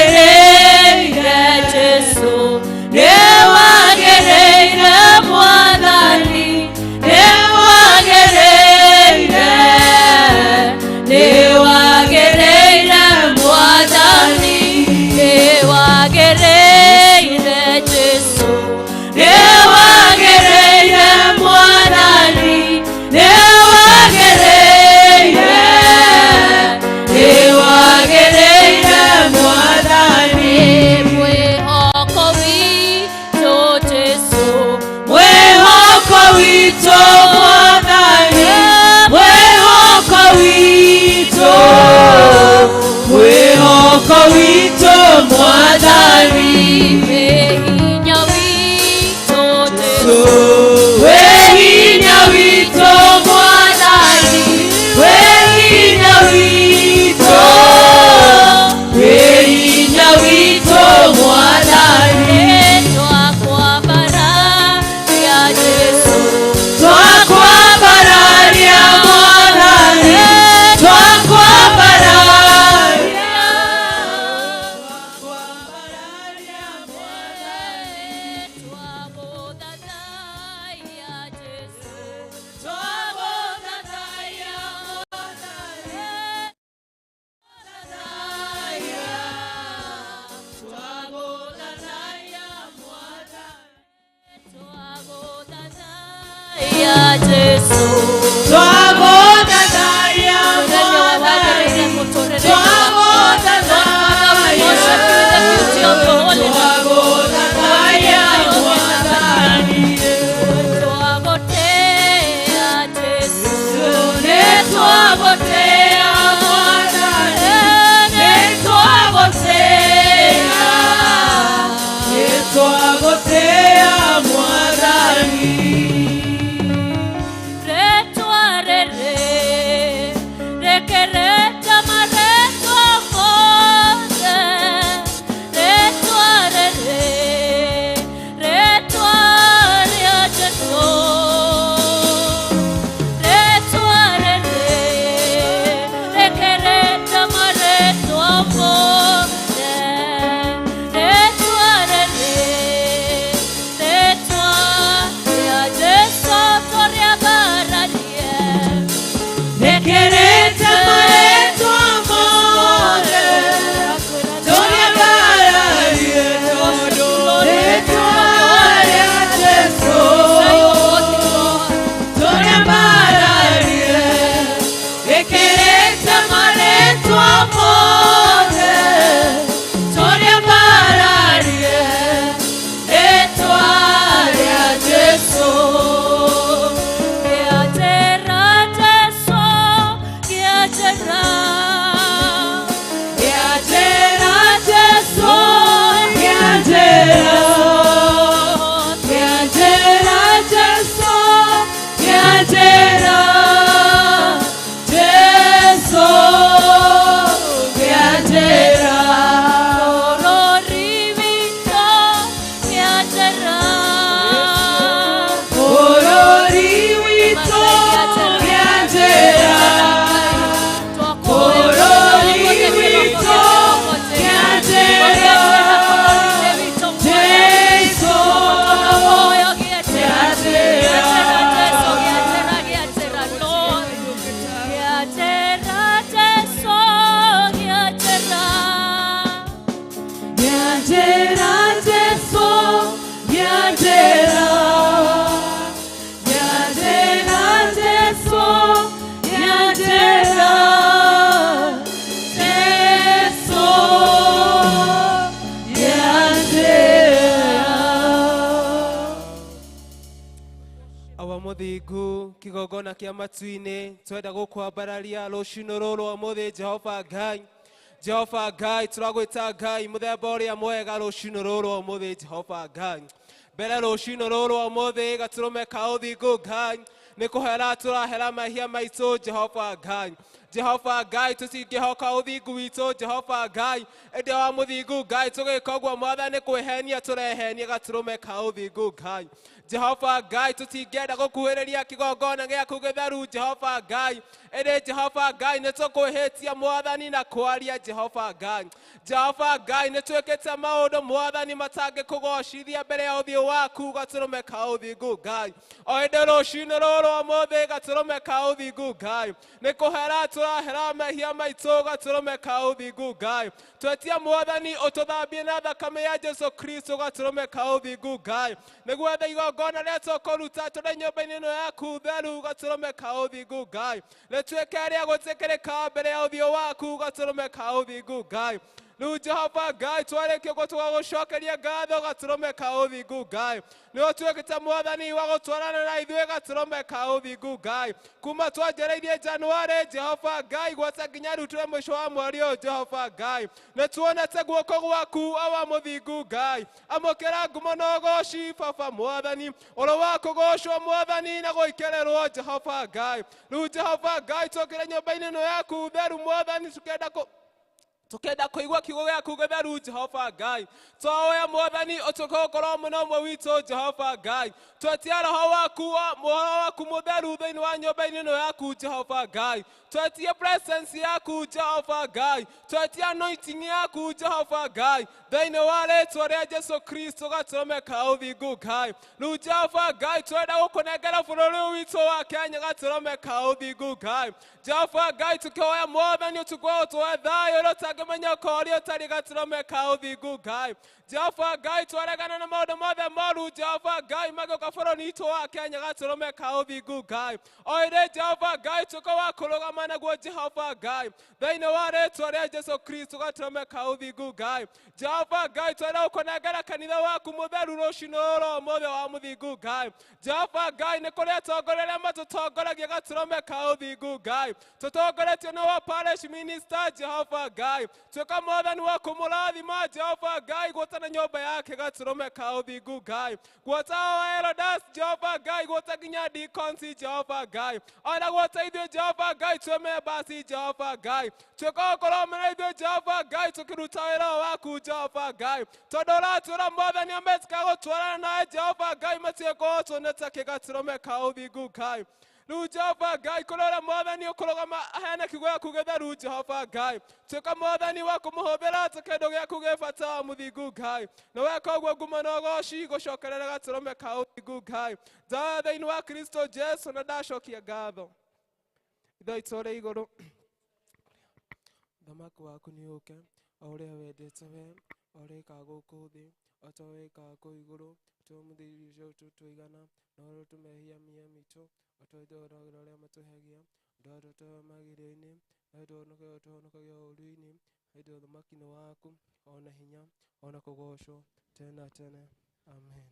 Nĩwagĩrĩire Jesũ, nĩwagĩrĩire Mwathani, nĩwagĩrĩire, nĩwagĩrĩire Mwathani, nĩwagĩrĩire Jesũ, nĩwagĩrĩire Mwathani, nĩwagĩrĩire, nĩwagĩrĩire Mwathani. Mwĩhoko witũ Jesũ, Mwĩhoko witũ Mwathani, mwĩhoko witũ, mwĩhoko witũ Mwathani. Wĩ hinya witũ Jesũ, Wĩ hinya witũ Mwathani, wĩ hinya witũ, wĩ hinya witũ Mwathani. Twakwambararia Jesũ, Twakwambararia Mwathani, twakwambararia. Twagũthathaiya Jesũ, Twagũthathaiya Mwathani, twagũthathaiya Mwathani. Twagũthathaiya Jesũ. Twagũthathaiya Mwathani, twagũthathaiya, twagũthathaiya Mwathani. Twagũtĩĩa Jesũ, Nĩtwagũtĩĩa Mwathani, nĩtwagũtĩĩa, nĩtwagũtĩĩa Mwathani. Rĩtwa rĩrĩ rĩkĩrĩte marĩtwa mothe, rĩtwa rĩrĩ, rĩtwa rĩa Jesũ, rĩtwa rĩrĩ rĩkĩrĩte marĩtwa mothe, rĩtwa rĩrĩ, rĩtwa rĩa Jesũ tũrĩambararie. Rĩkĩrĩte marĩtwa mothe, tũrĩambararie tondũ rĩtwa rĩa Jesũ. Tũrĩambararie, rĩkĩrĩte marĩtwa mothe, tũrĩambararie rĩtwa rĩa Jesũ. Gĩatĩra Jesũ, gĩatĩra. Gĩatĩra Jesũ, gĩatĩra. Gĩatĩra Jesũ, gĩatĩra. Jesũ, gĩatĩra. Bũrũri witũ, gĩatĩra. Bũrũri witũ, gĩatĩra. Bũrũri witũ, gĩatĩra. Jesũ, gĩatĩra. Gĩatĩra Jesũ, gĩatĩra. Gĩatĩra Jesũ, gĩatĩra. Gĩatĩra Jesũ, gĩatĩra. Jesũ, gĩatĩra. Awa mũthingu kĩgongona kĩa matu-inĩ, twenda gũkwambararia rũcinĩ rũrũ ũmũthĩ. Jehova Ngai, Jehova Ngai, tũragwĩta Ngai mũthemba ũrĩa mwega rũcinĩ rũrũ ũmũthĩ. Jehova Ngai, mbere rũcinĩ rũrũ ũmũthĩ, gatũrũme ka ũthingu Ngai. Nĩ kũhera tũrahera mehia maitũ Jehova Ngai. Jehova Ngai tũtingĩhoka ũthingu witũ Jehova Ngai ĩndĩ wa mũthingu Ngai tũgĩka ũguo Mwathani kwĩhenia tũrehenia gatũrũme ka ũthingu Ngai. Jehova Ngai tũtingĩenda gũkuhĩrĩria kĩgongona gĩaku gĩtheru Jehova Ngai ĩndĩ Jehova Ngai nĩ tũkwĩhĩtia Mwathani na kwaria Jehova Ngai. Jehova Ngai nĩ twĩkĩte maũndũ Mwathani matangĩkũgocithia mbere ya ũthiũ waku gatũrũme ka ũthingu Ngai. O ĩndĩ rũcinĩ rũrũ ũmũthĩ gatũrũme ka ũthingu Ngai nĩ kũhera tũrahera mehia maitũ gatũrũme ka ũthingu Ngai. Twetia Mwathani ũtũthambie na thakame ya Jesu Kristo gatũrũme ka ũthingu Ngai nĩguo etha igongona rĩrĩa tũkũruta tũrĩ nyũmba-inĩ ĩno yaku theru gatũrũme ka ũthingu Ngai rĩtuĩke rĩa gwĩtĩkĩrĩka mbere ya ũthiũ waku gatũrũme ka ũthingu Ngai. Rĩu Jehova Ngai twarĩkia ũguo tũgagũcokeria ngatho gatũrũme ka ũthingu Ngai nĩ ũtuĩkĩte Mwathani wa gũtwarana na ithuĩ gatũrũme ka ũthingu Ngai kuma twanjĩrĩirie Januarĩ Jehova Ngai gwata nginya rĩu tũrĩ mũico wa mweri ũyũ Jehova Ngai nĩ tuonete guoko gwaku awa mũthingu Ngai amũkĩra ngumo na ũgoci baba Mwathani ũrĩ wa kũgocwo Mwathani na gũikererwo Jehova Ngai. Rĩu Jehova Ngai tũkĩre nyũmba-inĩ ĩno yaku theru Mwathani tukenda kũigua kiugo gĩaku gĩtheru Jehova Ngai. Twahoya Mwathani ũtuĩke gũkorwo mũno ũmwe witũ Jehova Ngai. Twetia roho waku roho waku mũtheru thĩinĩ wa nyũmba-inĩ ĩno yaku Jehova Ngai. Twetie presence yaku Jehova Ngai. Twetie anointing yaku Jehova Ngai thĩinĩ wa rĩtwa rĩa Jesu Kristo gatũrũme ka ũthingu Ngai. Rĩu Jehova Ngai twenda gũkũnengera bũrũri ũyũ witũ wa Kenya gatũrũme ka ũthingu Ngai. Jehova Ngai tũkĩhoya Mwathani ũtukũ ũtũhe thayũ ũrĩa ũtangĩmenya ũrĩa ũtarĩ gatũrũme ka ũthingu Ngai. Jehova Ngai twaregana na maũndũ mothe moru Jehova Ngai magĩũka bũrũri witũ wa Kenya gatũrũme ka ũthingu Ngai. O ĩrĩ Jehova Ngai tuĩka wa kũrũgama naguo Jehova Ngai thĩinĩ wa rĩtwa rĩa Jesu Kristo gatũrũme ka ũthingu Ngai. Jehova Ngai twenda gũkũnengera kanitha waku mũtheru rũcinĩ rũrũ ũmũthĩ wa mũthingu Ngai. Jehova Ngai nĩ kũrĩ atongoria arĩa matũtongoragia gatũrũme ka ũthingu Ngai tũtongoretio nĩ wa parish minister Jehova Ngai tuĩka Mwathani wa kũmũrathima Jehova Ngai gwata na nyũmba yake gatũrũme ka ũthingu Ngai gwata wa elders Jehova Ngai gwata nginya deacons Jehova Ngai ona gwata ithuĩ Jehova Ngai twĩ members Jehova Ngai tuĩka gũkorwo mena ithuĩ Jehova Ngai tũkĩruta wĩra waku Jehova Ngai tondũ ũratwĩra Mwathani ametĩka gũtwarana nawe Jehova Ngai matiĩkũhotwo nĩ ta kĩgatũrũme ka ũthingu Ngai. Rĩu Jehova Ngai kũrĩ ũrĩa Mwathani ũkũrũgama aheane kiugo gĩaku gĩtheru Jehova Ngai tuĩka Mwathani wa kũmũhũthĩra ta kĩndũ gĩaku gĩ bata wa mũthingu Ngai na weka ũguo ngumo na ũgoci gũcokerera gatũrũme ka ũthingu Ngai ndoya thĩinĩ wa Kristo Jesu na ndacokia ngatho. Ithe witũ ũrĩ igũrũ ũthamaki waku nĩ ũũke o ũrĩa wendete we o ũrĩa wĩkaga gũkũ thĩ o ta ũrĩa wĩkaga kũu igũrũ. Tũmũthĩ irio cia tũigana na ũrĩa mehia mia mitũ o ta ũrĩa tũhoragĩra arĩa matũheagia ndũgatũtware magerio-inĩ no ũtũhonokagie ũũru-inĩ ĩndĩ ũthamaki nĩ waku ona hinya ona kũgocwo tene na tene. Amen.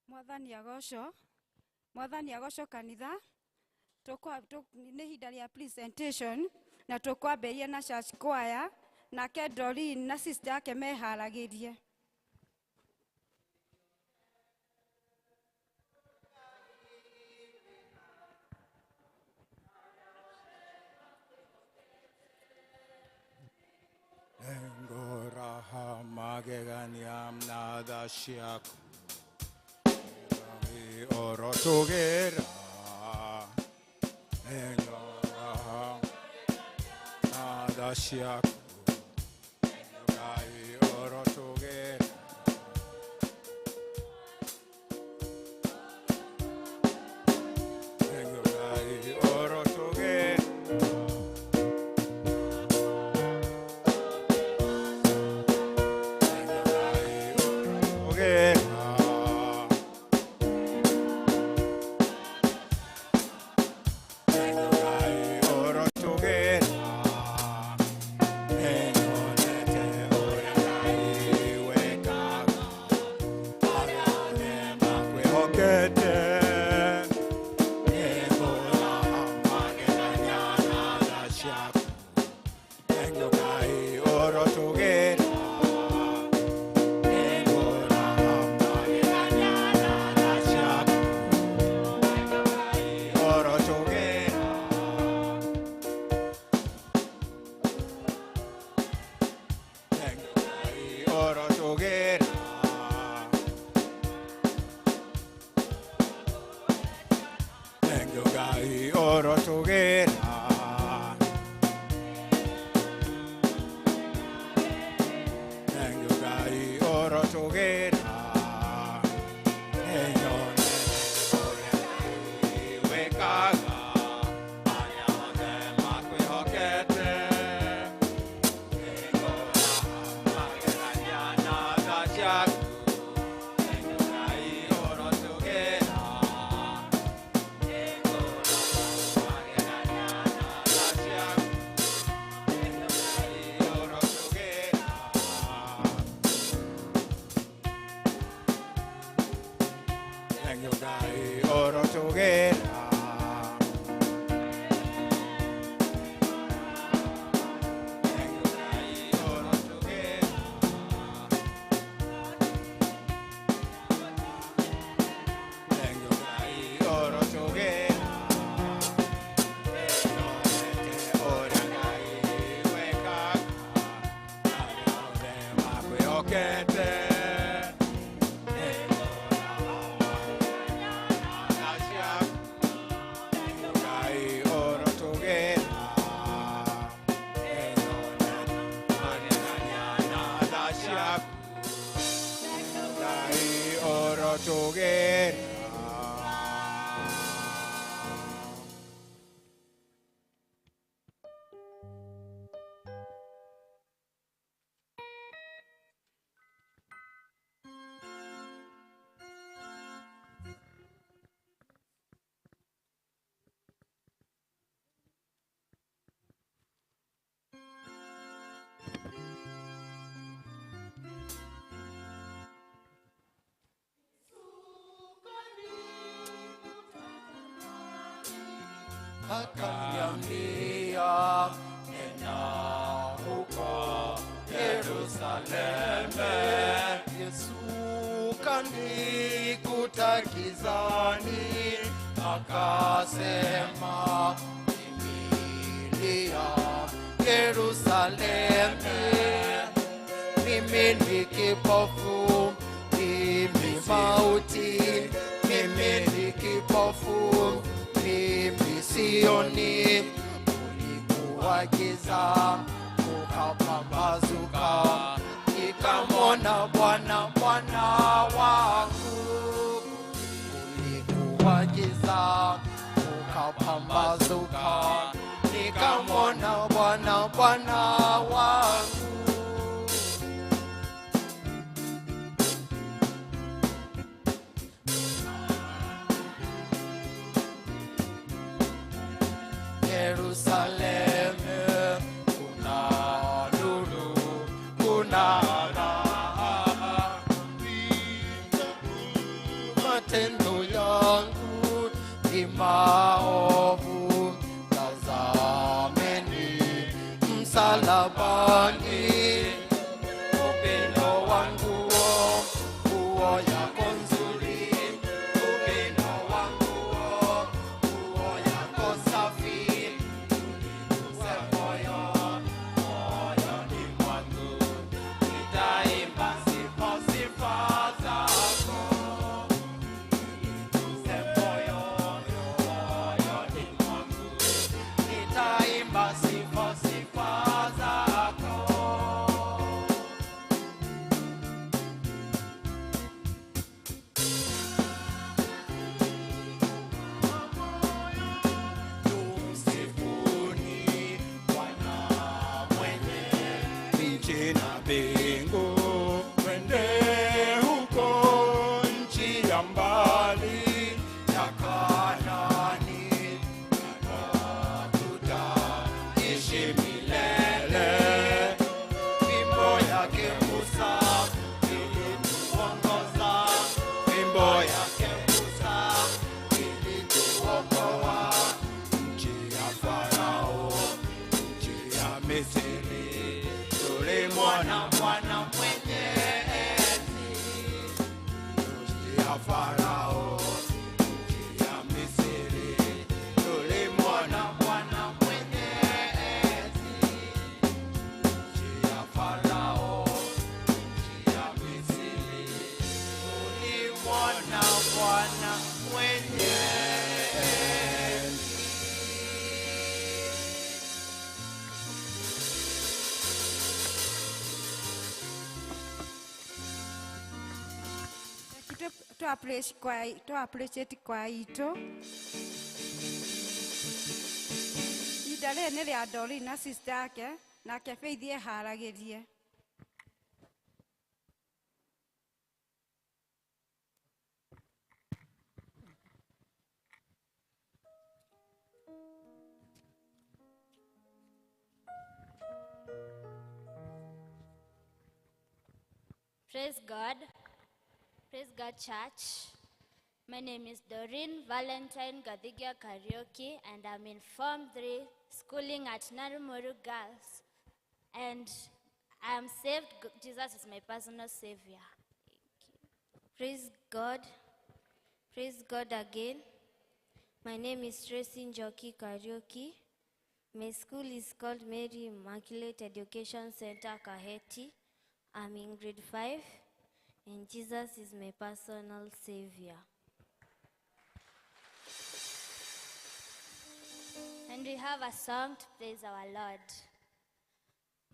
Mwathani agocwo, Mwathani agocwo kanitha. Nĩ ihinda rĩa presentation na tũkwambĩrĩria na church choir nake Doreen na sister yake meharagĩrie. Ngoraha magegania mnada shiaku orotogera Ngoraha mnada shiaku orotogera Orotogera Tengyo Ngai orotũgĩra. Tengyo Ngai orotũgĩra. Akaniambia, nenda huko Yerusalemu. Yesu kanikuta gizani, akasema, kimbilia Yerusalemu. Mimi ni kipofu, mimi mauti, mimi ni kipofu, mimi sioni. Kulikuwa giza, kukapambazuka, nikamwona Bwana, Bwana wangu. Kulikuwa giza, kukapambazuka, nikamwona Bwana, Bwana wangu. Yerusalemu kuna nuru, kuna raha. Matendo yangu ni maovu, tazameni msalabani. Upendo wangu nguo yako nzuri, upendo wangu nguo yako safi. Sifa zako. Tumsifuni Bwana mwenye nchi na mbingu, twende huko nchi ya mbali ya Kanaani, na tutaishi milele. Fimbo yake Musa ilituongoza, fimbo yake Musa ilituokoa. Nchi ya Farao, nchi ya Misri, tulimwona Bwana mwenye enzi. Nchi ya Farao, nchi ya Misri, tulimwona Bwana mwenye enzi. Nchi ya Farao, nchi ya Misri, tulimwona Bwana mwenye enzi. Tu appreciate kwa itũ. Ihinda rĩrĩ nĩ rĩa Doreen na sister yake, nake Faith eharagĩrie. Praise God. Praise God, Church. My name is Doreen Valentine Gathigia Karaoke, and I'm in Form 3, schooling at Narumoru Girls. And I'm saved. Jesus is my personal savior. Thank you. Praise God. Praise God again. My name is Tracy Njoki Karaoke. My school is called Mary Immaculate Education Center, Kaheti. I'm in grade 5, and Jesus is my personal savior. And we have a song to praise our Lord.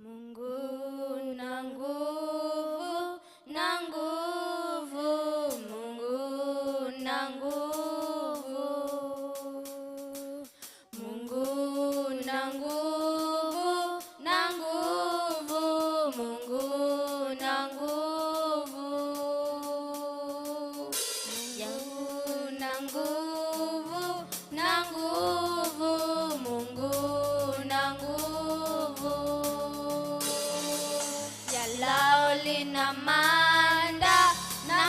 Mungu na nguvu, na nguvu, Mungu na nguvu. Mungu na nguvu, na nguvu, Mungu na nguvu. Mungu na nguvu, na nguvu, Mungu na nguvu. Yalao lina manda na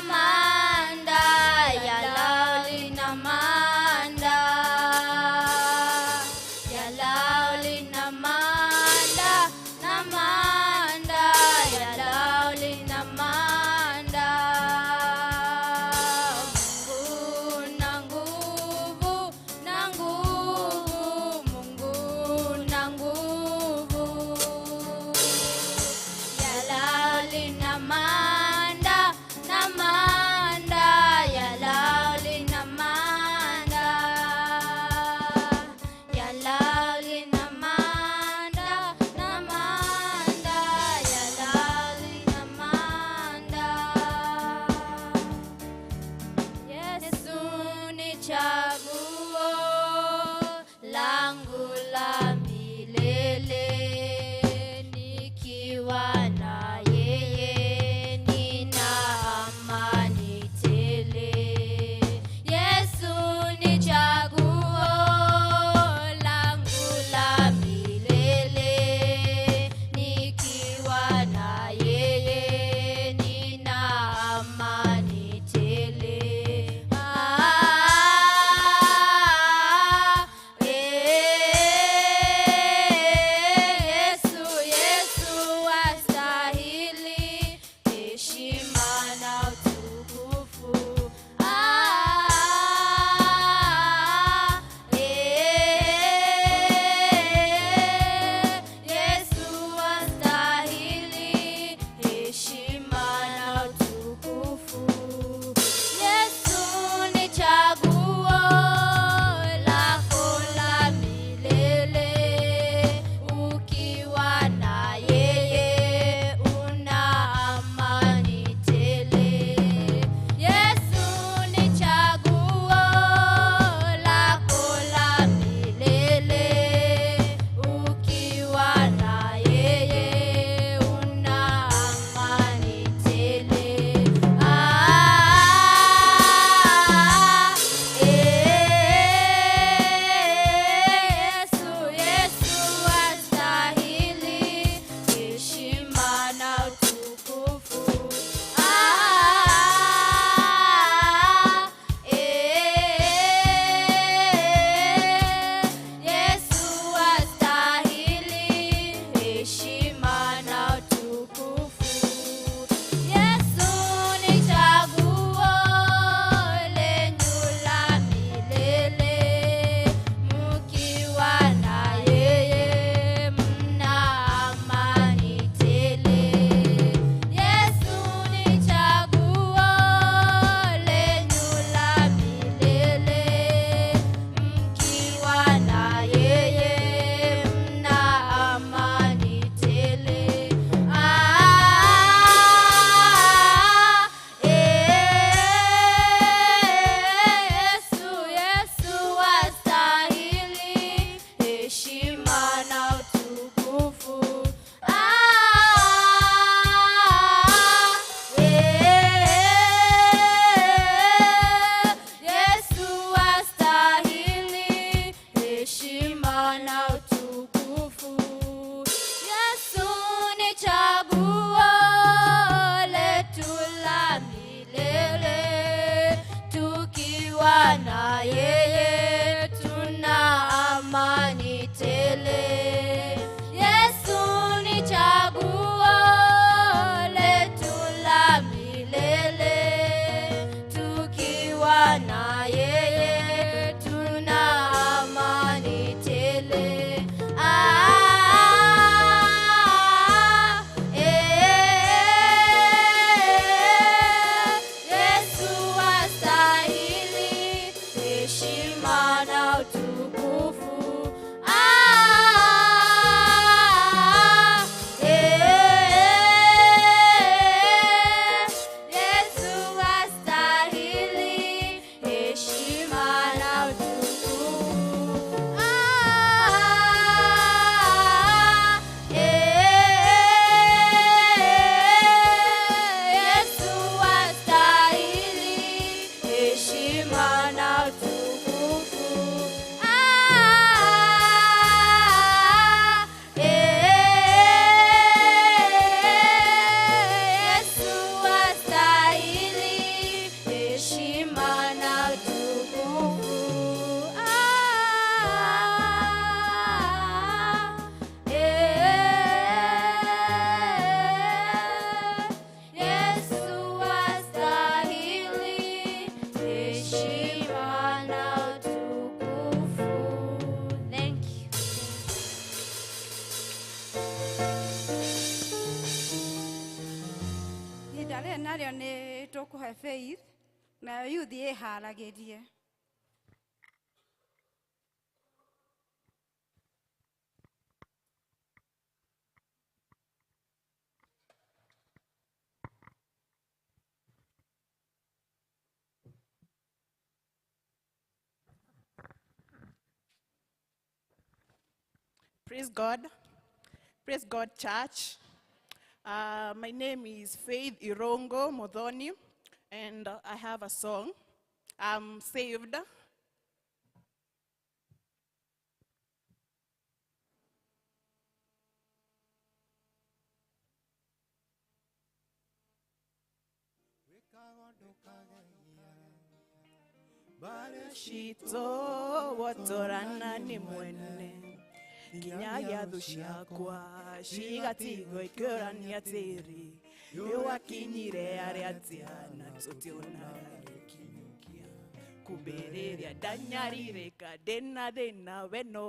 Faith, nayo youth ĩharagĩrie. Praise God. Praise God, church. My name is Faith Irongo Modoni, and I have a song. I'm saved. Shito wotorana ni mwene nginyagia thũ ciakwa cigatigwo ikĩũrania atĩrĩ nĩwakinyire arĩa atĩa na tũtionaga gĩkinyũkia kumbe rĩrĩa ndanyarirĩka ndĩna thĩna we no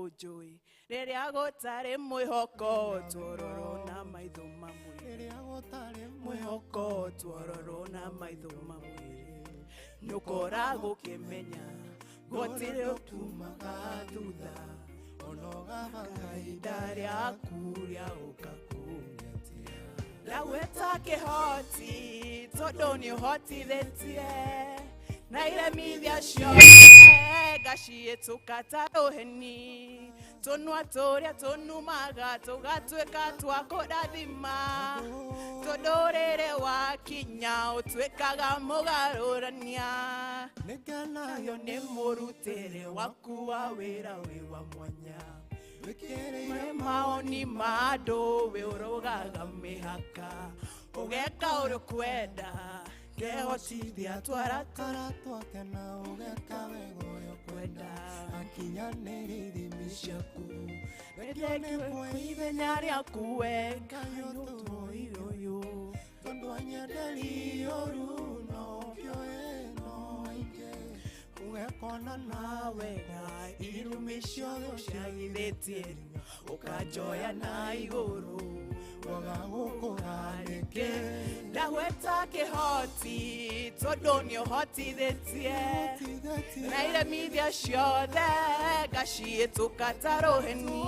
ũnjũĩ rĩrĩa gũtarĩ mwĩhoko tuororo na maitho mamwĩrĩ mwĩhoko tuororo na maitho mamwĩrĩ nĩũkoragwo ũkĩmenya gũtirĩ ũtumaga thutha kahinda rĩaku rĩa ũka kũnyatia ndagwĩta kĩhoti tondũ nĩũhotithĩtie na iremithia ciothe ngaciĩtũka ta rũheni tũnua tũrĩa tũnumaga tũgatuĩka twa kũrathima tondũ rĩrĩ wakinya ũtuĩkaga mũgarũrania nĩngenagio nĩ mũrutĩre waku wa wĩra wĩ wa mwanya wĩkĩrĩire maoni ma andũ wĩ ũrũgaga mĩhaka ũgeka ũrĩa ũkwenda ngehotithia twaratara twake na ũgeka wega ũrĩa ũkwenda akinyanĩrie ithimi ciaku nĩthengiwe ithenya rĩaku we Ngai ũtũire ũyũ tondũ anyenderie ũru no ũkĩoe no aingĩ ũgekona na wega irumi ciothe ũciagithĩtie ũkanjoya na igũrũ waga gũkũra nĩkĩ ndagwĩta kĩhoti tondũ nĩũhotithĩtie na iremithia ciothe ngaciĩtũka ta rũheni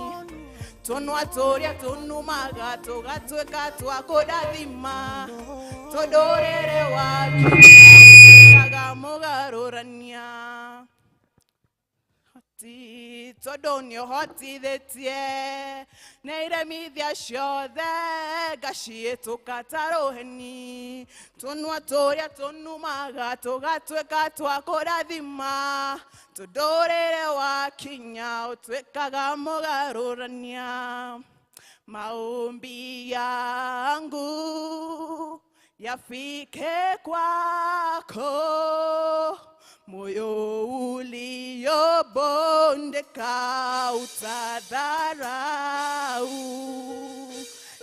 tũnua tũrĩa tũnumaga tũgatuĩka twa kũrathima tondũ rĩrĩ wakinya mũgarũrania tondũ nĩũhotithĩtie na iremithia ciothe ngaciĩtũka ta rũheni tũnua tũrĩa tũnumaga tũgatuĩka twa kũrathima tondũ rĩrĩ wakinya ũtuĩkaga mũgarũrania maombi yangu yafike kwako moyo uliobondeka utadharau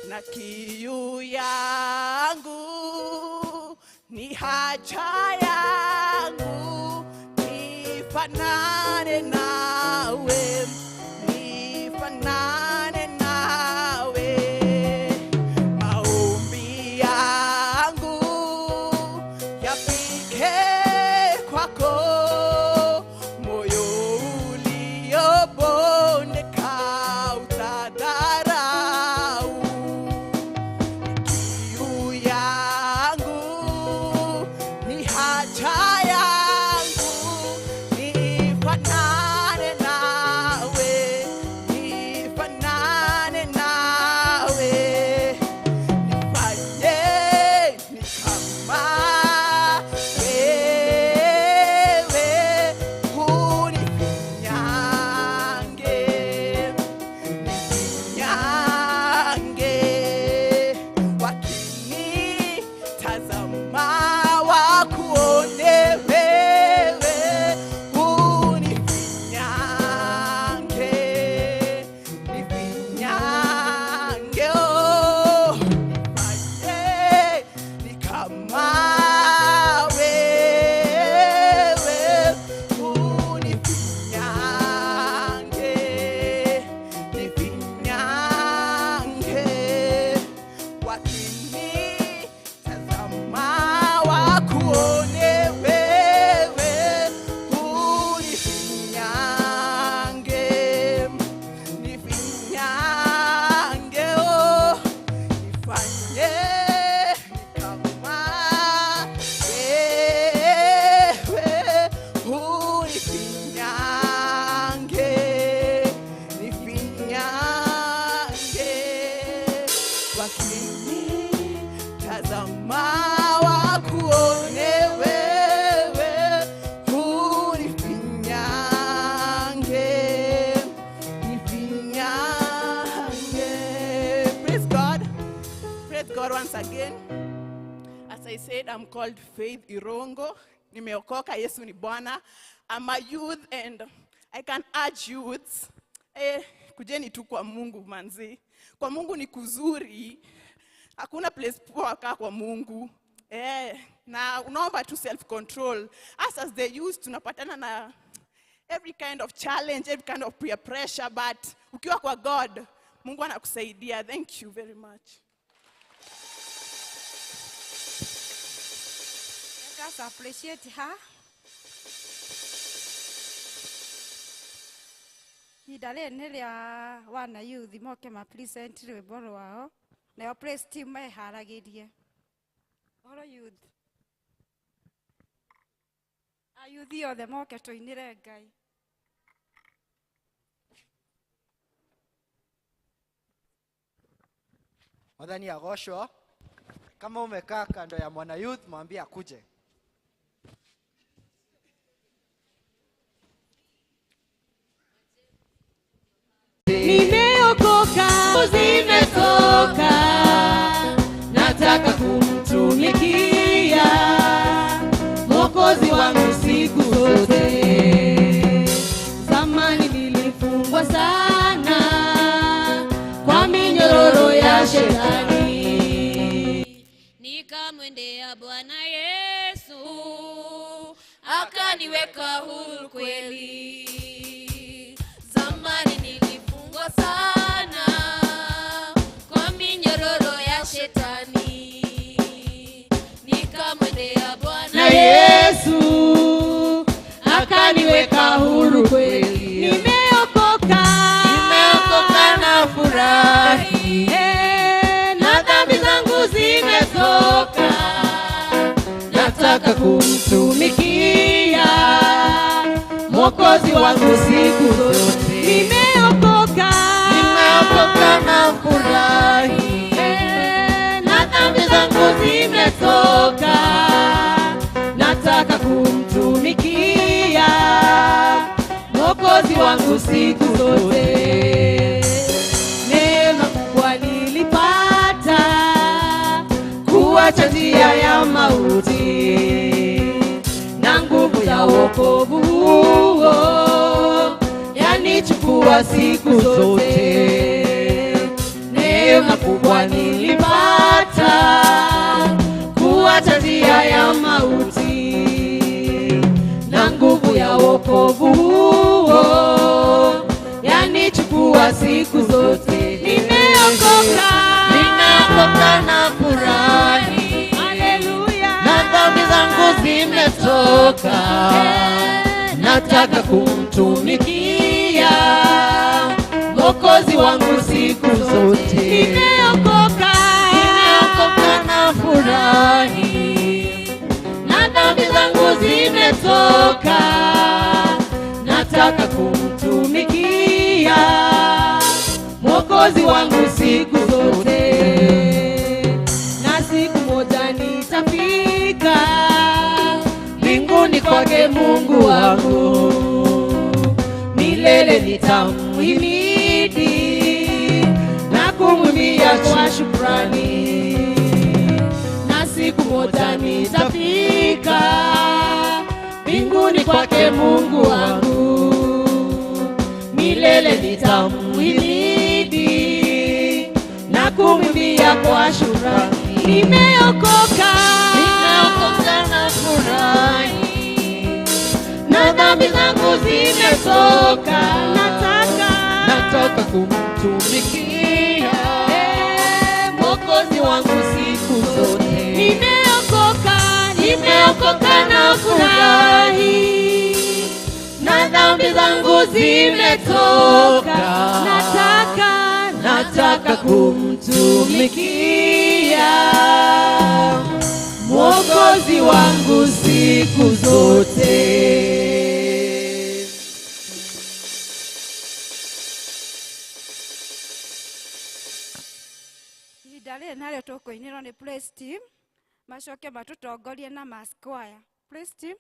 na kiu yangu ni haja yangu nifanane nawe nifanane nawe maombi yangu yafike kwako moyo uliobondeka utadharau kiu yangu ni haja yangu nifanane called Faith Irongo. Nimeokoka, Yesu ni Bwana. I'm a youth and I can urge youths, kujeni tu kwa Mungu manzi. Kwa Mungu ni kuzuri. Hakuna place poa kaa kwa Mungu. Na unaomba tu self-control. Us as the youth tunapatana na every kind of challenge, every kind of peer pressure, but ukiwa kwa God, Mungu anakusaidia. Thank you very much. Let us appreciate her. Ihinda rĩrĩ nĩ rĩa wana youth moke ma present rwĩmbo rwao, nayo praise team meharagĩrie. Ũhoro youth. Ayuthi othe moke tũinĩre Ngai. Mwathani agocwo. Kama umekaa kando ya mwana youth, mwambie akuje. Nimeokoka, zimetoka, nataka kumtumikia Mwokozi wangu siku zote. Zamani nilifungwa sana kwa minyororo ya shetani, nikamwendea Bwana Yesu akaniweka huru kweli. Zamani nilifungwa sana kwa minyororo ya shetani, nikamwendea Bwana Yesu akaniweka huru kweli. Nimeokoka, nimeokoka na furahi, na dhambi zangu zimetoka, nataka kumtumikia Mwokozi wangu siku zote. Nimeokoka, nimeokoka na furahi, na dhambi zangu zimetoka, nataka kumtumikia Mwokozi wangu siku zote. Neema kubwa nilipata kuacha njia ya mauti, na nguvu ya wokovu huo yanichukua siku zote. Neema kubwa nilipata kuacha njia ya mauti, na nguvu ya wokovu huo yanichukua siku zote. Nimeokoka, nimeokoka na furahi, haleluya, na dhambi zangu zimetoka, nataka kumtumikia Mwokozi wangu siku zote. Nimeokoka, nimeokoka na furahi, na dhambi zangu zimetoka, nataka kumtumikia Mwokozi wangu siku zote. Na siku moja nitafika mbinguni kwake Mungu wangu, milele nitamhimidi na kumwimbia kwa shukrani. Na siku moja nitafika mbinguni kwake Mungu wangu, milele nitamhimidi na kumwimbia kwa shukrani. Nimeokoka, nimeokoka na furahi, na dhambi zangu zimetoka, nataka kumtumikia Mwokozi wangu siku zote. Nimeokoka, nimeokoka na furahi, na dhambi zangu zimetoka, nataka kumtumikia Mwokozi wangu siku zote. Ihinda rĩrĩ narĩo tũkũinĩrwo nĩ praise team, macoke matũtongorie na mass choir. Praise team.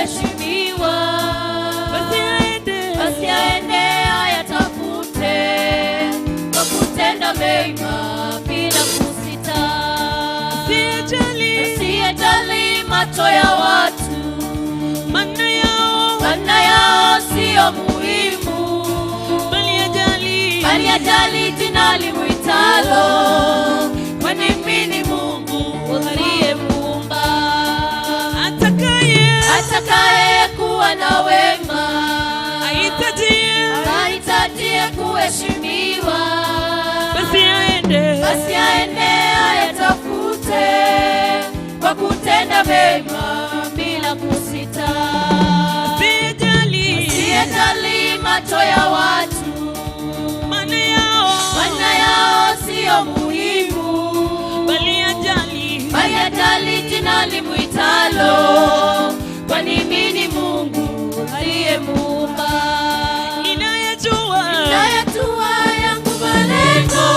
kuheshimiwa, basi aende ayatafute kwa kutenda mema bila kusita. Asiyejali macho ya watu, maana yao sio muhimu, bali ajali jina limuitalo, kwani mimi ni Mungu aliyemuumba. Atakaye kuwa na wema ahitajie kuheshimiwa, basi aende ayatafute kwa kutenda mema bila kusita. Asiyejali macho ya watu, maana yao sio muhimu, bali ajali jina limuitalo, kwani mimi ni Mungu aliyemuumba. Ninayajua yangu malengo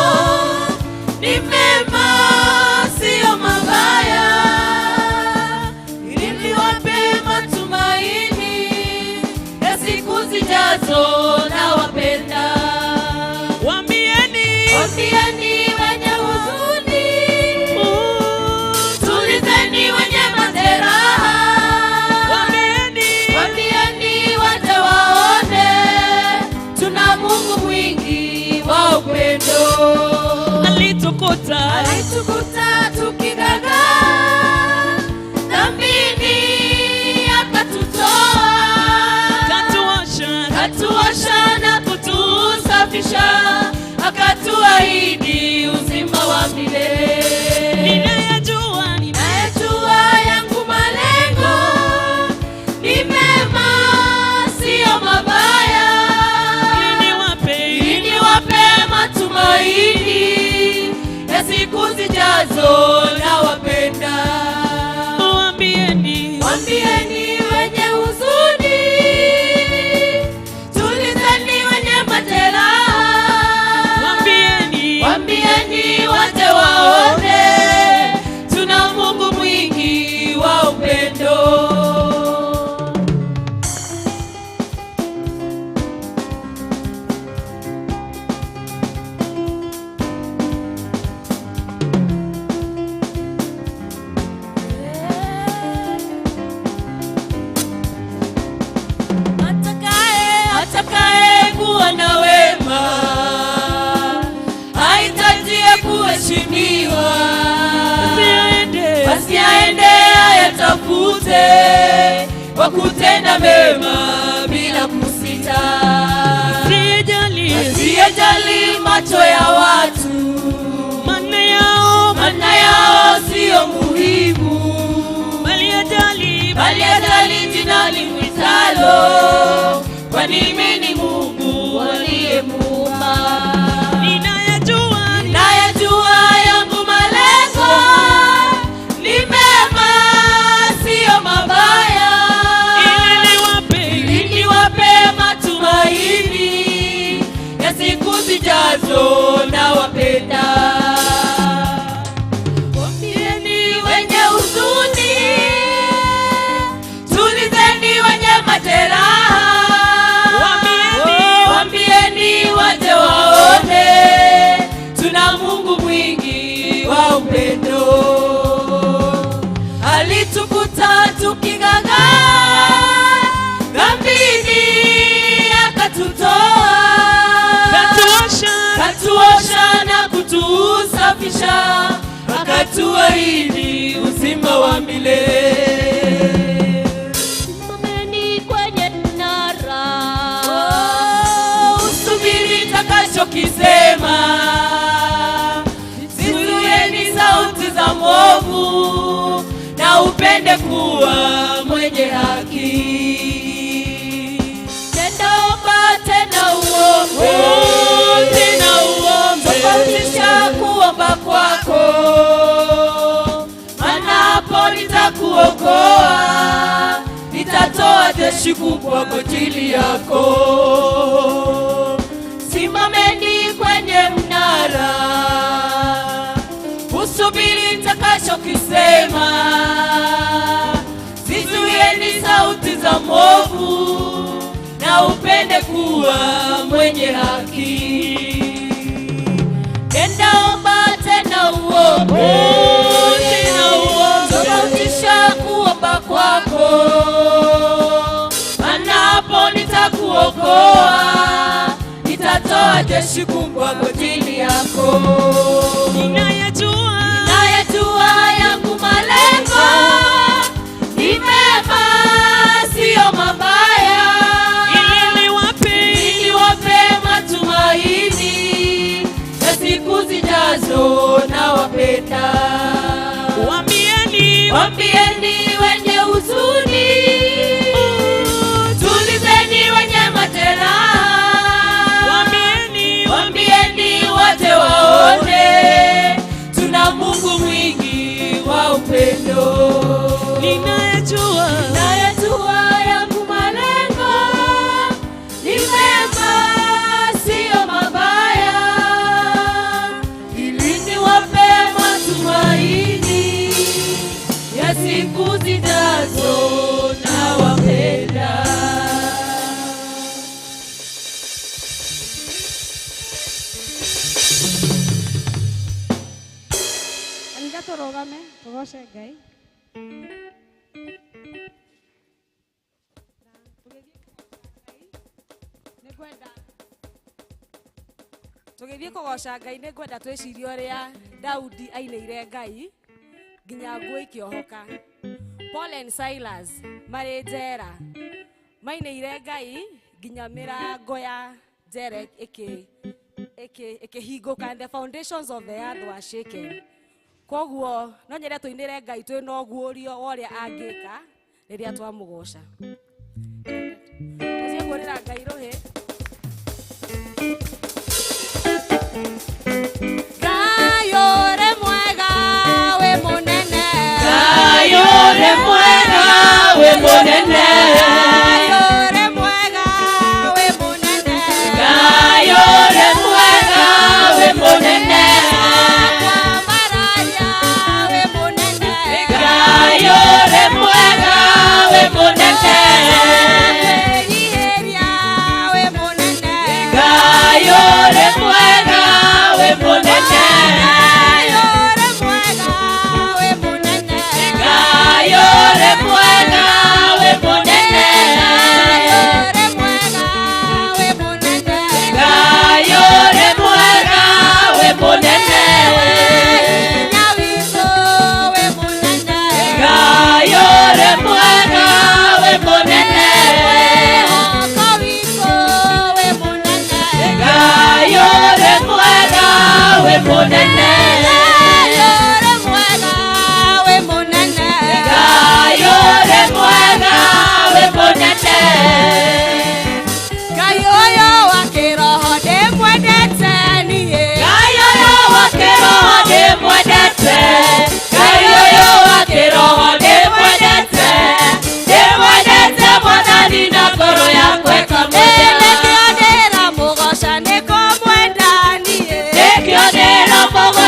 ni mema, sio mabaya, ili niwape matumaini ya siku zijazo. Nawapenda. Waambieni wenye huzuni, tulizeni wenye majeraha, waambieni waje waone tuna Mungu mwingi wa upendo. Alitukuta tukigagaa dhambini, akatutoa, katuosha na kutusafisha, akatuahidi uzima wa milele. Ninayajua yangu malengo ni mema, sio mabaya, ili niwape matumaini ya siku zijazo. Nawapenda. Waambieni wenye huzuni, tulizeni wenye majeraha, waambieni waje waone tuna Mungu mwingi wa upendo. Atakaye kuwa na wema ahitajie kuheshimiwa, basi aende ayatafute kwa kutenda mema bila kusita. Asiyejali macho ya watu, maana yao sio muhimu, bali ajali jina limuitalo, kwani mimi ni Mungu aliyemuumba. Ninayajua yangu malengo ni mema, sio mabaya, ili niwape matumaini ya siku zijazo. Nawapenda. Waambieni wenye huzuni, tulizeni wenye majeraha, waambieni waje waone tuna Mungu mwingi wa upendo. Alitukuta tukigagaa dhambini, akatutoa, katuosha na kutusafisha, akatuahidi uzima wa milele. Simameni kwenye mnara, Usubiri nitakachokisema, zizuieni sauti za mwovu, na upende kuwa mwenye haki. Tena omba, tena uombe, tena uombe, tofautisha kuomba kwako, maana hapo nitakuokoa, nitatoa jeshi kubwa kwa ajili yako. Simameni kwenye mnara, usubiri nitakachokisema, zizuieni sauti za upende kuwa mwenye haki. Nenda omba tena uombe, tena uombe, tofautisha kuomba kwako, maana hapo nitakuokoa, nitatoa jeshi kubwa kwa ajili yako. Ninayejua yangu malengo ni mema, sio mabaya, ili niwape matumaini ya siku zijazo, nawapenda. Waambieni wenye huzuni, tulizeni wenye majeraha, waambieni wote waone, tuna Mungu mwingi wa upendo. Ninayejua yangu malengo ni mema, sio mabaya, ili niwape matumaini ya siku zijazo, nawapenda. Kanitha tũrũgame tũgoce Ngai. Nĩngwenda tũgĩthiĩ kũgoca Ngai, nĩngwenda twĩcirie ũrĩa Daudi ainĩire Ngai nginya nguo ikĩohoka. Paul and Silas marĩ njera mainĩire Ngai nginya mĩrango ya njera ĩkĩhingũka, and the foundations of the earth were shaken. Koguo no nyende tũinĩre Ngai twĩna ũguũrio wa ũrĩa angĩka rĩrĩa twamũgoca. Tũthiĩ kũrĩra Ngai rũhĩ. Ngai ũrĩ mwega wĩ mũnene, Ngai ũrĩ mwega wĩ mũnene, Ngai ũrĩ mwega wĩ mũnene, Ngai ũrĩ mwega wĩ mũnene, Kwambararia wĩ mũnene, Ngai ũrĩ mwega wĩ mũnene, Kwĩnyihĩria wĩ mũnene, Ngai ũrĩ mwega wĩ mũnene, Ngai ũrĩ mwega wĩ mũnene, Ngai ũrĩ mwega wĩ mũnene, Ngai ũrĩ mwega wĩ mũnene, Ngai ũrĩ mwega wĩ mũnene, Hinya witũ wĩ mũnene, Ngai ũrĩ mwega wĩ mũnene, Mwĩhoko witũ wĩ mũnene, Ngai ũrĩ mwega wĩ mũnene, Ngai ũrĩ mwega wĩ mũnene, Ngai ũrĩ mwega wĩ mũnene. Ngai ũyũ wa kĩroho ndĩmwendete niĩ, Ngai ũyũ wa kĩroho ndĩmwendete, Ngai ũyũ wa kĩroho ndĩmwendete, ndĩmwendete Mwathani na ngoro yakwa ĩkamwenda. Nĩkĩo ndĩramũgoca nĩkũmwenda niĩ, Nĩkĩo ndĩramũgoca.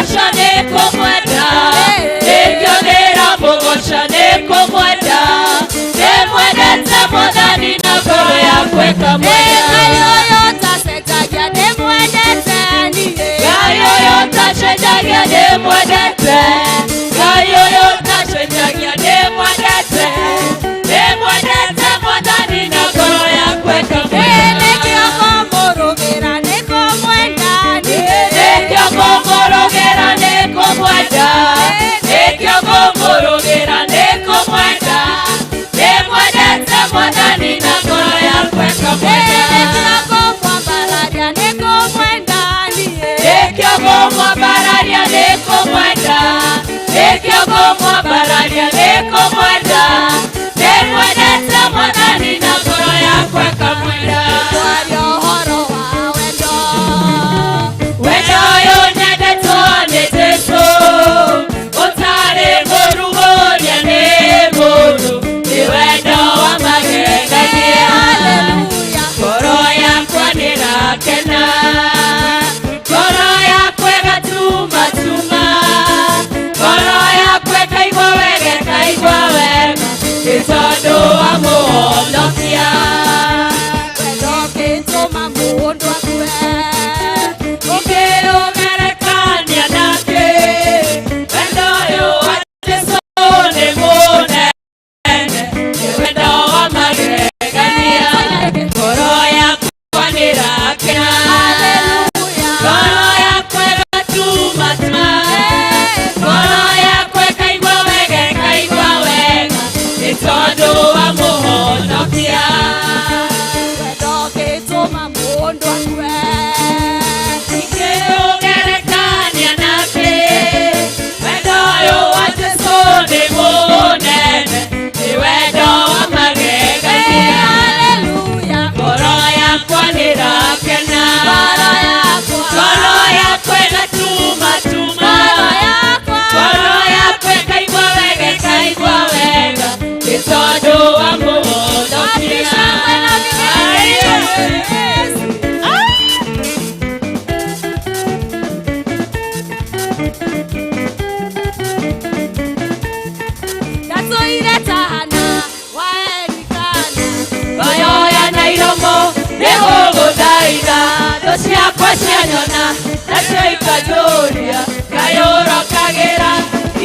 Ndoiga thũ ciakwa cianyona nacio ikanjũria Ngai ũrokagĩra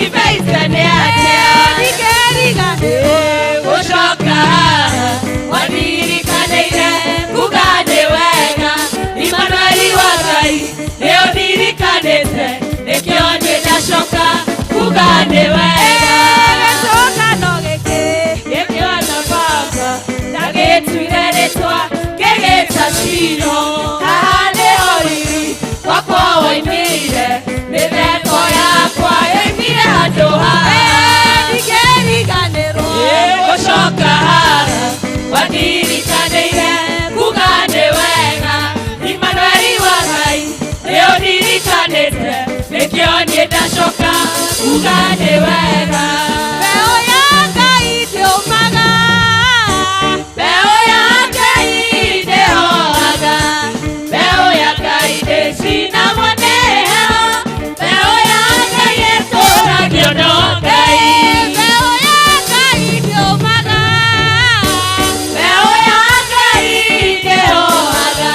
ibeite nĩ atĩa Ndingĩriganĩrwo gũcoka wanirikanĩire kuga nĩ wega Imanueli wa Ngai nĩ ũndirikanĩte nĩkĩo niĩ ndacoka kuga nĩ wega Gĩcũkano gĩkĩ gĩkĩona baba ndagĩtuire rĩtwa ngĩgĩta Shilo haha nĩho riri wakwa woimire mĩtheko yakwa yoimire handũ haha Ndingĩriganĩrwo gũcoka haha wandirikanĩire kuga nĩ wega Imanueli wa Ngai nĩ ũndirikanĩte nĩkĩo niĩ ndacoka kuga nĩ wega Mbeũ ya Ngai ndĩũmaga Mbeũ ya Ngai ndĩhohaga mbeũ ya Ngai ndĩcinagwo nĩ heho mbeũ ya Ngai ĩtũragio no Ngai Mbeũ ya Ngai ndĩũmaga Mbeũ ya Ngai ndĩhohaga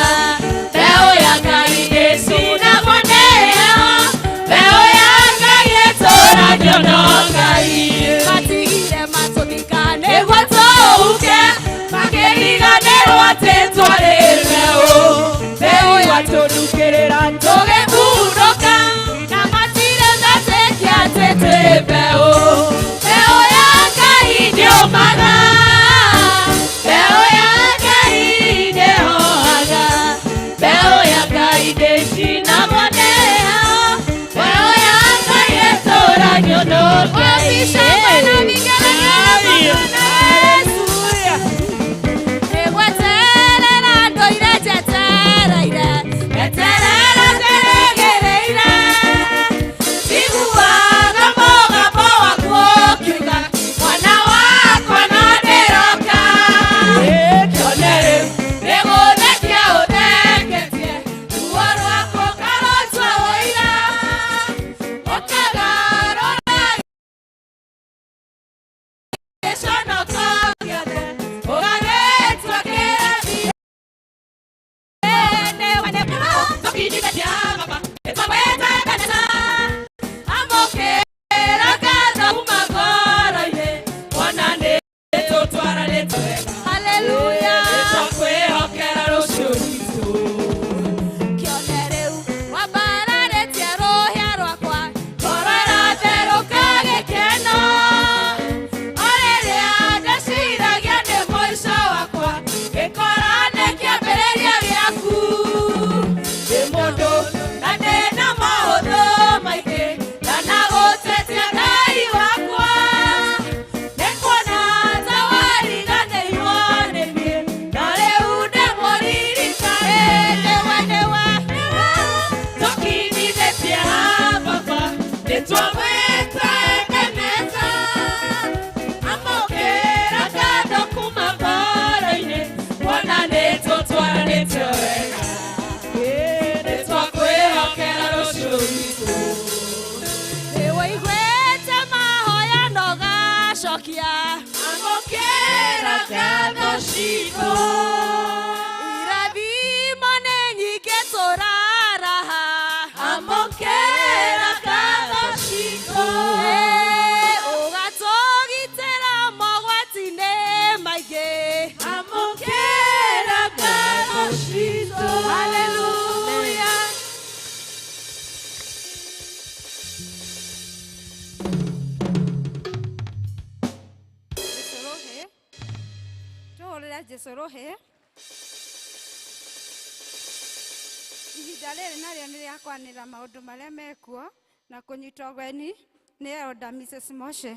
mbeũ ya Ngai ndĩcinagwo nĩ heho mbeũ ya Ngai ĩtũragio no Ngai Matigire matũthika nĩguo tũhuke makĩriganĩrwo atĩ twarĩ mbeũ mbeũ yatũnukĩrĩra tũgĩthurũka na matirĩ metĩkia atĩ twĩ mbeũ mbeũ ya Ngai ndĩũmaga mbeũ ya Ngai ndĩhohaga mbeũ ya Ngai ndĩcinagwo nĩ heho mbeũ ya Ngai ĩtũragio no Ngai Wapi na vigelegele kwa Yesu. Nĩgweterera ndũire njetereire Eterera njeregereire Njiguaga mũgambo waku ũkiuga mwana wakwa no ndĩroka Kĩone rĩu nĩgũthekia ũtheketie ruo rwaku ũkarũtua ũira ũkagarũra gĩconoko gĩothe ũgagĩtua kĩrathi Haleluya Kĩone rĩu wambararĩtie rũhĩa rwakwa Ngoro ĩratherũka gĩkeno o rĩrĩa ndeciragia nĩ mũico wakwa gĩkora nĩ kĩambĩrĩria gĩaku ndĩ mũndũ na ndĩna maũndũ maingĩ ndanagũtetia Ngai wakwa nĩ kuona ta wariganĩirwo nĩ niĩ na rĩu ndĩmũririkane Nĩwe nĩwe tũkinyithĩtie baba nĩtwamwĩta Ebeneza amũkĩra ngatho kuma ngoro-inĩ kuona nĩtũtwaranĩte wega nĩtwakwĩhokera rũciũ rwitũ Nĩwũiguĩte mahoya na ũgacokia amũkĩra ngatho citũ Irathimo nĩ nyingĩ tũraraha amũkĩra ngatho citũ Ũgatũgitĩra mogwati-inĩ maingĩ amũkĩra ngatho citũ Haleluya Jesũ rũhĩ tũhũrĩre Jesũ rũhĩ ihinda rĩrĩ narĩo nĩ rĩa kwanĩra maũndũ marĩa mekuo na kũnyita ũgeni nĩ Elder Mrs. Moshe.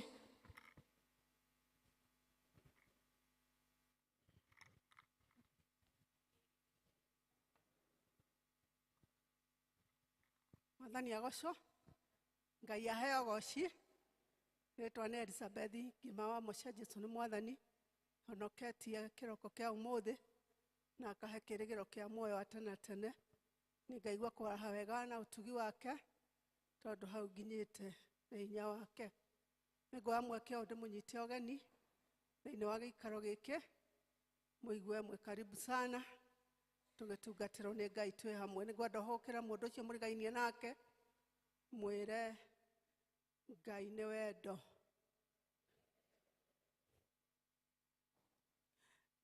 Mwathani agocwo Ngai aheo goci rĩtwa nĩ Elizabeth ngima wa Moshe Jesu nĩ mwathani honoketie kĩroko kĩa ũmũthĩ na akahe kĩrĩgĩro kĩa muoyo wa tene na tene nĩ ngaigua kwaraha wega na ũtugi wake tondũ hau nginyĩte na hinya wake nĩ nguoya mweke ũyũ ndĩmũnyite ũgeni thĩinĩ wa gĩikaro gĩkĩ mũigue mwĩ karibu sana. Tũgĩtungatĩrwo nĩ Ngai twĩ hamwe. Nĩ ngwenda ũhũkĩre mũndũ ũcio mũrigainie nake, mwĩre Ngai nĩ wendo.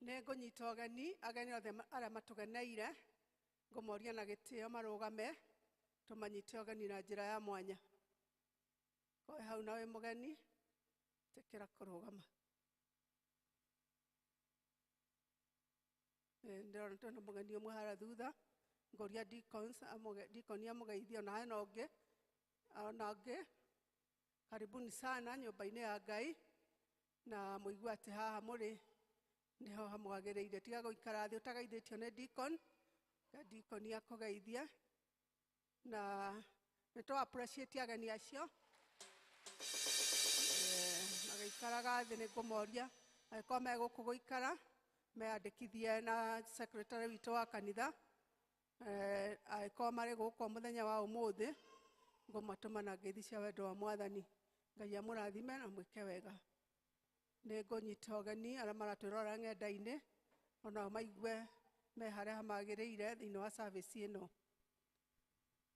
Nĩ ngũnyita ũgeni ageni othe arĩa matũgeneire, ngũmoria na gĩtĩo marũgame, tũmanyite ũgeni na njĩra ya mwanya. Koe hau na wĩ mũgeni, tĩkĩra kũrũgama. Ndĩrona twĩna mũgeni ũmwe harĩa thutha, ngũria deacons, deacon amũgeithie, ona hena ũngĩ, ona ũngĩ. Karibuni sana nyũmba-inĩ ya Ngai, na mũigue atĩ haha mũrĩ nĩho hamwagĩrĩire. Tiga gũikara thĩ ũtageithĩtio nĩ deacon, ka deacon akũgeithie. Na nĩ tũ appreciate ageni acio. Magĩikaraga thĩ nĩ ngũmoria angĩkorwo me gũkũ gũikara meyandĩkithie na secretary witũ wa kanitha. Angĩkorwo marĩ gũkũ mũthenya wa ũmũthĩ, ngũmatũma na ngeithi cia wendo wa Mwathani. Ngai amũrathime na mwĩke wega. Nĩ ngũnyita ũgeni arĩa maratwĩrora ng'enda-inĩ, onao maigue me harĩa hamagĩrĩire thĩinĩ wa service ĩno.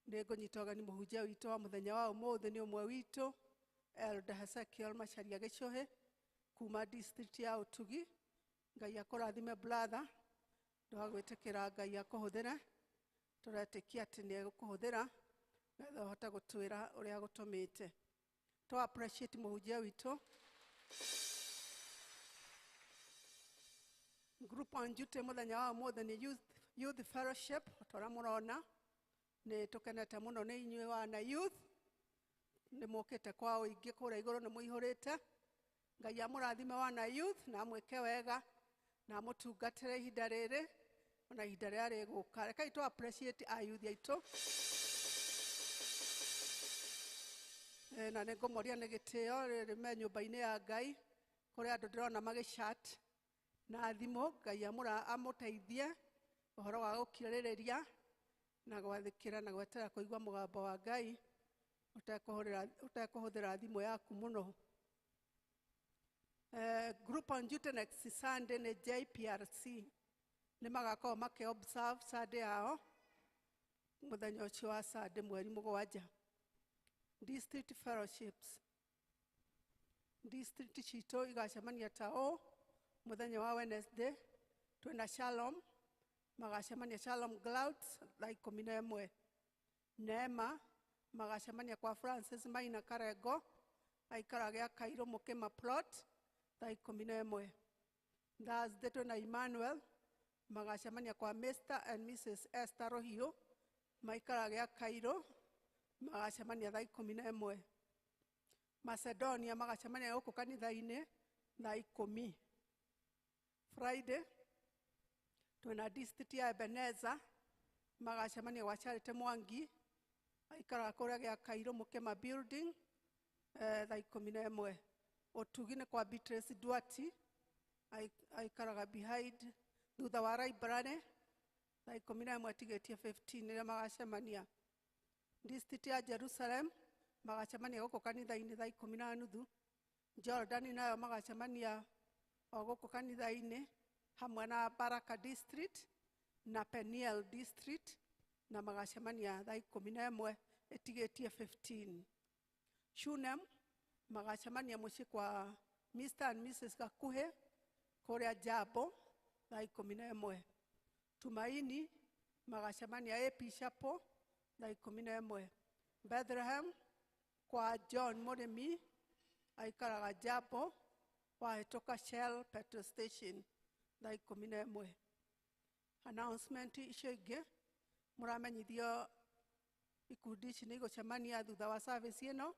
Nĩ ngũnyita ũgeni mũhunjia witũ wa mũthenya wa ũmũthĩ nĩ ũmwe witũ, Elder Hezekiel Macharia Gĩcũhĩ kuma district ya Ũtugi. Ngai akũrathime brother, ndwagwĩtĩkĩra Ngai akũhũthĩre. Tũretĩkia atĩ nĩ egũkũhũthĩra nĩgetha ũhote gũtwĩra ũrĩa agũtũmĩte. Tũ appreciate mũhunjia witũ. Group on duty mũthenya wa ũmũthĩ nĩ youth fellowship, ta ũrĩa mũrona. Nĩ tũkenete mũno nĩ inyuĩ wana youth. Nĩ mũkĩte kwa ũingĩ kũrĩa igũrũ, nĩ mũihũrĩte. Ngai amũrathime wana youth na amwĩke wega na amũtungatĩre ihinda rĩrĩ ona ihinda rĩrĩa rĩgũka. Rekei tũ appreciate a youth aitũ. Na nĩ ngũmoria nĩ gĩtĩo rĩrĩ me nyũmba-inĩ ya Ngai, kũrĩa andũ ndĩrona magĩchat na thimũ. Ngai amũteithie ũhoro wa gũkirĩrĩria na gwathĩkĩra na gweterera kũigua mũgambo wa Ngai ũtekũhũthĩra thimũ yaku mũno. Group on duty next Sunday nĩ JPRC. Nĩ magakorwo makĩ observe Sunday yao mũthenya ũcio wa Sunday mweri 7. District fellowships. District citũ igacemania ta ũũ mũthenya wa Wednesday twĩna Shalom, magacemania Shalom Clouds thaa 11. Neema magacemania kwa Francis Maina Karengo aikaraga Kairũ Mũkĩma plot thaa 11. Thursday twĩna Emmanuel magacemania kwa Mr and Mrs Esther Rohio maikaraga Kairũ magacemania thaa 11. Macedonia magacemania gũkũ kanitha-inĩ thaa 10. Friday twĩna district ya Ebenezer magacemania gwa Charity Mwangi aikaraga kũrĩa gĩa Kairũ Mũkĩma building thaa 11. Ũtugi nĩ kwa Beatrice Duarte aikaraga behind thutha wa library thaa 11 atigĩtie 15 rĩrĩa magacemania. District ya Jerusalem magacemania gũkũ kanitha-inĩ thaa 10:30. Jordan nayo magacemania o gũkũ kanitha-inĩ hamwe na Baraka District na Peniel District na magacemania thaa 11 ĩtigĩtie 15. Shunem magacemania mũciĩ kwa Mr and Mrs Gakuhe kũrĩa Jabo thaa 11. Tumaini magacemania AP Chapel thaa 11. Bethlehem kwa John Mũrĩmi aikaraga Jabo wahĩtũka Shell petrol station thaa 11. Announcement icio ingĩ mũramenyithio ikundi ici nĩ igũcemania thutha wa service ĩno.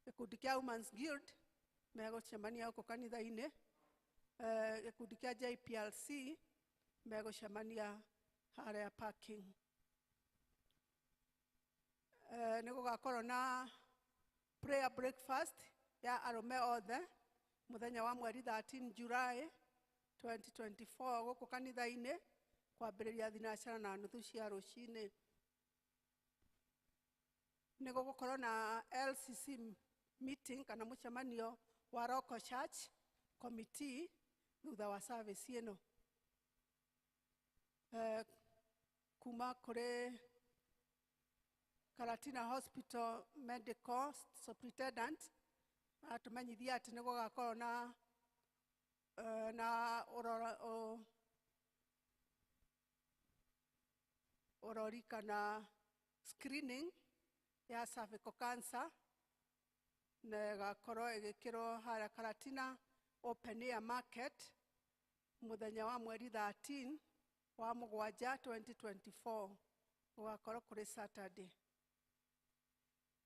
Gĩkundi kĩa Women's Guild megũcemania gũkũ kanitha-inĩ. Gĩkundi kĩa JPLC megũcemania harĩa parking. Nĩ gũgakorwo na prayer breakfast ya arũme othe mũthenya wa mweri 13 July 2024 gũkũ kanitha-inĩ kwambĩrĩria 9:30 cia rũcinĩ. Nĩ gũgũkorwo na LCC meeting kana mũcemanio wa Local Church Committee thutha wa service ĩno. Kuma kũrĩ Karatina Hospital Medical Superintendent atũmenyithia atĩ nĩ gũgakorwo na na ũrori kana screening ya cervical cancer na ĩgakorwo ĩgĩkĩrwo harĩa Karatina Open Air Market mũthenya wa mweri 13 wa mũgwanja 2024, gũgakorwo kũrĩ Saturday.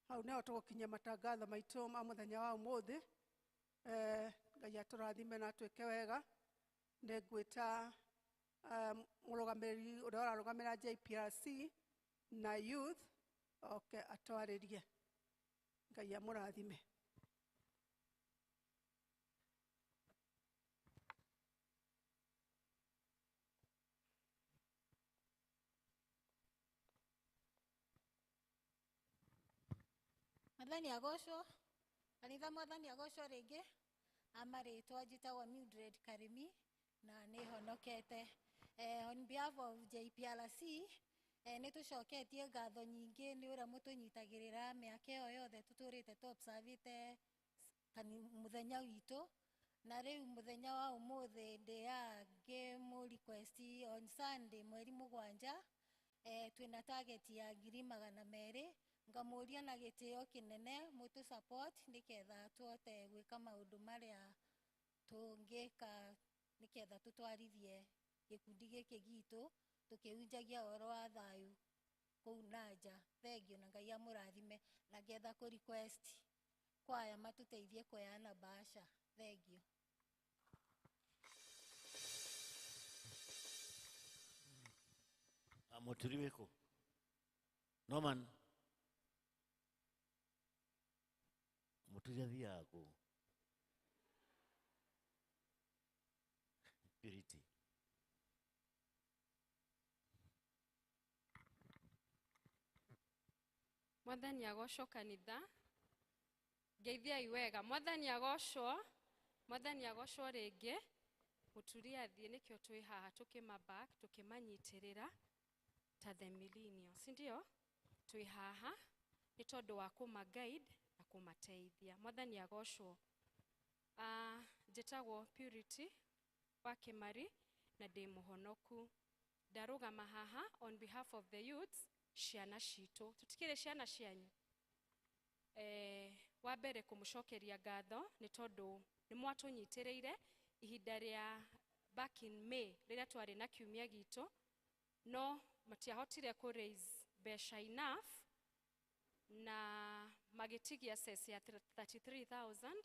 Hau nĩho tũgũkinyia matangatho maitũ ma mũthenya wa ũmũthĩ. Ngai atũrathime na atwĩke wega. Nĩ ngwĩta mũrũgamĩrĩri ũrĩa ũrarũgamĩrĩra JPRC na youth oke atwarĩrie. Ngai amũrathime. Mwathani agocwo, kanitha, Mwathani agocwo rĩngĩ. Amarĩtwa njĩtagwo Mildred Karimi na nĩ honokete. On behalf of JPRC, nĩ tũcoketie ngatho nyingĩ nĩ ũrĩa mũtũnyitagĩrĩra mĩaka ĩyo yothe tũtũrĩte tũ-observĩte mũthenya witũ, na rĩu mũthenya wa ũmũthĩ ndĩaga ngĩmũ request on Sunday mweri 7, twĩna target ya 200,000. Ngamũria na gĩtĩo kĩnene mũtũ support nĩgetha tũhote gwĩka maũndũ marĩa tũngĩka nĩgetha tũtwarithie gĩkundi gĩkĩ gitũ tũkĩhunjagia ũhoro wa thayũ kũu na nja. Thengiũ na Ngai amũrathime, na ngetha kũ request kwaya matũteithie kũheana bahasha. Thengiũ. Muturi wĩkũ? Norman Muturi athiaga kũ? Purity. Mwathani agocwo, kanitha. Ngeithiai wega. Mwathani agocwo, Mwathani agocwo rĩngĩ. Mũturi athiĩ, nĩkĩo twĩ haha tũkĩma back, tũkĩmanyitĩrĩra ta the millennial, si ndio? Twĩ haha nĩ tondũ wa kũma guide na kũmateithia. Mwathani agocwo. Njĩtagwo Purity wa Kĩmari na ndĩ mũhonoku. Ndarũgama haha on behalf of the youths, ciana citũ. Tũtikĩrĩ ciana cianyu? Wa mbere kũmũcokeria ngatho nĩ tondũ nĩ mwatũnyitĩrĩire ihinda rĩa back in May rĩrĩa twarĩ na kiumia gitũ, no matiahotire kũ raise mbeca enough na magĩtigia cess ya 33,000.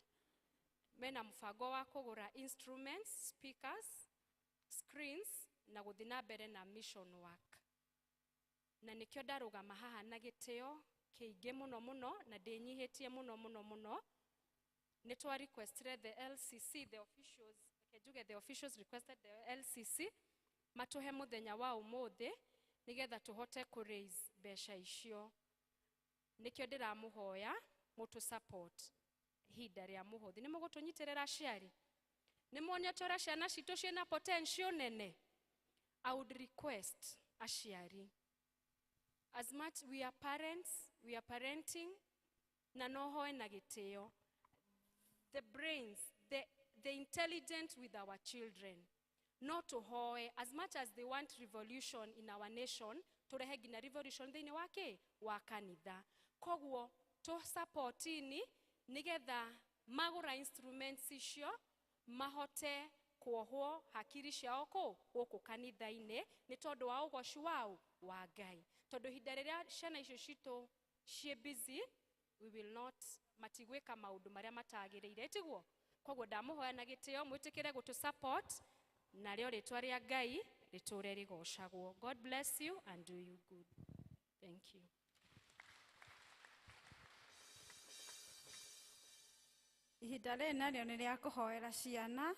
Mena mũbango wa kũgũra instruments, speakers, screens na gũthiĩ na mbere na mission work, na nĩkĩo ndarũgama haha na gĩtĩo kĩingĩ mũno mũno na ndĩnyihĩtie mũno mũno mũno. Nĩ twa requestire the LCC, the officials, reke njuge the officials requested the LCC matũhe mũthenya wa ũmũthĩ nĩgetha tũhote kũ raise mbeca icio. Nĩkĩo ndĩramũhoya mũtũ support ihinda rĩa mũhũthi. Nĩ mũgũtũnyitĩrĩra aciari? Nĩ muonete ũrĩa ciana citũ ciĩna potential nene? I would request aciari, as much we are parents, we are parenting, na no hoe na gĩtĩo, the brains, the intelligent with our children, no tũhoe as much as they want revolution in our nation, tũrehe nginya revolution thĩinĩ wa kĩ wa kanitha. Koguo tũ supportini nĩgetha magũra instruments icio mahote kuohwo hakiri ciao kũ gũkũ kanitha-inĩ nĩ tondũ wa ũgoci wao wa Ngai, tondũ ihinda rĩrĩa ciana icio citũ ciĩ busy, we will not, matigwĩka maũndũ marĩa matagĩrĩire, tiguo? Koguo ndamũhoya na gĩtĩo mwĩtĩkĩre gũtũ support, narĩo rĩtwa rĩa Ngai rĩtũre rĩgocagwo. God bless you and do you good. Thank you. Ihinda rĩrĩ narĩo nĩ rĩa kũhoera ciana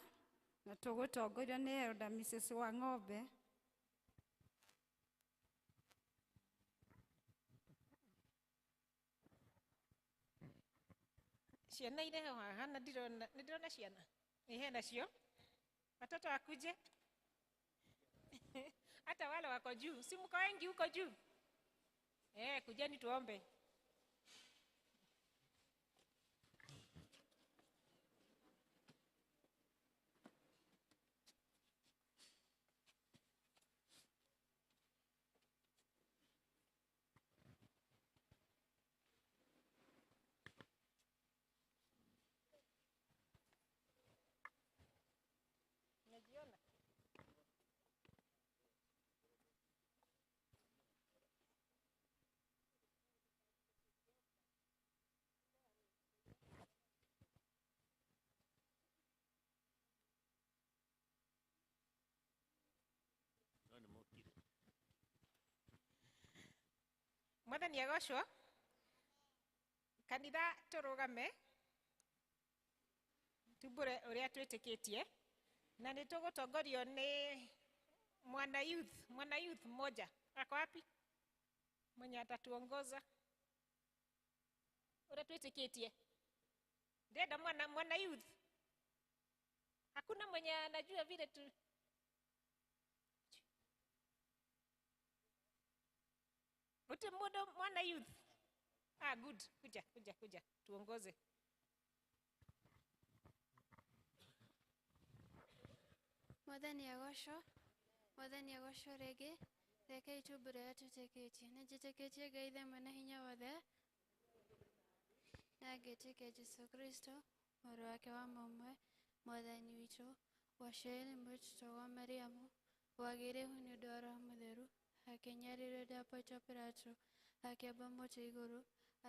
na tũgũtongorio nĩ Elder Mrs. Wang'ombe. Ciana ireho haha na ndirona, nĩ ndĩrona ciana nĩ hena cio. Watoto wakuje. Hata wale wako juu, si mko wengi huko juu? Kujeni tuombe. Unajiona? No nĩ mokire. Mwathani agocwo. Kanitha tũrũgame tumbũre ũrĩa twĩtĩkĩtie na nĩ tũgũtongorio nĩ mwana youth mmoja. Ako wapi? Mwenye atatuongoza ũrĩa twĩtĩkĩtie. Ndĩrenda mwana youth. Hakuna mwenye anajua vile tu. Uti mudo mwana youth. Ah, good. Kuja, kuja, kuja. Tuongoze. Mwathani agocwo, Mwathani agocwo rĩngĩ, rekei tumbũre ũrĩa twĩtĩkĩtie. Nĩ njĩtĩkĩtie Ngai Ithe mwene hinya wothe, na ngetĩkia Jesũ Kristo, mũrũ wake wa mũmwe, Mwathani witũ, waciarirwo nĩ mũrutwo wa Mariamu, wagĩire ihu nĩ ũndũ wa Roho Mũtheru, akĩnyarirwo nĩ Pontio Pilato, akĩamba mũtĩ igũrũ,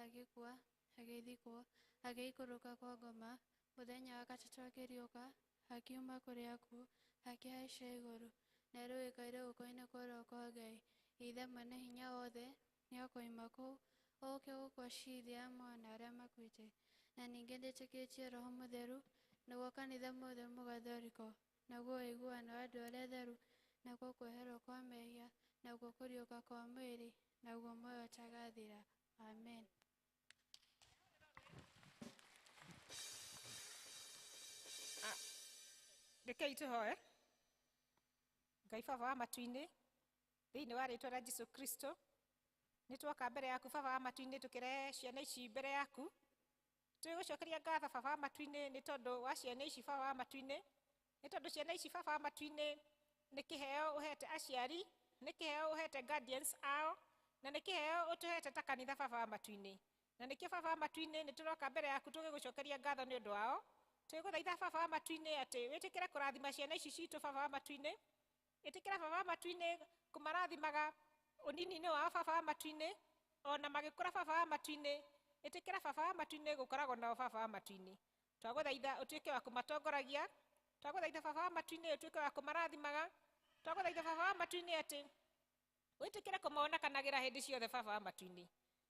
agĩkua, agĩthikwo, agĩikũrũka kwa ngoma, mũthenya wa gatatũ akĩriũka, akiuma kũrĩ akuũ, akĩhaica igũrũ, na rĩu aikaire guoko-inĩ kwa ũrĩo kwa Ngai, Ithe mwene hinya wothe, nĩakoima kũu, oke gũkũacirithia muoyo na arĩa makuĩte. Na ningĩ ndĩtĩkĩtie Roho Mũtheru, nĩguo kanitha mũtheru mũgathoriko, naguo ũiguano wa andũ arĩa atheru, nakuo kweherwo kwa mehia, nakuo kũriũka kwa mwĩrĩ, naguo muoyo ũtagathira. Amen. Rekei tũhoe. Ngai Baba wa matu-inĩ, thĩinĩ wa rĩtwa rĩa Jesũ Kristo, nĩ twoka mbere yaku Baba wa matu-inĩ tũkĩrehe ciana ici mbere yaku. Tũgũcokeria ngatho Baba wa matu-inĩ nĩ tondũ wa ciana ici Baba wa matu-inĩ, nĩ tondũ ciana ici Baba wa matu-inĩ nĩ kĩheo ũhete aciari, nĩ kĩheo ũhete guardians ao, na nĩ kĩheo ũtũhete ta kanitha Baba wa matu-inĩ. Na nĩkĩo Baba wa matu-inĩ nĩ tũroka mbere yaku tũgĩgũcokeria ngatho nĩ ũndũ wao. Twĩgũthaitha Baba wa matu-inĩ atĩ wĩtĩkĩre kũrathima ciana ici citũ Baba wa matu-inĩ, ĩtĩkĩra Baba wa matu-inĩ kũmarathimaga ũnini-inĩ wao Baba wa matu-inĩ, ona magĩkũra Baba wa matu-inĩ, ĩtĩkĩra Baba wa matu-inĩ gũkoragwo nao Baba wa matu-inĩ. Twagũthaitha ũtuĩke wa kũmatongoragia, twagũthaitha Baba wa matu-inĩ ũtuĩke wa kũmarathimaga, twagũthaitha Baba wa matu-inĩ atĩ wĩtĩkĩre kũmonekanagĩra hĩndĩ ciothe Baba wa matu-inĩ.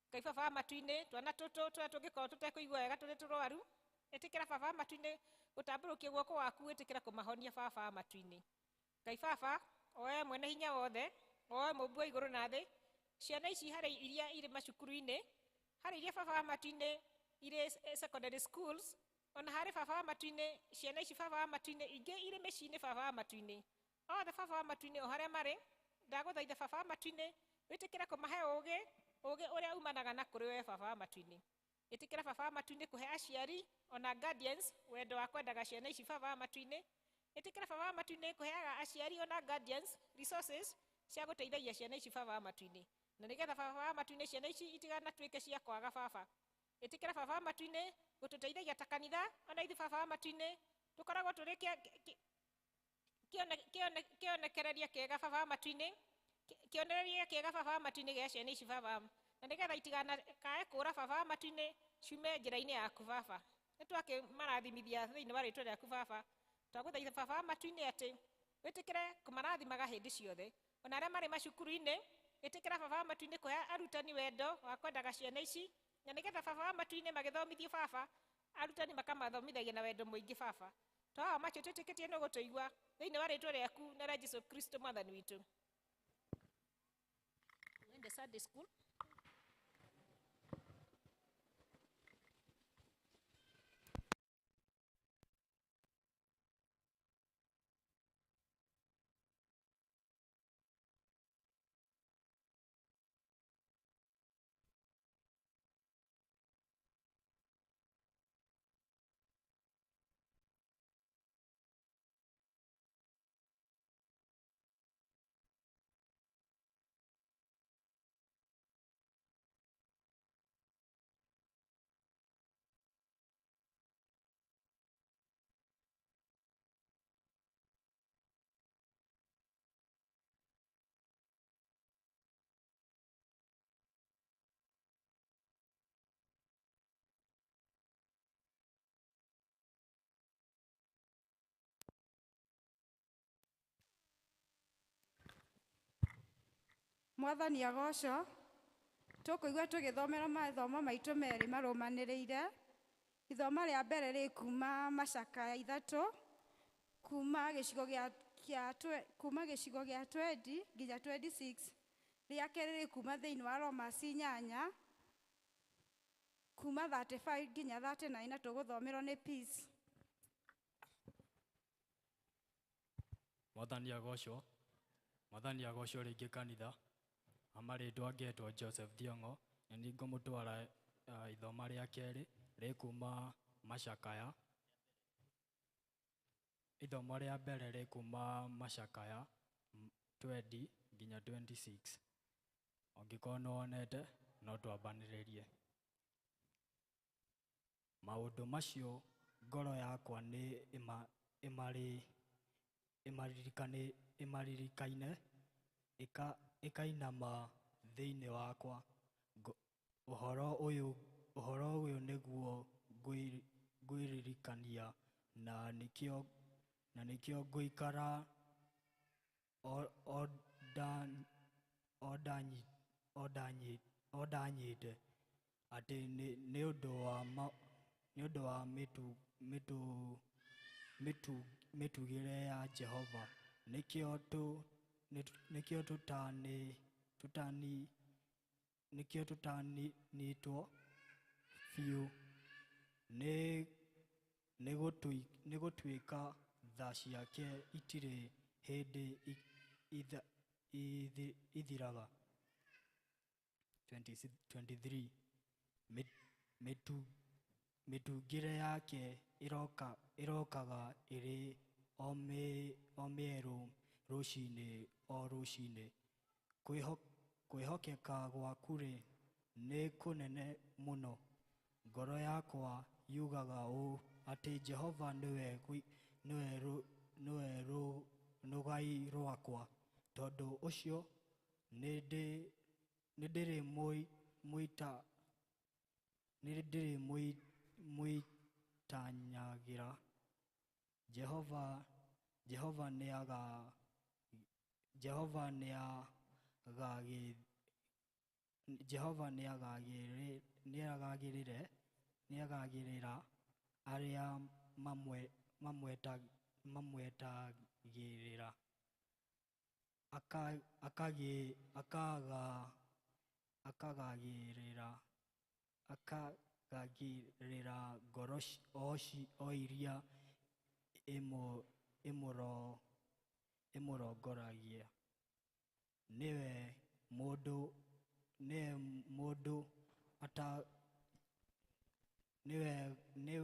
Ngai Baba wa matu-inĩ, twana tũtũ tũrĩa tũngĩkorwo tũtekũigua wega tũrĩ tũrwaru, ĩtĩkĩra Baba wa matu-inĩ gũtambũrũkia guoko waku, ĩtĩkĩra kũmahonia Baba wa matu-inĩ. Ngai Baba, oe mwene hinya wothe, oe mũmbi wa igũrũ na thĩ, ciana ici harĩ iria irĩ macukuru-inĩ, harĩ iria Baba wa matu-inĩ irĩ secondary schools, ona harĩ Baba wa matu-inĩ ciana ici Baba wa matu-inĩ ingĩ irĩ mĩciĩ-inĩ Baba wa matu-inĩ. Othe Baba wa matu-inĩ o harĩa marĩ, ndagũthaitha Baba wa matu-inĩ wĩtĩkĩre kũmahe ũũgĩ, ũũgĩ ũrĩa umanaga na kũrĩ we Baba wa matu-inĩ. Ĩtĩkĩra Baba wa matu-inĩ kũhe aciari ona guardians wendo wa kwendaga ciana ici Baba wa matu-inĩ. Ĩtĩkĩra Baba wa matu-inĩ kũheaga aciari ona guardians resources cia gũteithagia ciana ici Baba wa matu-inĩ, na nĩgetha Baba wa matu-inĩ ciana ici itiganatuĩke cia kwaga Baba. Ĩtĩkĩra Baba wa matu-inĩ gũtũteithagia ta kanitha, ona ithuĩ Baba wa matu-inĩ tũkoragwo tũrĩ kĩonekereria kĩega Baba wa matu-inĩ, kĩonereria kĩega Baba wa matu-inĩ gĩa ciana ici Baba, na nĩgetha itiganakae kũũra Baba wa matu-inĩ ciume njĩra-inĩ yaku Baba. Nĩ twakĩmarathimithia thĩinĩ wa rĩtwa rĩaku Baba. Twagũthaitha Baba wa matu-inĩ atĩ wĩtĩkĩre kũmarathimaga hĩndĩ ciothe, ona arĩa marĩ macukuru-inĩ, ĩtĩkĩra Baba wa matu-inĩ kũhe arutani wendo wa kwendaga ciana ici, na nĩgetha Baba wa matu-inĩ magĩthomithio Baba, arutani makamathomithagia na wendo mũingĩ Baba. Twahoya macio twĩtĩkĩtie nĩ ũgũtũigua thĩinĩ wa rĩtwa rĩaku na rĩa Jesũ Kristo Mwathani witũ. Wende Sunday school. Mwathani agocwo. Tũkũigua tũgĩthomera mathomo maitũ merĩ marũmanĩrĩire. Ithoma rĩa mbere rĩ kuma Macakaya 3, kuma gĩcigo gĩa kuma gĩcigo gĩa 20 nginya 26. Rĩa kerĩ rĩ kuma thĩinĩ wa Romans 8, kuma 35 nginya 39, na tũgũthomerwo nĩ Peace. Mwathani agocwo. Mwathani agocwo rĩngĩ kanitha. Amarĩtwa ngetwo Joseph Thiong'o, na nĩ ngũmũtwara ithoma rĩa kerĩ rĩ kuma Macakaya. Ithomo rĩa mbere rĩ kuma Macakaya 20 nginya 26. Ũngĩkorwo nĩ wonete no twambanĩrĩrie. Maũndũ macio ngoro yakwa nĩ ĩmaririkaine, ĩkainama thĩinĩ wakwa. Ũhoro ũyũ nĩguo ngwĩririkania, na nĩkĩo ngũikara o ndanyĩte, atĩ nĩ ũndũ wa mĩtugĩre ya Jehova nĩkĩo tũtaanĩtwo biũ, nĩ gũtuĩka tha ciake itirĩ hĩndĩ ithiraga. 23. Mĩtungĩre yake ĩrokaga ĩrĩ o mĩerũ rũcinĩ o rũcinĩ. Kwĩhokeka gwaku-rĩ, nĩ kũnene mũno. Ngoro yakwa yugaga ũũ, atĩ Jehova nĩwe rũgai rwakwa, tondũ ũcio nĩndĩrĩmwĩtanyagĩra. Jehova nĩagagĩrĩra arĩa mamwetagĩrĩra, akagagĩrĩra ngoro o iria ĩmũrongoragia. Nĩwe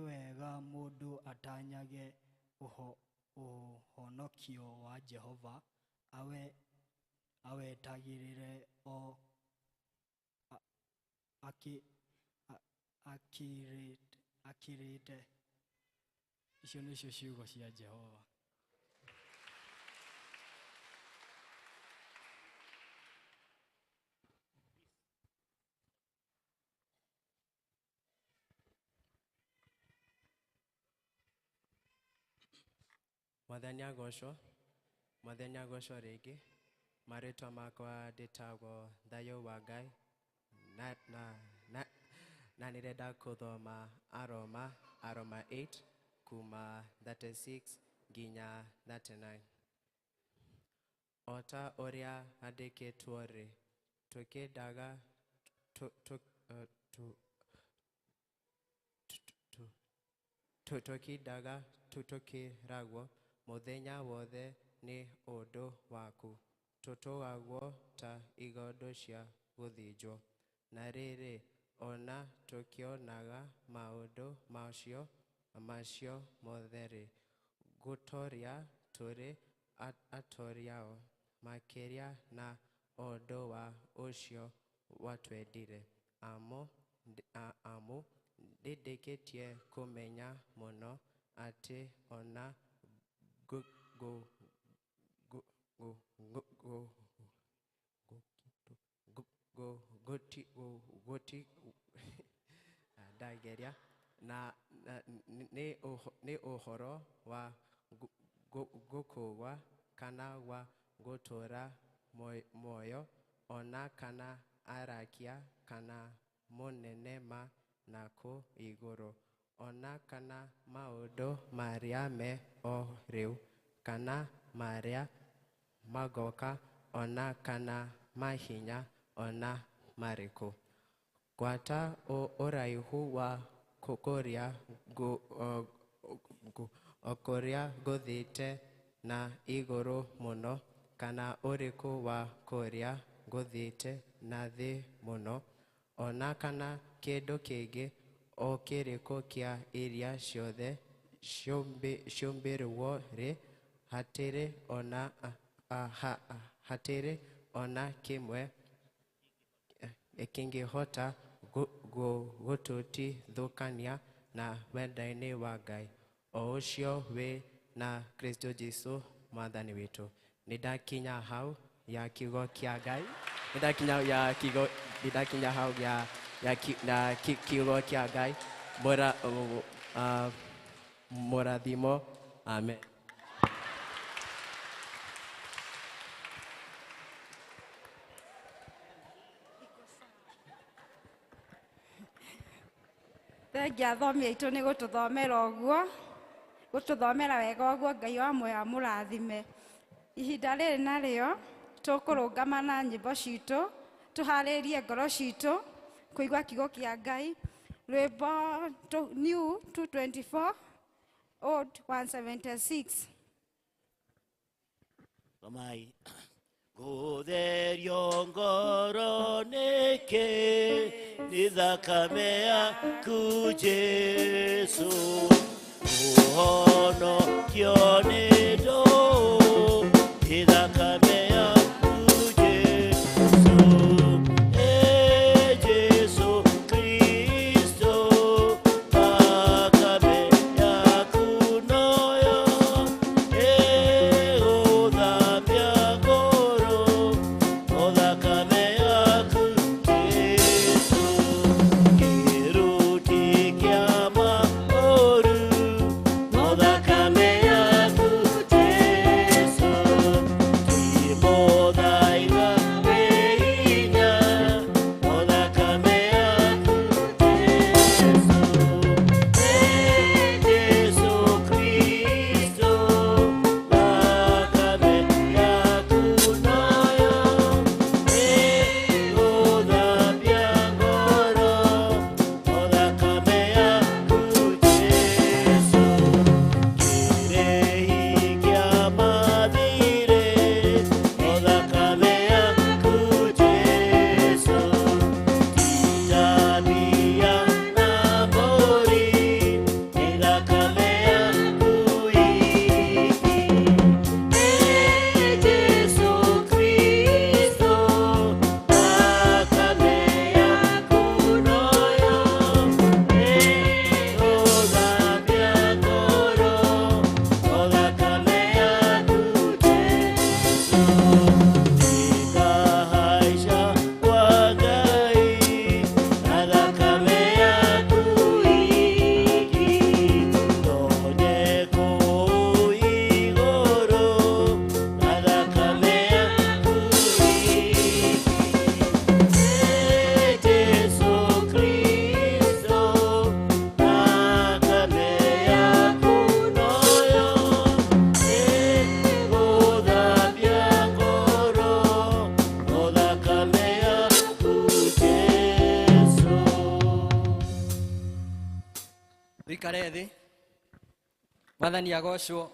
wega mũndũ atanyage ũhonokio wa Jehova, awetagĩrĩre o akirĩte. Icio nĩcio ciugo cia Jehova. Mwathani agocwo, Mwathani agocwo rĩngĩ. Marĩtwa makwa ndĩtagwo Thayũ wa Ngai, na nĩndĩrenda kũthoma Aroma 8 kuma 36 nginya 39. O ta ũrĩa handĩkĩtwo-rĩ, tũkĩndaga tũkĩragwo mũthenya wothe nĩ ũndũ waku, tũtũagwo ta igondo cia gũthĩnjwo. Na rĩrĩ, ona tũkĩonaga maũndũ macio mothe-rĩ, gũtoria tũrĩ atoriao makĩria na ũndũ wa ũcio watwendire. Amu ndĩndĩkĩtie kũmenya mũno atĩ ona ndageria na nĩ ũhoro wa gũkua kana wa gũtũũra muoyo, ona kana arakia kana monene ma nakũ igũrũ, ona kana maũndũ marĩa me o rĩu, kana marĩa magoka, ona kana mahinya ona marĩkũ. Gwata ũraihu wa kũrĩa kũrĩa gũthiĩte na igũrũ mũno, kana ũriku wa kũrĩa gũthiĩte na thĩ mũno, ona kana kĩndũ kĩngĩ o kĩrĩkũ kĩa iria ciothe ciũmbirwo rĩ, hatirĩ ona kĩmwe kĩngĩhota gũtũtigithũkania na wendani wa Ngai o ũcio wĩ na Kristo Jesu mwathani witũ. Nĩndakinya hau ya kiugo kĩa Ngai, nĩndakinya hau ya kiugo kĩa Ngai. Mũrathimo, amen. Thengia athomi aitũ nĩ gũtũthomera ũguo, gũtũthomera wega ũguo. Ngai wa muoyo amũrathime. Ihinda rĩrĩ narĩo tũkũrũngama na nyĩmbo citũ, tũharĩrie ngoro citũ kũigua kiugo kĩa Ngai. Rwĩmbo new 224 old 176. Thomai. Gũtherio ngoro nĩkĩ nĩ thakame yaku Jesũ, ũhonokio nĩ ndũũ nĩ thakame yaku Jesũ. Jesũ Kristo, thakame yaku noyo ĩgũthambia ngoro, o thakame yaku Jesũ. Kĩruti kĩa maũru, o thakame yaku Jesũ. Timũthaiga wĩ hinya, o thakame yaku Jesũ. Jesũ Kristo, thakame yaku noyo ĩgũthambia ngoro, o thakame yaku Jesũ. Kĩrĩhi kĩa mathirĩ, o thakame yaku Jesũ. Ti na mbũri, nĩ thakame yaku iki. Jesũ Kristo, thakame yaku noyo ĩgũthambia ngoro, o thakame yaku Jesũ. Ndikahaica kwa Ngai na thakame yaku iki, ndonye kũu igũrũ na thakame yaku iki. Jesũ Kristo, thakame yaku noyo ĩgũthambia ngoro, o thakame yaku Jesũ. Tuikare thĩ. Mwathani agocwo.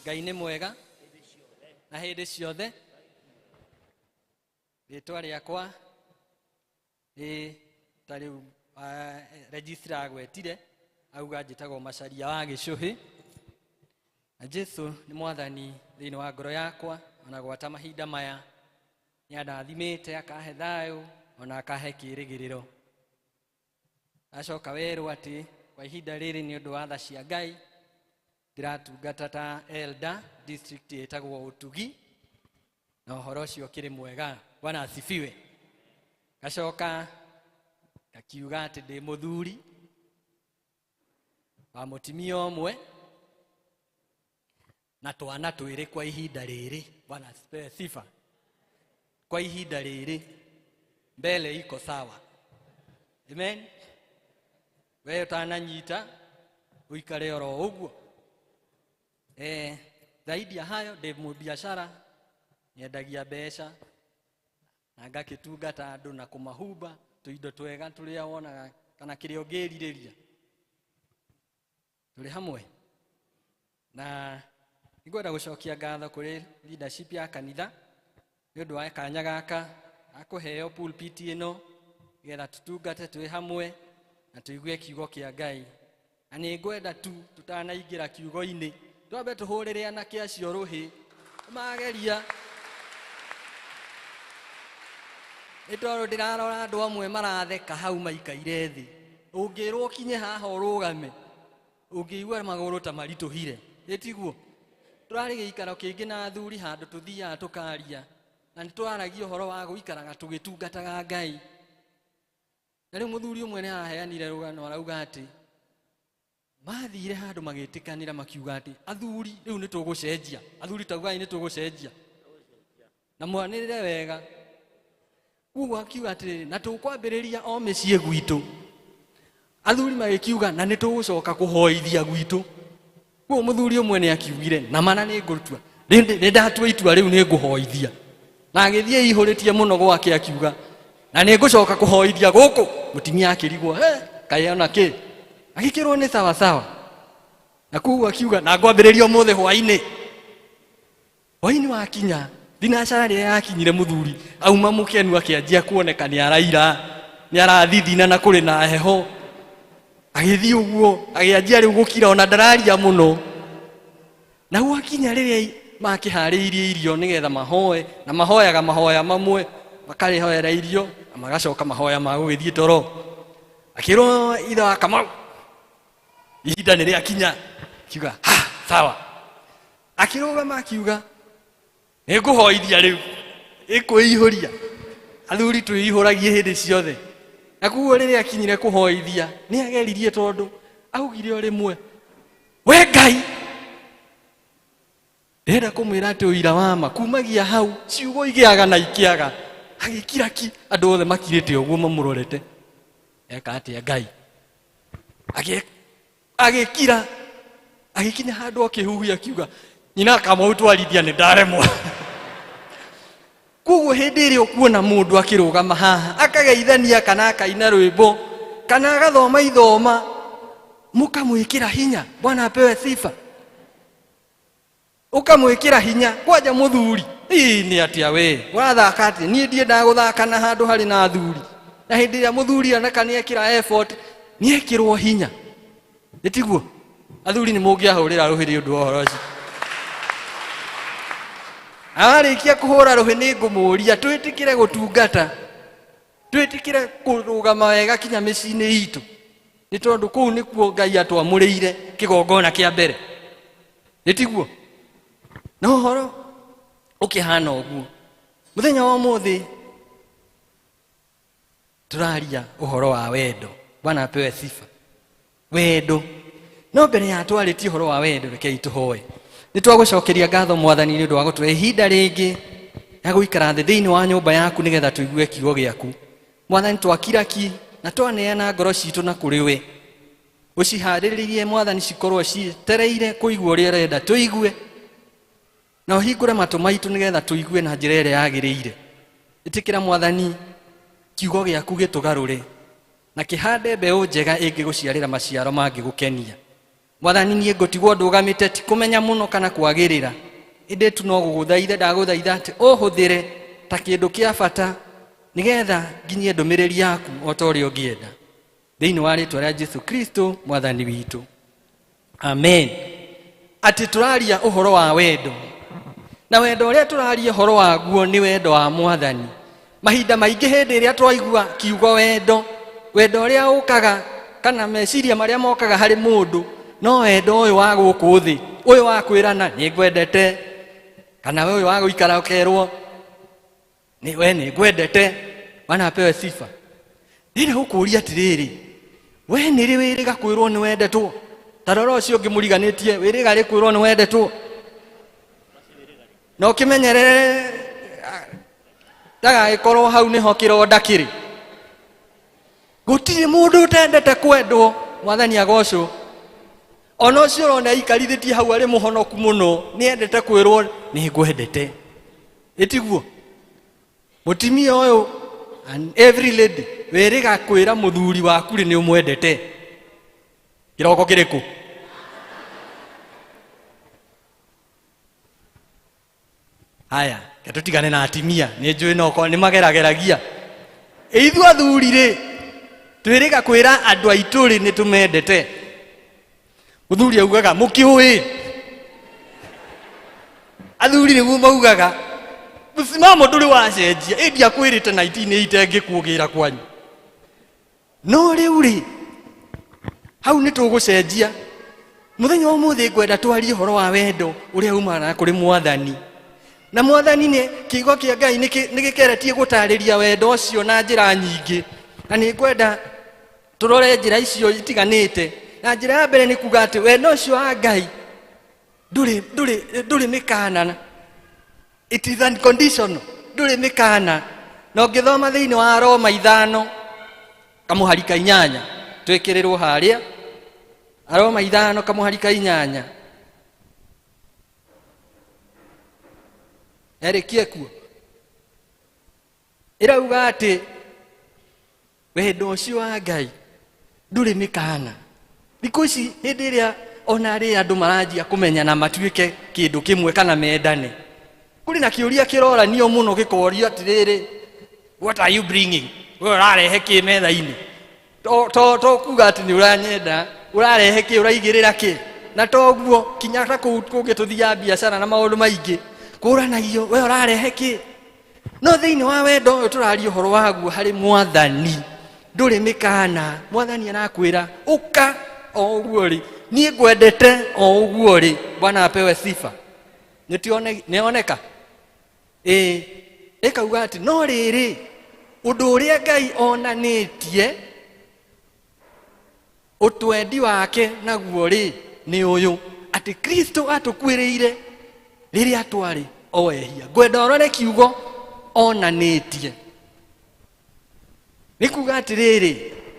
Ngai nĩ mwega na hĩndĩ ciothe. Rĩtwa rĩakwa nĩ ta rĩu registrar agwetire, auga njĩtagwo Macharia wa Gĩcũhĩ. Na Jesũ nĩ mwathani thĩinĩ wa ngoro yakwa, ona gwata mahinda maya nĩ andathimĩte, akahe thayũ, ona akahe kĩĩrĩgĩrĩro. Acoka werwo atĩ kwa ihinda rĩrĩ nĩ ũndũ wa tha cia Ngai ndĩratungata ta elder district ĩtagwo Ũtugi, na ũhoro ũcio ũkĩrĩ mwega. Bwana asifiwe. Gacoka gakiuga atĩ ndĩ mũthuri wa mũtumia ũmwe na twana twĩrĩ kwa ihinda rĩrĩ. Bwana asifiwe sifa. Kwa ihinda rĩrĩ mbele iko sawa. Amen. We ũtananyita ũikare oro ũguo. Zaidi ya hayo ndĩ mũbiacara, nyendagia mbeca na ngakĩtungata andũ na kũmahumba tũindo twega tũrĩa wonaga kana kĩrĩa ũngĩrirĩria. Tũrĩ hamwe na nĩngwenda gũcokia ngatho kũrĩ leadership ya kanitha nĩ ũndũ wa kanya gaka ga kũheo pulpit ĩno nĩgetha tũtungate twĩ hamwe na tũigue kiugo kĩa Ngai. Na nĩ ngwenda tu tũtanaingĩra kiugo-inĩ twambe tũhũrĩre anake acio rũhĩ mageria, nĩ tondũ ndĩrarora andũ amwe maratheka hau maikaire thĩ. Ũngĩrwo ũkinye haha ũrũgame ũngĩigua magũrũ ta maritũhire, ĩtiguo? Tũrarĩ gĩikaro kĩngĩ na athuri handũ tũthiaga tũkaria, na nĩ tũraragia ũhoro wa gũikaraga tũgĩtungataga Ngai. Na rĩu mũthuri ũmwe nĩ araheanire rũgano arauga atĩ mathire handũ magĩtĩkanĩra makiuga atĩ athuri rĩu nĩ tũgũcenjia, athuri taugai nĩ tũgũcenjia na mwanĩrĩre wega. Koguo akiuga atĩrĩrĩ, na tũkwambĩrĩria o mĩciĩ gwitũ. Athuri magĩkiuga na nĩ tũgũcoka kũhoithia gwitũ. Koguo mũthuri ũmwe nĩ akiugire na mana nĩ ngũtua, nĩ ndatua itua rĩu nĩ ngũhoithia. Na agĩthiĩ ihũrĩtie mũno gwake akiuga na nĩ ngũcoka kũhoithia gũkũ. Mũtumia akĩrigwo, he kaĩ ona kĩ, agĩkĩrwo nĩ sawa sawa. Na koguo akiuga na ngwambĩrĩria ũmũthĩ hwainĩ. Hwainĩ wakinya thinacara rĩrĩa yakinyire mũthuri auma mũkenu akĩanjia kuoneka nĩ araira, nĩ arathithina na kũrĩ na heho. Agĩthiĩ ũguo agĩanjia rĩu gũkira ona ndararia mũno. Na gwakinya rĩrĩa makĩharĩirie irio nĩgetha mahoe, na mahoyaga mahoya mamwe makarĩhoera irio na magacoka mahoya ma gũgĩthiĩ toro. Akĩrwo ithe wa Kamau ihinda nĩ rĩakinya, akiuga ha sawa. Akĩrũgama akiuga nĩ ngũhoithia rĩu, ĩkwĩihũria. Athuri twĩihũragie hĩndĩ ciothe. Na koguo rĩrĩa akinyire kũhoithia nĩ ageririe, tondũ augire o rĩmwe we Ngai ndĩrenda kũmwĩra atĩ ũira wa ma kumagia hau ciugo igĩaga na ikĩaga. Agĩkira ki, andũ othe makirĩte ũguo mamũrorete. Eka atĩa Ngai? Agĩkira, agĩkinya handũ akĩhuhia akiuga nyina Kamau twarithia nĩ ndaremwo. Koguo hĩndĩ ĩrĩa ũkuona mũndũ akĩrũgama haha akageithania kana akaina rwĩmbo kana agathoma ithoma, mũkamwĩkĩra hinya. Bwana apewe sifa. Ũkamwĩkĩra hinya kwanja mũthuri, ĩĩ nĩ atĩa we ũrathaka atĩa? Niĩ ndiendaga gũthaka na handũ harĩ na athuri. Na hĩndĩ ĩrĩa mũthuri oneka nĩ ekĩra effort, nĩ ekĩrwo hinya, ĩtiguo? Athuri nĩ mũngĩahũrĩra rũhĩ nĩ ũndũ wa ũhoro ũcio. Arĩkia kũhũra rũhĩ nĩ ngũmũria twĩtĩkĩre gũtungata, twĩtĩkĩre kũrũgama wega kinya mĩciĩ-inĩ itũ, nĩ tondũ kũu nĩkuo Ngai atwamũrĩire kĩgongona kĩa mbere, ĩtiguo? Na ũhoro ũkĩhana ũguo, mũthenya wa ũmũthĩ tũraria ũhoro wa wendo. Bwana apewe sifa. Wendo. No mbere ya twarĩtie ũhoro wa wendo, rekei tũhoe. Nĩ twagũcokeria ngatho Mwathani nĩ ũndũ wa gũtũhe ihinda rĩngĩ ya gũikara thĩ thĩinĩ wa nyũmba yaku nĩgetha tũigue kiugo gĩaku. Mwathani, twakira ki na twaneana ngoro citũ na kũrĩ we. Ũciharĩrĩrie Mwathani cikorwo cietereire kũigua ũrĩa ũrenda tũigue, na ũhingũre matũ maitũ nĩgetha tũigue na njĩra ĩrĩa yagĩrĩire. Ĩtĩkĩra Mwathani kiugo gĩaku gĩtũgarũre na kĩhande mbeũ njega ĩngĩgũciarĩra maciaro mangĩgũkenia. Mwathani, niĩ ngũtigwo ndũgamĩte ti kũmenya mũno kana kwagĩrĩra, ĩndĩ tu no gũgũthaitha ndagũthaitha atĩ ũhũthĩre ta kĩndũ kĩa bata nĩgetha nginyie ndũmĩrĩri yaku o ta ũrĩa ũngĩenda, thĩinĩ wa rĩtwa rĩa Jesu Kristo Mwathani witũ, amen. Atĩ tũraria ũhoro wa wendo, na wendo ũrĩa tũraria ũhoro waguo nĩ wendo wa Mwathani. Mahinda maingĩ hĩndĩ ĩrĩa twaigua kiugo wendo, wendo ũrĩa ũkaga kana meciria marĩa mokaga harĩ mũndũ no wendo ũyũ wa gũkũ thĩ, ũyũ wa kwĩrana nĩ ngwendete, kana ũyũ wa gũikara ũkerwo nĩ we nĩ ngwendete. Bwana apewe sifa. Rĩrĩa gũkũria atĩrĩrĩ, we nĩ rĩ wĩrĩga kwĩrwo nĩ wendetwo? Ta rora ũcio ũngĩ mũriganĩtie, wĩrĩga rĩ kwĩrwo nĩ wendetwo? Na ũkĩmenyerere Ndagagĩkorwo hau nĩho kĩronda kĩrĩ. Gũtirĩ mũndũ ũtendete kwendwo, mwathani agocwo. Ona ũcio ũrona aikarithĩtie hau arĩ mũhonoku mũno, nĩendete kwĩrwo nĩ ngwendete. Ĩtiguo? Mũtumia ũyũ and every lady wĩrĩga kwĩra mũthuri waku rĩ nĩ ũmwendete. Kĩroko kĩrĩkũ? Haya, reke tũtigane na atimia, nĩ njũĩ no korwo nĩ magerageragia. Ithuĩ athuri rĩ, twĩrĩga kwĩra andũ aitũ rĩ nĩ tũmendete. Mũthuri augaga mũkĩũĩ. Athuri nĩguo maugaga mũsimamo ndũrĩ wacenjia, ĩ ndiakwĩrĩte 1980 ngĩkuũgĩra kwanyu. No rĩu rĩ, hau nĩ tũgũcenjia. Mũthenya wa ũmũthĩ ngwenda twarie ũhoro wa wendo ũrĩa umanaga kũrĩ mwathani. Na mwathani nĩ kiugo kĩa Ngai nĩ gĩkeretie gũtarĩria wendo ũcio na njĩra nyingĩ. Na nĩ ngwenda tũrore njĩra icio itiganĩte. Na njĩra ya mbere nĩ kuga atĩ wendo ũcio wa Ngai ndũrĩ mĩkana. It is unconditional. Ndũrĩ mĩkana. Na ũngĩthoma thĩinĩ wa Roma 5 kamũhari ka 8, twĩkĩrĩrwo harĩa. Aroma 5 kamũhari ka 8. Erikie kuo. Ĩrauga atĩ wendo ũcio wa Ngai ndũrĩ mĩkana. Thikũ ici hĩndĩ ĩrĩa ona rĩ andũ maranjia kũmenyana matuĩke kĩndũ kĩmwe kana mendane, kũrĩ na kĩũria kĩroranio mũno gĩkorio atĩrĩrĩ, what are you bringing? We ũrarehe kĩ metha-inĩ? To kuga atĩ nĩ ũranyenda, ũrarehe kĩ, ũraigĩrĩra kĩ? Na toguo kinya ta kũu kũngĩ tũthiaga biacara na maũndũ maingĩ, kũranagio we ũrarehe kĩ? No thĩinĩ wa wendo ũyũ tũraria ũhoro waguo harĩ mwathani, ndũrĩ mĩkana. Mwathani arakwĩra ũka o ũguo rĩ, niĩ ngwendete o ũguo rĩ. Bwana apewe sifa. Nĩoneka? Ĩĩ, ĩkauga atĩ no rĩrĩ, ũndũ ũrĩa Ngai onanĩtie ũtwendi wake naguo rĩ nĩ ũyũ, atĩ Kristo atũkuĩrĩire rĩrĩa twarĩ o ehia. Ngwenda ũrore kiugo onanĩtie. Nĩ kuga atĩrĩrĩ,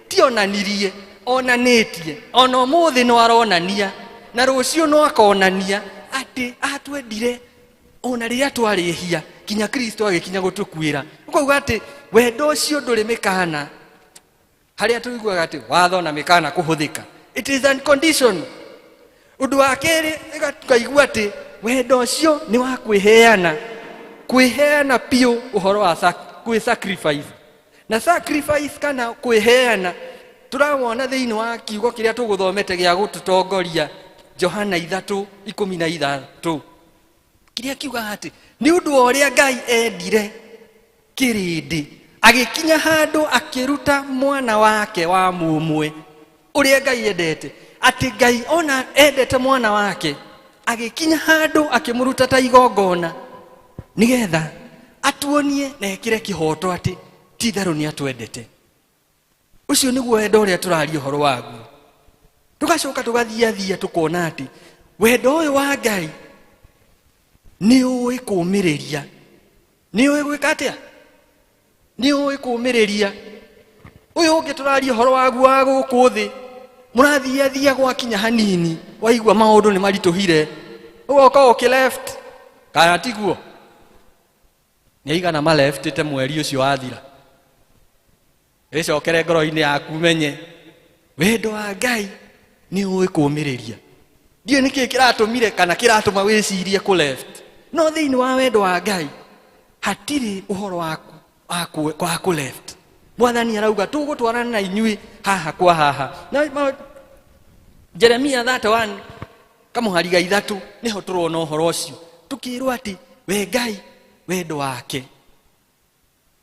ti onanirie, onanĩtie. Ona ũmũthĩ no aronania, na rũciũ no akonania atĩ atwendire ona rĩrĩa twarĩ ehia, kinya Kristo agĩkinya gũtũkuĩra. Ũkauga atĩ wendo ũcio ndũrĩ mĩkana. Harĩa tũiguaga atĩ watho na mĩkana kũhũthĩka, it is unconditional. Ũndũ wa kerĩ, tũkaigua atĩ wendo ũcio nĩ wa kwĩheana, kwĩheana biũ, ũhoro wa kwĩ sacrifice. Na sacrifice kana kwĩheana tũrawona thĩinĩ wa kiugo kĩrĩa tũgũthomete gĩa gũtũtongoria, Johana 3:13, kĩrĩa kiugaga atĩ nĩ ũndũ wa ũrĩa Ngai endire kĩrĩndĩ, agĩkinya handũ akĩruta mwana wake wa mũmwe, ũrĩa Ngai endete, atĩ Ngai ona endete mwana wake, agĩkinya handũ akĩmũruta ta igongona, nĩgetha atuonie na ekĩre kĩhoto atĩ ti itherũ nĩ atwendete. Ũcio nĩguo wendo ũrĩa tũraria ũhoro waguo. Tũgacoka tũgathiathia tũkona atĩ wendo ũyũ wa Ngai nĩ ũĩ kũũmĩrĩria. Nĩ ũĩ gwĩka atĩa? Nĩ ũĩ kũũmĩrĩria. Ũyũ ũngĩ tũraria ũhoro waguo wa gũkũ thĩ, mũrathiathia gwakinya hanini, waigua maũndũ nĩ maritũhire, ũgoka ũkĩ left, kana tiguo? Nĩ aigana ma leftĩte mweri ũcio wathira? Wĩcokere ngoro-inĩ yaku ũmenye wendo wa Ngai nĩ ũĩ kũũmĩrĩria. Ndiũĩ nĩkĩ kĩratũmire kana kĩratũma wĩcirie kũ left, no thĩinĩ wa wendo wa Ngai hatirĩ ũhoro wa kũ left. Mwathani arauga tũgũtwarana na inyuĩ haha kwa haha. Na Jeremia 31 kamũhari ga 3 nĩho tũrona ũhoro ũcio, tũkĩrwo atĩ we Ngai wendo wake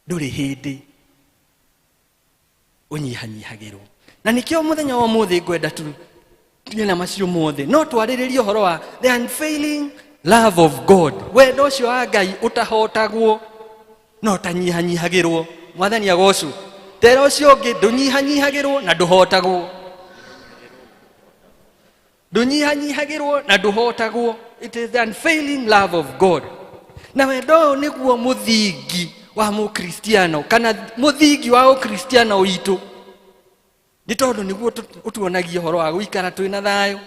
ndũrĩ hĩndĩ ũnyihanyihagĩrwo. Na nĩkĩo mũthenya wa ũmũthĩ ngwenda tuge na macio mothe, no twarĩrĩrie ũhoro wa the unfailing love of God, wendo ũcio wa Ngai ũtahotagwo no ũtanyihanyihagĩrwo. Mwathani agocwo. Tera ũcio ũngĩ ndũnyihanyihagĩrwo na ndũhotagwo. Ndũnyihanyihagĩrwo na ndũhotagwo. It is the unfailing love of God. Na wendo ũyũ nĩguo mũthingi wa mũkristiano kana mũthingi wa ũkristiano witũ, nĩ tondũ nĩguo ũtuonagia ũhoro wa gũikara twĩna thayũ,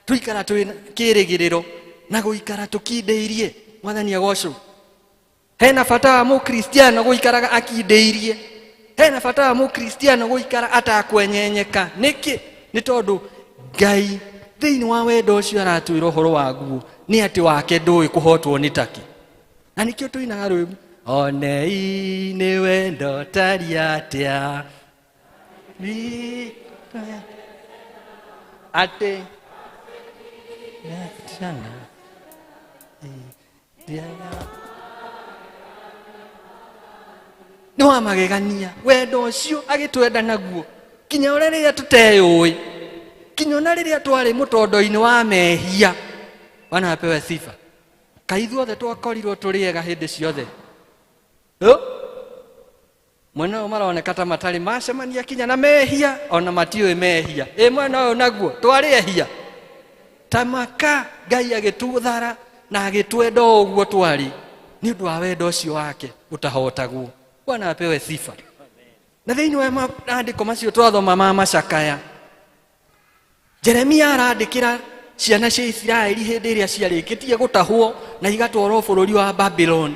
tũikara twĩna kĩrĩgĩrĩro na gũikara tũkindĩirie. Mwathani agocwo. Hena bata wa mũkristiano gũikaraga akindĩirie, hena bata wa mũkristiano gũikara atakwenyenyeka. Nĩkĩ? Nĩ tondũ Ngai thĩinĩ wa wendo ũcio aratwĩra ũhoro waguo nĩ atĩ wake ndũĩ kũhotwo nĩ takĩ. Na nĩkĩo tũinaga rwĩmbo onei nĩ wendo tari atĩa atĩ nĩ wa magegania wendo ũcio agĩtwenda naguo kinya ũrĩa rĩrĩa tũteyũĩ, kinya ona rĩrĩa twarĩ mũtondo-inĩ wa mehia. Bwana apewe sifa. Kaĩ ithuothe twakorirwo tũrĩ ega hĩndĩ ciothe? Mwena ũyũ maroneka ta matarĩ macemania kinya na mehia, ona matiũĩ mehia. Ĩ mwena ũyũ naguo twarĩ ehia tamaka. Ngai agĩtũthara na agĩtwenda o ũguo twarĩ nĩ ũndũ wa wendo ũcio wake ũtahotagwo. Bwana apewe sifa. Na thĩinĩ wa maandĩko macio twathoma ma macakaya, Jeremia arandĩkĩra ciana cia Isiraeli hĩndĩ ĩrĩa ciarĩkĩtie gũtahwo na igatwarwo bũrũri wa Babylon.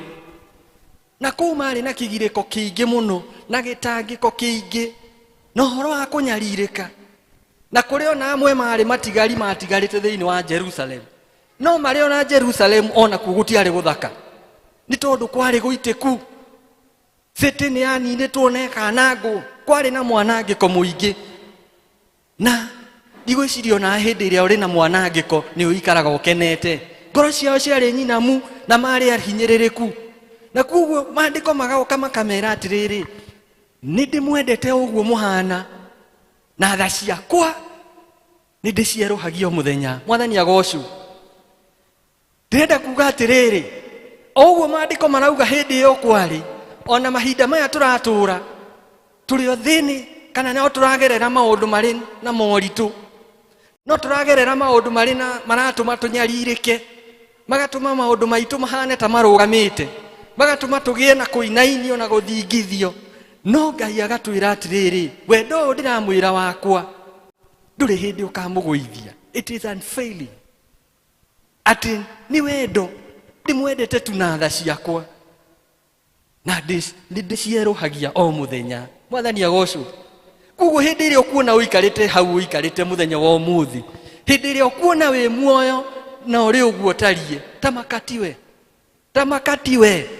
Na kũu marĩ na kĩgirĩko kĩingĩ mũno na gĩtangĩko kĩingĩ na ũhoro wa kũnyarirĩka, na kũrĩ ona amwe marĩ matigari matigarĩte thĩinĩ wa Jerusalem. No marĩ ona Jerusalem ona kuo gũtiarĩ gũthaka, nĩ tondũ kwarĩ gũitĩku, city nĩ yaninĩtwo na ĩkanangwo, kwarĩ na mwanangĩko mũingĩ. Na ndigwĩciria ona hĩndĩ ĩrĩa ũrĩ na mwanangĩko nĩ ũikaraga ũkenete. Ngoro ciao ciarĩ nyinamu na marĩ ahinyĩrĩrĩku, na koguo maandĩko magoka makamera atĩrĩrĩ, nĩ ndĩmwendete ũguo mũhana na tha ciakwa nĩ ndĩcierũhagia o mũthenya. Mwathani agocwo. Ndĩrenda kuga atĩrĩrĩ, o ũguo maandĩko marauga hĩndĩ ĩyo kwarĩ, ona mahinda maya tũratũra tũrĩ o thĩinĩ, kana no tũragerera maũndũ marĩ na moritũ, no tũragerera maũndũ marĩ na maratũma tũnyarirĩke, magatũma maũndũ maitũ mahane ta marũgamĩte, magatũma tũgĩe na kũinainio na gũthingithio. No Ngai agatwĩra atĩrĩrĩ, wendo ũyũ ndĩramwĩra wakwa ndũrĩ hĩndĩ ũkamũgũithia. It is unfailing. Atĩ nĩ wendo ndĩmwendete tu na tha ciakwa na nĩ ndĩcierũhagia o mũthenya. Mwathani agocwo. Koguo hĩndĩ ĩrĩa ũkuona ũikarĩte hau ũikarĩte mũthenya wa ũmũthĩ, hĩndĩ ĩrĩa ũkuona wĩ muoyo na ũrĩ ũguo ũtariĩ, tamakatiwe, tamakatiwe,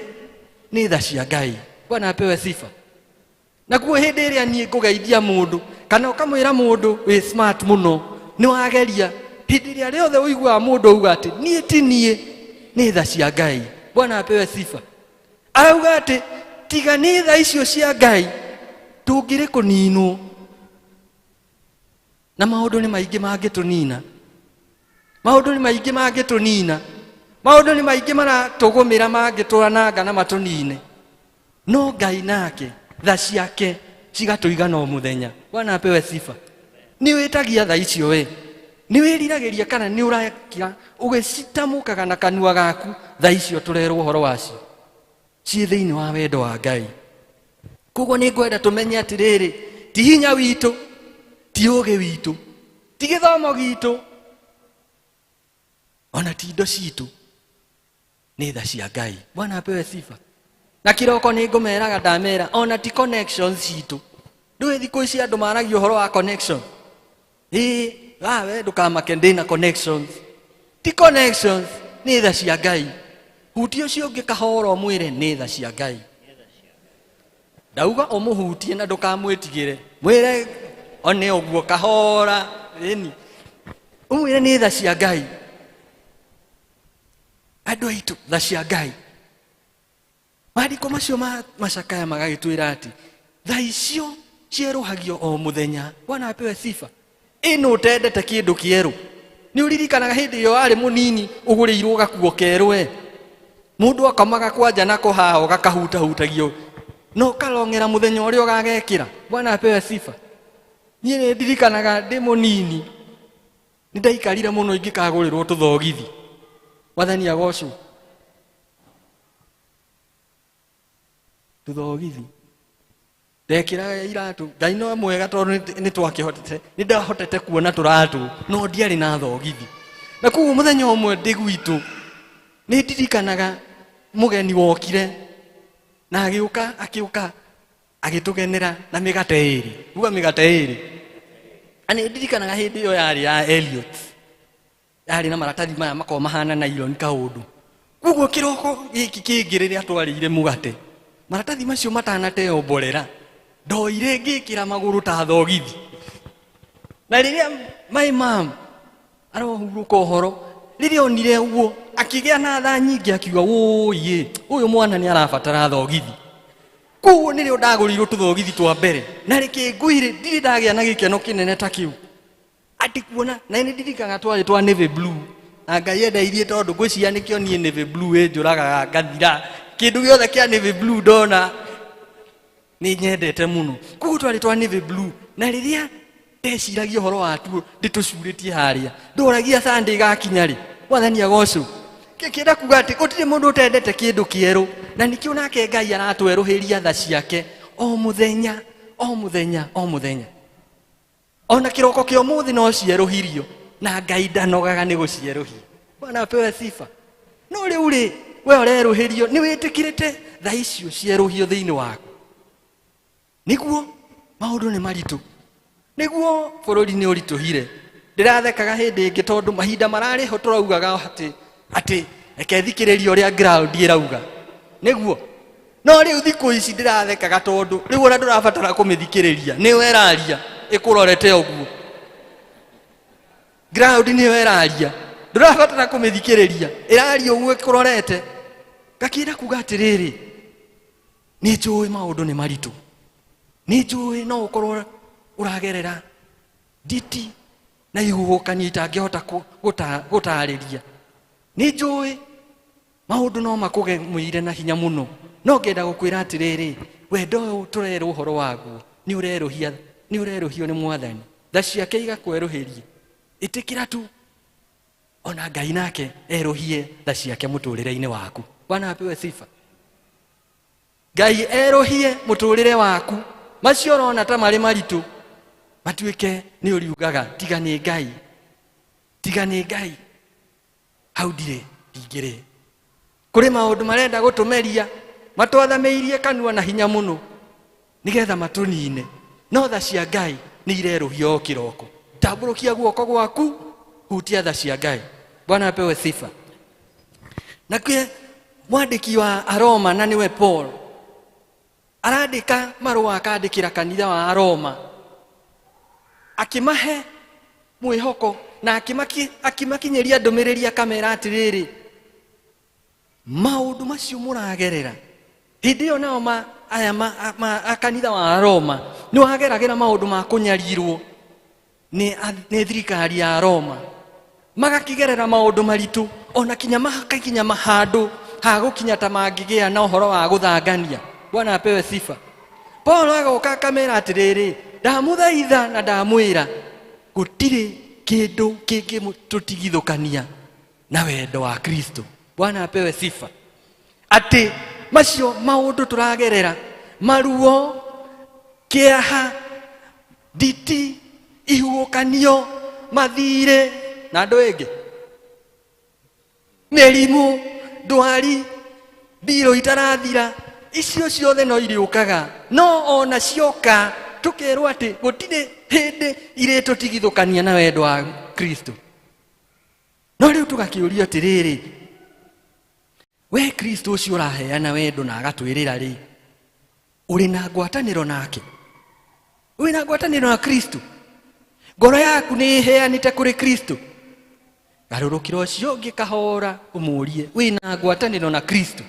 nĩ tha cia Ngai. Bwana apewe sifa. Naguo hĩndĩ ĩrĩa niĩ ngũgeithia mũndũ kana ũkamwĩra mũndũ wĩ smart mũno, nĩ wageria, hĩndĩ ĩrĩa rĩothe ũiguaga mũndũ auga atĩ niĩ ti niĩ, nĩ tha cia Ngai. Bwana apewe sifa. Arauga atĩ tiga nĩ tha icio cia Ngai tũngĩrĩ kũninwo, na maũndũ nĩ maingĩ mangĩtũnina, maũndũ nĩ maingĩ mangĩtũnina, maũndũ nĩ maingĩ maratũgũmĩra mangĩtwananga na matũnine. No Ngai nake tha ciake cigatũigana o mũthenya. Bwana apewe sifa. Nĩ wĩtagia tha icio we, nĩ wĩriragĩria kana nĩ ũrakira ũgĩcitamũkaga na kanua gaku, tha icio tũrerwo ũhoro wacio ciĩ thĩinĩ wa wendo wa Ngai. Koguo nĩ ngwenda tũmenye atĩrĩrĩ, ti hinya witũ, ti ũgĩ witũ, ti gĩthomo gitũ, ona ti indo citũ, nĩ tha cia Ngai. Bwana apewe sifa. Na kĩroko nĩ ngũmeraga ndamera ona ti connections citũ. Ndũĩ thikũ ici andũ maragia ũhoro wa connection. Ĩĩ, we ndũkamake ndĩna connections. Ti connections, nĩ tha cia Ngai. Hutia ũcio ũngĩ kahora ũmwĩre nĩ tha cia Ngai. Ndauga ũmũhutie na ndũkamwĩtigĩre, mwĩre one ũguo kahora, ĩni ũmwĩre nĩ tha cia Ngai. Andũ aitũ, tha cia Ngai. Maandĩko macio ma macakaya magagĩtwĩra atĩ tha icio cierũhagio o mũthenya. Bwana apewe sifa. Ĩno ũtendete kĩndũ kĩerũ, nĩ ũririkanaga hĩndĩ ĩyo warĩ mũnini ũgũrĩirwo gakuo kerũ we, mũndũ akomaga kwanja nako haha ũgakahutahutagio na ũkarong'era mũthenya ũrĩa ũgagekĩra. Bwana apewe sifa. Niĩ nĩ ndirikanaga ndĩ mũnini nĩ ndaikarire mũno ingĩkagũrĩrwo tũthogithi. Mwathani agocwo. Tuthogithi ndekĩraga iratũ. Ngai no mwega tondũ nĩ twakĩhotete, nĩ ndahotete kuona tũratũ, no ndiarĩ na thogithi. Na koguo mũthenya ũmwe ndĩ gwitũ nĩ ndirikanaga mũgeni wokire na agĩũka, akĩũka agĩtũgenera na mĩgate ĩrĩ, uga mĩgate ĩrĩ. Na nĩ ndirikanaga hĩndĩ ĩyo yarĩ ya Elliot, yarĩ na maratathi maya makoragwo mahana nylon kaũndũ. Koguo kĩroko gĩkĩ kĩngĩ rĩrĩa twarĩire mũgate, maratathi macio matanateo mborera, ndoire ngĩkĩra magũrũ ta thogithi. Na rĩrĩa my mom arohurũka ũhoro, rĩrĩa onire ũguo akĩgĩa na tha nyingĩ, akiuga wũiĩ, ũyũ mwana nĩ arabatara thogithi. Koguo nĩrĩo ndagũrĩirwo tũthogithi twa mbere, na rĩkĩ ngwĩre ndirĩ ndagĩa na gĩkeno kĩnene ta kĩu atĩ kuona. Na nĩ ndirikanaga twarĩ twa navy blue, na Ngai endeirie tondũ ngwĩciria nĩkĩo niĩ navy blue ĩnjũragaga ngathira. Kĩndũ gĩothe kĩa navy blue ndona nĩ nyendete mũno. Koguo twarĩ twa navy blue, na rĩrĩa ndeciragia ũhoro watuo ndĩtũcurĩtie harĩa, ndoragia Sunday gakinya rĩ. Mwathani agocwo. Kĩenda kuga atĩ gũtirĩ mũndũ ũtendete kĩndũ kĩerũ, na nĩkĩo nake Ngai aratwerũhĩria tha ciake o mũthenya, o mũthenya, o mũthenya. Ona kĩroko kĩa ũmũthĩ no cierũhirio, na Ngai ndanogaga nĩ gũcierũhia. Bwana apewe sifa. No rĩu rĩ, we ũrerũhĩrio nĩ wĩtĩkĩrĩte tha icio cierũhio thĩinĩ waku? Nĩguo maũndũ nĩ maritũ, nĩguo bũrũri nĩ ũritũhire. Ndĩrathekaga hĩndĩ ĩngĩ tondũ mahinda mararĩ ho tũraugaga atĩ reke thikĩrĩrie ũrĩa ground ĩrauga, nĩguo. No rĩu thikũ ici ndĩrathekaga tondũ rĩu ona ndũrabatara kũmĩthikĩrĩria, nĩyo ĩraria ĩkũrorete ũguo. Ground nĩyo ĩraria, ndũrabatara kũmĩthikĩrĩria, ĩraria ũguo ĩkũrorete. Ngakĩenda kuga atĩrĩrĩ, nĩ njũĩ maũndũ nĩ maritũ, nĩ njũĩ no ũkorwo ũragerera nditi na ihuhũkanio itangĩhota gũtarĩria, nĩ njũĩ maũndũ no makũgemũire na hinya mũno, no ngenda gũkwĩra atĩrĩrĩ, wendo ũyũ tũrerwo ũhoro waguo nĩ ũrerũhia, nĩ ũrerũhio nĩ Mwathani, tha ciake igakwerũhĩria. Ĩtĩkĩra tu ona Ngai nake erũhie tha ciake mũtũrĩre-inĩ waku. Bwana apewe sifa. Ngai erũhie mũtũrĩre waku, macio ũrona ta marĩ maritũ matuĩke nĩ ũriugaga tiga nĩ Ngai, tiga nĩ Ngai, hau ndirĩ ndingĩrĩ. Kũrĩ maũndũ marenda gũtũmeria, matwathamĩirie kanua na hinya mũno nĩgetha matũnine, no tha cia Ngai nĩ irerũhio o kĩroko. Tambũrũkia guoko gwaku, hutia tha cia Ngai. Bwana apewe sifa. Nakĩo mwandĩki wa Aroma, na nĩwe Paul, arandĩka marũa akandĩkĩra kanitha wa Aroma, akĩmahe mwĩhoko na akĩmakinyĩria ndũmĩrĩri, akamera atĩrĩrĩ, maũndũ macio mũragerera hĩndĩ ĩyo nao aya a kanitha wa Roma nĩ wageragĩra maũndũ ma kũnyarirwo nĩ thirikari ya Roma, magakĩgerera maũndũ maritũ, ona kinya makakinya mahandũ ha gũkinya ta mangĩgĩa na ũhoro wa gũthangania. Bwana apewe sifa. Paul agoka akamera atĩrĩrĩ, ndamũthaitha na ndamwĩra gũtirĩ kĩndũ kĩngĩtũtigithũkania na wendo wa Kristo. Bwana apewe sifa. Atĩ macio maũndũ tũragerera, maruo, kĩeha, nditi, ihuhũkanio, mathirĩ na andũ ĩngĩ, mĩrimũ, ndwari, mbirũ itarathira, icio ciothe no irĩũkaga, no ona cioka tũkerwo atĩ gũtirĩ hĩndĩ irĩtũtigithũkania na wendo wa Kristo. No rĩu tũgakĩũrio atĩrĩrĩ, we Kristo ũcio ũraheana wendo na agatwĩrĩra rĩ, ũrĩ na ngwatanĩro nake? Ũrĩ na ngwatanĩro na Kristo? Ngoro yaku nĩ ĩheanĩte kũrĩ Kristo? Garũrũkĩra ũcio ũngĩ kahora ũmũrie, wĩna ngwatanĩro na Kristo?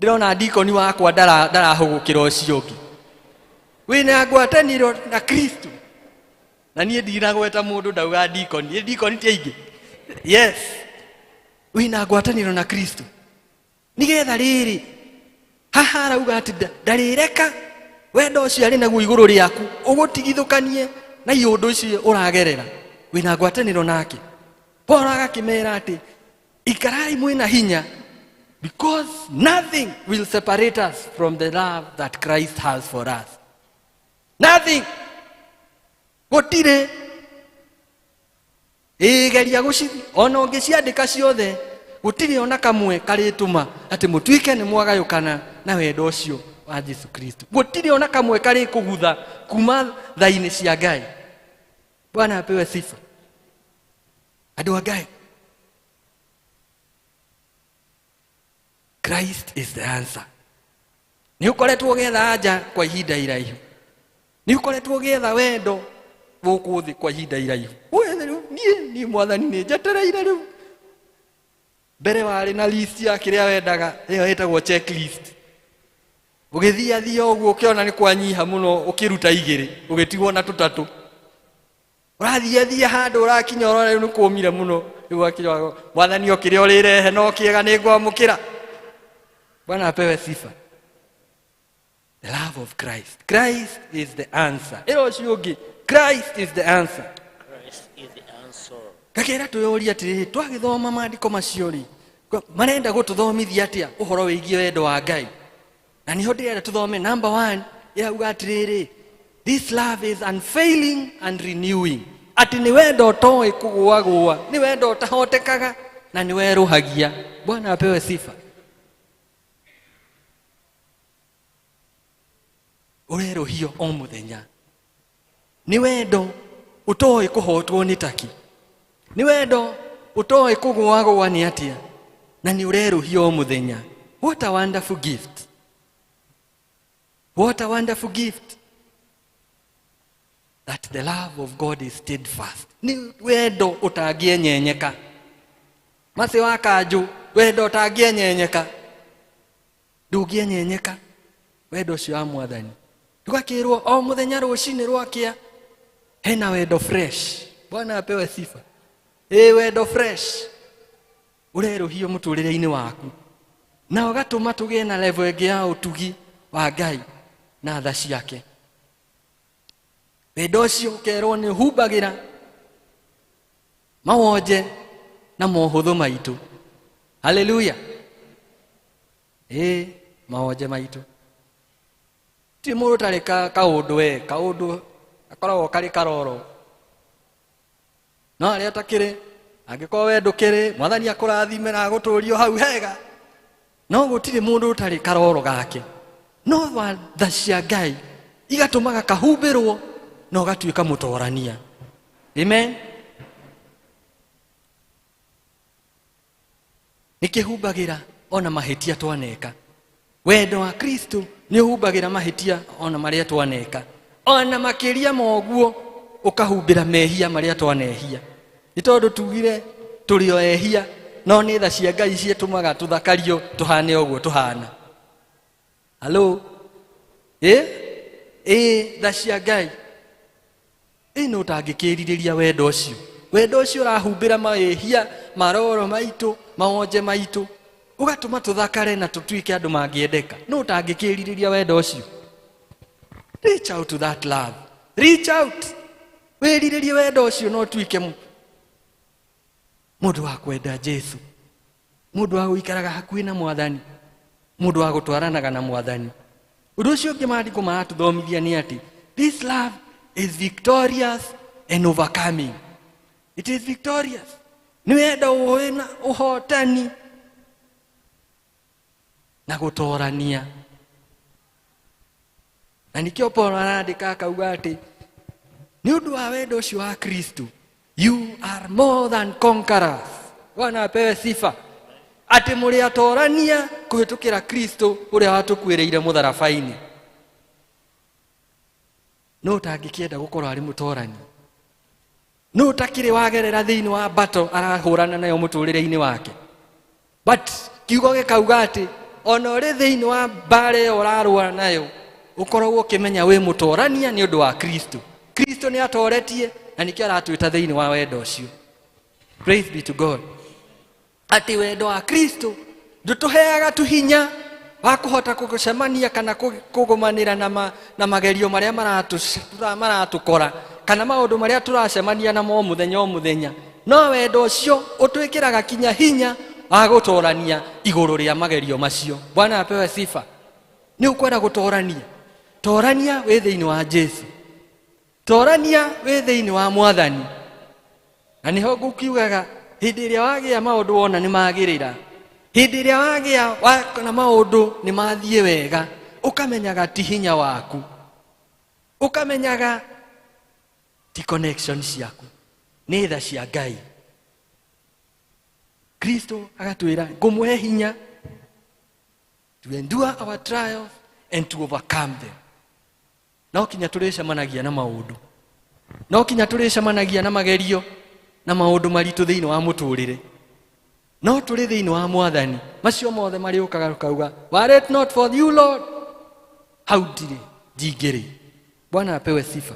Ndĩrona ndikoni wakwa ndarahũgũkĩra ũcio ũngĩ. Wĩna ngwatanĩro na Kristo? Na niĩ ndinagweta mũndũ, ndauga ndikoni. Nĩ ndikoni ti aingĩ. Yes, wĩna ngwatanĩro na Kristo nĩgetha rĩrĩ haha arauga atĩ ndarĩreka wendo ũcio arĩ naguo igũrũ rĩaku ũgũtigithũkanie na iũndũ icio ũragerera. Wĩna ngwatanĩro nake? Paul agakĩmera atĩ ikarai mwĩna hinya. Because nothing will separate us from the love that Christ has for us. Nothing. Gũtirĩ. Ĩgeria ona ũngĩciandĩka ciothe, gũtirĩ ona kamwe karĩtũma atĩ mũtuĩke nĩ mwagayũkana na wendo ũcio wa Jesu Kristo. Gũtirĩ ona kamwe karĩkũgutha kuma tha-inĩ cia Ngai. Bwana apewe sifa. Andũ a Ngai, Christ is the answer. Nĩ ũkoretwo ũgĩetha anja kwa ihinda iraihu. Nĩ ũkoretwo ũgĩetha wendo gũkũ thĩ kwa ihinda iraihu. Wethe rĩu, niĩ mwathani nĩ njetereire rĩu. Mbere warĩ na list ya kĩrĩa wendaga, ĩyo ĩtagwo checklist. Ũgĩthiathia ũguo ũkĩona nĩ kwanyiha mũno, ũkĩruta igĩrĩ, ũgĩtigwo na tũtatũ. Ũrathiathia handũ ũrakinya ũrona rĩu nĩ kũmire mũno, rĩu wakinya mwathani o kĩrĩa ũrĩrehe no kĩega nĩ ngwamũkĩra. Bwana apewe sifa. The love of Christ. Christ is the answer. Ĩro ũcio ũngĩ, Christ is the answer. Christ is the answer. Ngakĩra twĩyũrie atĩrĩrĩ, twagĩthoma maandĩko macio rĩ, marenda gũtũthomithia atĩa ũhoro wĩgiĩ wendo wa Ngai? Na nĩho ndĩrenda tũthome number 1, ĩrauga atĩrĩrĩ, this love is unfailing and renewing. Atĩ nĩ wendo ũtoĩ kũgũagũa, nĩ wendo ũtahotekaga na nĩ werũhagia. Bwana apewe sifa. Ũrerũhio o mũthenya. Nĩ wendo ũtoĩ kũhotwo nĩ taki. Nĩ wendo ũtoĩ kũgũagũa nĩ atĩa, na nĩ ũrerũhio o mũthenya. What a wonderful gift. What a wonderful gift. That the love of God is steadfast. Nĩ wendo ũtangĩenyenyeka. Maci wa kanjũ, wendo ũtangĩenyenyeka. Ndũngĩenyenyeka wendo ũcio wa mwathani. Tũgakĩrwo o mũthenya rũcinĩ rwakĩa hena wendo fresh. Bwana apewe sifa. Ĩ wendo fresh ũrerũhio mũtũrĩre-inĩ waku, na ũgatũma tũgĩe na level ĩngĩ ya ũtugi wa Ngai na tha ciake. Wendo ũcio ũkerwo nĩ ũhumbagĩra mawonje na mohũthũ maitũ. Haleluya. Ĩ mawonje maitũ. Ti mũndũ ũtarĩ kaũndũ we, kaũndũ gakoragwo karĩ karoro. No arĩa atakĩrĩ, angĩkorwo we ndũkĩrĩ, mwathani akũrathime na agũtũrie hau hega. No gũtirĩ mũndũ ũtarĩ karoro gake. No tha cia Ngai igatũmaga kahumbĩrwo na ũgatuĩka mũtorania. Amen. Nĩkĩhumbagĩra ona mahĩtia twaneka. Wendo wa Kristo nĩ ũhumbagĩra mahĩtia ona marĩa twaneka. Ona makĩria ma ũguo ũkahumbĩra mehia marĩa twanehia. Nĩ tondũ tugire tũrĩ o ehia, no nĩ tha cia Ngai ciĩtũmaga tũthakario tũhane ũguo tũhana. Hello? Ĩ tha cia Ngai. Ĩ nũ ũtangĩkĩrirĩria wendo ũcio? Wendo ũcio ũrahumbĩra mahĩtia, maroro maitũ, mawonje maitũ, ũgatũma tũthakare na tũtuĩke andũ mangĩendeka. Nũ ũtangĩkĩrirĩria wendo ũcio? Reach out to that love. Reach out. Wĩrirĩrie wendo ũcio na ũtuĩke mũndũ wa kwenda Jesu, mũndũ wa gũikaraga hakuhĩ na mwathani, mũndũ wa gũtwaranaga na mwathani. Ũndũ ũcio ũngĩ maandĩko maratũthomithia nĩ atĩ this love is victorious and overcoming. It is victorious. Nĩ wendo wĩna ũhotani na gũtorania. Na nĩkĩo Paul arandĩka akauga atĩ nĩ ũndũ wa wendo ũcio wa Kristo, you are more than conquerors. Bwana apewe sifa. Atĩ mũrĩ atorania kũhĩtũkĩra Kristo ũrĩa watũkuĩrĩire mũtharaba-inĩ. No ũtangĩkĩenda gũkorwo arĩ mũtorani? No ũtakĩrĩ wagerera thĩinĩ wa battle arahũrana nayo mũtũrĩre-inĩ wake? But kiugo gĩkauga atĩ ona ũrĩ thĩinĩ wa mbara ĩyo ũrarũa nayo, ũkoragwo ũkĩmenya wĩ mũtorania nĩ ũndũ wa Kristo. Kristo nĩ atoretie na nĩkĩo aratwĩta thĩinĩ wa wendo ũcio. Praise be to God. Atĩ wendo wa Kristo ndũtũheaga tu hinya wa kũhota gũcemania kana kũgũmanĩra na magerio marĩa maratũkora kana maũndũ marĩa tũracemania namo o mũthenya o mũthenya. No wendo ũcio ũtwĩkĩraga kinya hinya Wa gũtorania igũrũ rĩa magerio macio. Bwana apewe sifa. Nĩ ũkwenda gũtorania, torania wĩ thĩinĩ wa Jesu, torania wĩ thĩinĩ wa Mwathani. Na nĩho ngũkiugaga, hĩndĩ ĩrĩa wagĩa maũndũ wona nĩ magĩrĩra, hĩndĩ ĩrĩa wagĩa na maũndũ nĩ mathiĩ wega, ũkamenyaga ti hinya waku, ũkamenyaga ti connection ciaku, nĩ tha cia Ngai. Kristo agatwĩra, ngũmũhe hinya to endure our trials and to overcome them. No kinya tũrĩcemanagia na maũndũ, no kinya tũrĩcemanagia na magerio na maũndũ maritũ thĩinĩ wa mũtũrĩre, no tũrĩ thĩinĩ wa Mwathani, macio mothe marĩũkaga tũkauga, "Were it not for you, Lord, hau ndirĩ ndingĩrĩ." Bwana apewe sifa.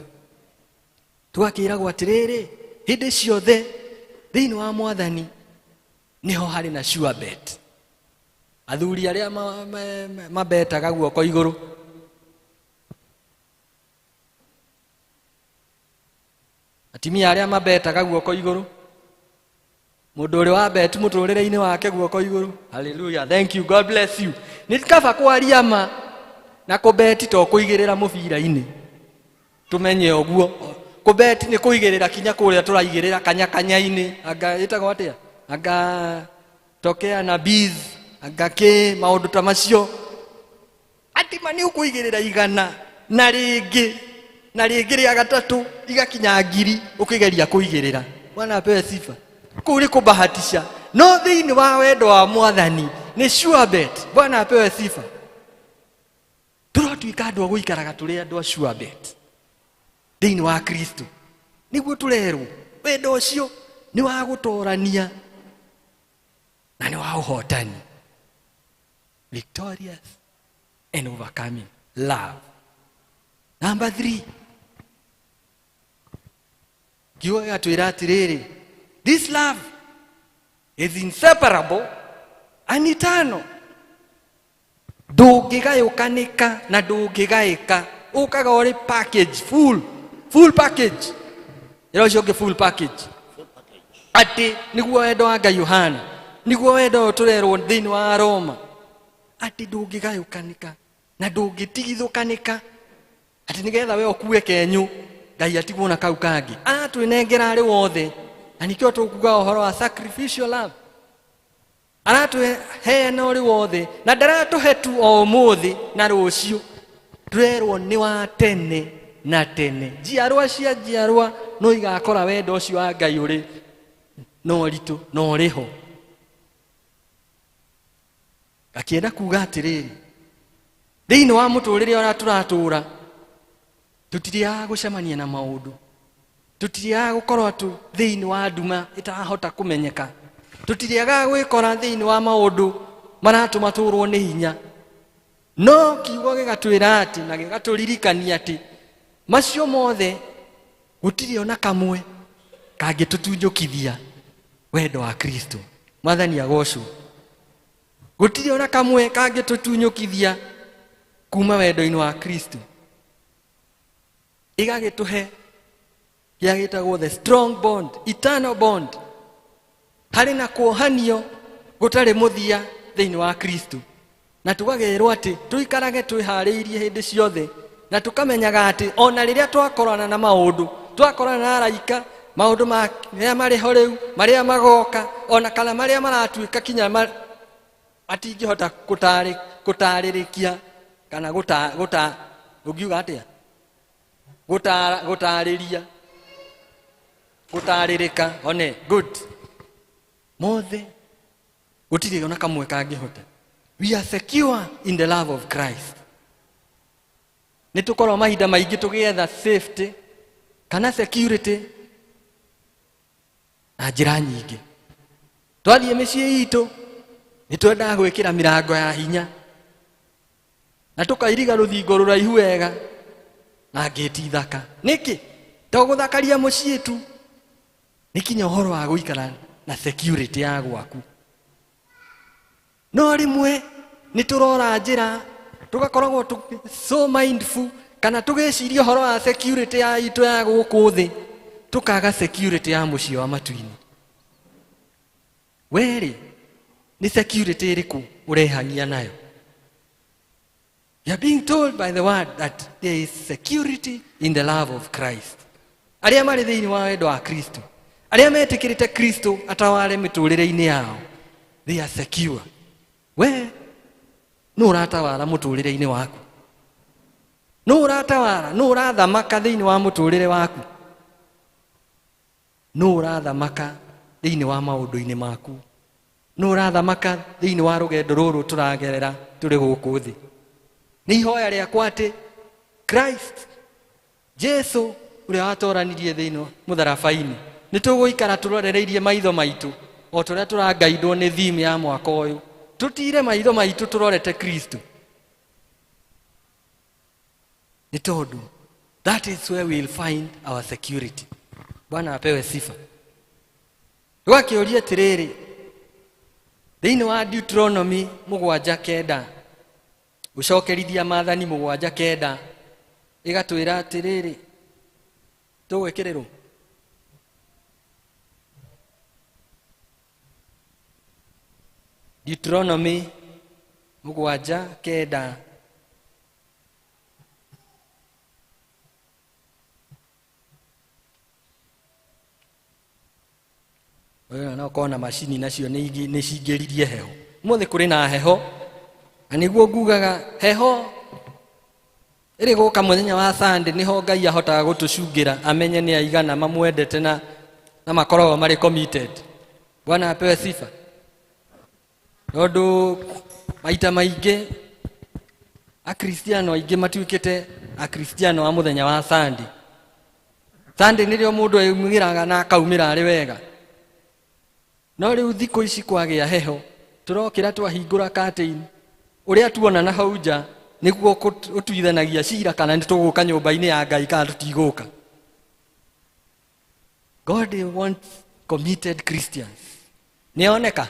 Tũgakĩragwo atĩrĩrĩ, hĩndĩ ciothe thĩinĩ wa Mwathani nĩho harĩ na sure bet. Athuri arĩa mabetaga guoko igũrũ, atimia arĩa mabetaga guoko igũrũ, mũndũ ũrĩ wa bet mũtũrĩre-inĩ wake guoko igũrũ. Hallelujah, thank you, God bless you. Nĩ kaba kwaria ma na kũbeti to kũigĩrĩra mũbira-inĩ, tũmenye ũguo. Kũbeti nĩ kũigĩrĩra kinya kũrĩa tũraigĩrĩra kanyakanya-inĩ, anga ĩtagwo atĩa, anga tokea na bees, anga kĩ, maũndũ ta macio. Atima nĩ ũkũigĩrĩra 100 na rĩngĩ na rĩngĩ rĩa gatatũ, igakinya 1000 ũkĩgeria kũigĩrĩra. Bwana apewe sifa. Kũu nĩ kũbahatisha, no thĩinĩ wa wendo wa Mwathani nĩ sure bet. Bwana apewe sifa. Tũratuĩka andũ a gũikaraga tũrĩ andũ a sure bet thĩinĩ wa Kristo. Nĩguo tũrerwo wendo ũcio nĩ wa gũtorania na nĩ wa ũhotani, victorious and overcoming love. Number 3, kiugo gĩgatwĩra atĩrĩrĩ, this love is inseparable and eternal. Ndũngĩgayũkanĩka na ndũngĩgaĩka, ũkaga ũrĩ package full, full package. Ĩra ũcio ũngĩ, full package. Atĩ nĩguo wendo wa Ngai ũhana, nĩguo wendo ũyũ tũrerwo thĩinĩ wa Roma, atĩ ndũngĩgayũkanĩka na ndũngĩtigithũkanĩka, atĩ nĩgetha we ũkue kenyũ Ngai atigwo na kau kangĩ, aratwĩnengera arĩ wothe. Na nĩkĩo tũkuga ũhoro wa sacrificial love. Aratũheana ũrĩ wothe, na ndaratũhe tu o ũmũthĩ na rũciũ, tũrerwo nĩ wa tene na tene. Njiarwa cia njiarwa no igakora wendo ũcio wa Ngai ũrĩ na ũritũ na ũrĩ ho. Ngakĩenda kuga atĩrĩrĩ, thĩinĩ wa mũtũrĩre ũrĩa tũratũra, tũtirĩaga gũcemania na maũndũ, tũtirĩaga gũkorwo tu thĩinĩ wa nduma ĩtarahota kũmenyeka, tũtirĩaga gwĩkora thĩinĩ wa maũndũ maratũma tũrwo nĩ hinya. No kiugo gĩgatwĩra atĩ na gĩgatũririkania atĩ macio mothe gũtirĩ ona kamwe kangĩtũtunjũkithia wendo wa Kristo. Mwathani agocwo. Gũtirĩ ona kamwe kangĩtũtunyũkithia kuma wendo-inĩ wa Kristo. Ĩgagĩtũhe kĩrĩa gĩtagwo the strong bond, eternal bond, harĩ na kuohanio gũtarĩ mũthia thĩinĩ wa Kristo. Na tũgagerwo atĩ tũikarage twĩharĩirie hĩndĩ ciothe, na tũkamenyaga atĩ ona rĩrĩa twakorana na maũndũ, twakorana na araika, maũndũ marĩa marĩ ho rĩu, marĩa magoka, ona kana marĩa maratuĩka kinya matingĩhota gũtarĩrĩkia kana ũngiuga atĩa? Gũtarĩria, gũtarĩrĩka, one good mothe gũtirĩ ona kamwe kangĩhota. We are secure in the love of Christ. Nĩ tũkorwo mahinda maingĩ tũgĩetha safety kana security na njĩra nyingĩ. Twathiĩ mĩciĩ itũ nĩ twendaga gwĩkĩra mĩrango ya hinya na tũkairiga rũthingo rũraihu wega na ngĩti thaka. Nĩkĩ? To gũthakaria mũciĩ tu, nĩ kinya ũhoro wa gũikara na security ya gwaku. No rĩmwe nĩ tũrora njĩra tũgakoragwo so mindful kana tũgĩciria ũhoro wa security ya itũ ya gũkũ thĩ, tũkaga security ya mũciĩ wa matu-inĩ. Werĩ Nĩ security ĩrĩkũ ũrehang'ia nayo? You are being told by the word that there is security in the love of Christ. Arĩa marĩ thĩinĩ wa wendo wa Kristo, arĩa metĩkĩrĩte Kristo ataware mĩtũrĩre-inĩ yao, they are secure. We nũ ũratawara mũtũrĩre-inĩ waku? Nũ ũratawara? Nũ ũrathamaka thĩinĩ wa mũtũrĩre waku? Nũ ũrathamaka thĩinĩ wa maũndũ-inĩ maku? Nũ ũrathamaka thĩinĩ wa rũgendo rũrũ tũragerera tũrĩ gũkũ thĩ? Nĩ ihoya rĩakwa atĩ Christ Jesu ũrĩa watoranirie thĩinĩ mũtharaba-inĩ, nĩ tũgũikara tũrorereirie maitho maitũ o ta ũrĩa tũrangaindwo nĩ theme ya mwaka ũyũ, tũtire maitho maitũ tũrorete Kristo, nĩ tondũ that is where we will find our security. Bwana apewe sifa. Rwakĩũria atĩrĩrĩ, thĩinĩ wa Deuteronomy 7:9, gũcokerithia maathani 7:9, ĩgatwĩra atĩrĩrĩ, tũgwĩkĩrĩrwo Deuteronomy 7:9. Ũyũ no kona macini nacio nĩ cingĩririe heho. Ũmũthĩ kũrĩ na heho, na nĩguo ngugaga heho ĩrĩ gũka mũthenya wa Sunday, nĩho Ngai ahotaga gũtũcungĩra amenye nĩ aigana mamwendete na makoragwo marĩ committed. Bwana apewe sifa. Tondũ maita maingĩ Akristiano aingĩ matuĩkĩte Akristiano a mũthenya wa Sunday. Sunday nĩrĩo mũndũ aumĩraga na akaumĩra arĩ wega. No rĩu thikũ ici kwagĩa heho, tũrokĩra twahingũra curtain, ũrĩa tuona na hau nja nĩguo ũtuithanagia cira kana nĩ tũgũka nyũmba-inĩ ya Ngai kana tũtigũka. God wants committed Christians. Nĩoneka?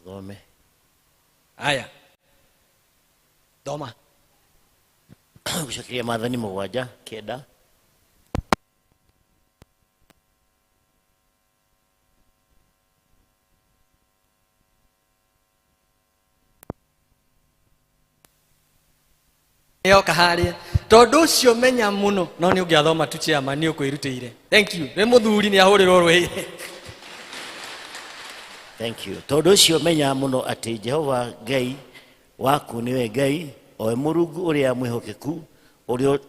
Thome. Aya. Thoma. Gũcokeria maathani 7:9. Yoka harĩa. Tondũ ũcio menya mũno, no nĩ ũngĩathoma tu chairman, nĩ ũkwĩrutĩire. Thank you. Nĩ mũthuri nĩ ahũrĩrwo rwĩ. Thank you. Tondũ ũcio menya mũno atĩ Jehova Ngai waku nĩwe Ngai, o we Mũrungu ũrĩa mwĩhokeku, ũrĩa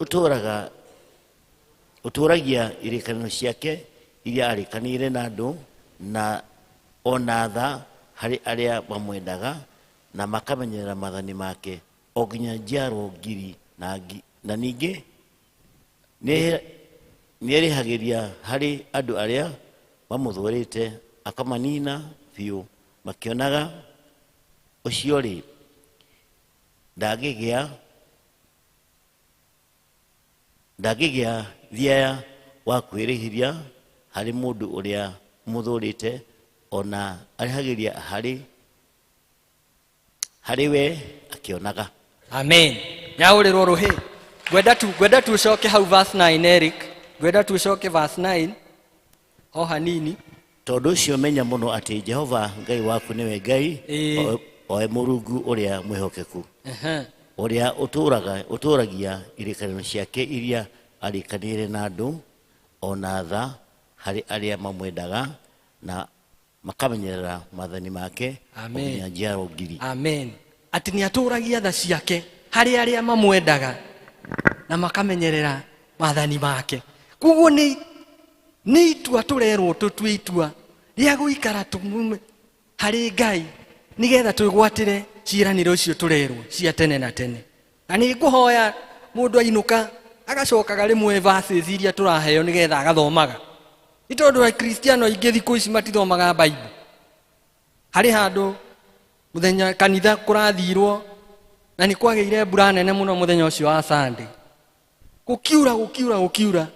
ũtũũragia irĩkanĩro ciake iria arĩkanĩire na andũ, na ona tha harĩ arĩa mamwendaga na makamenyerera maathani make, o nginya njiarwo ngiri na ningĩ nĩerĩhagĩria harĩ andũ arĩa mamũthũũrĩte, akamanina biũ makĩonaga. Ũcio rĩ, ndangĩgĩa thiaya wa kwĩrĩhĩria harĩ mũndũ ũrĩa ũmũthũũrĩte, ona arĩhagĩria harĩ we akĩonaga. Amen. Nyaũrĩrwo rũhĩ. Ngwenda tu ũcoke hau verse 9, Eric. Ngwenda tu ũcoke verse 9 o hanini. Tondũ ũcio menya mũno atĩ Jehova Ngai waku nĩwe Ngai, o we Mũrungu ũrĩa mwĩhokeku, ũrĩa ũtũũragia irĩkanĩro ciake iria arĩkanĩire na andũ, ona tha harĩ arĩa mamwendaga na makamenyerera maathani make, o nginya njiarwo ngiri. Amen. Atĩ nĩ atũũragia tha ciake harĩ arĩa mamwendaga na makamenyerera maathani make. Koguo nĩ itua tũrerwo tũtue itua rĩa gũikara tũmume harĩ Ngai nĩgetha twĩgwatĩre ciĩranĩro icio tũrerwo cia tene na tene. Na nĩ ngũhoya mũndũ ainũka agacokaga rĩmwe verses iria tũraheo nĩgetha agathomaga. Nĩ tondũ Akristiano aingĩ thikũ ici matithomaga Bible. Harĩ handũ mũthenya kanitha kũrathirwo na nĩ kwagĩire mbura nene mũno mũthenya ũcio wa Sunday. Gũkiura, gũkiura, gũkiura.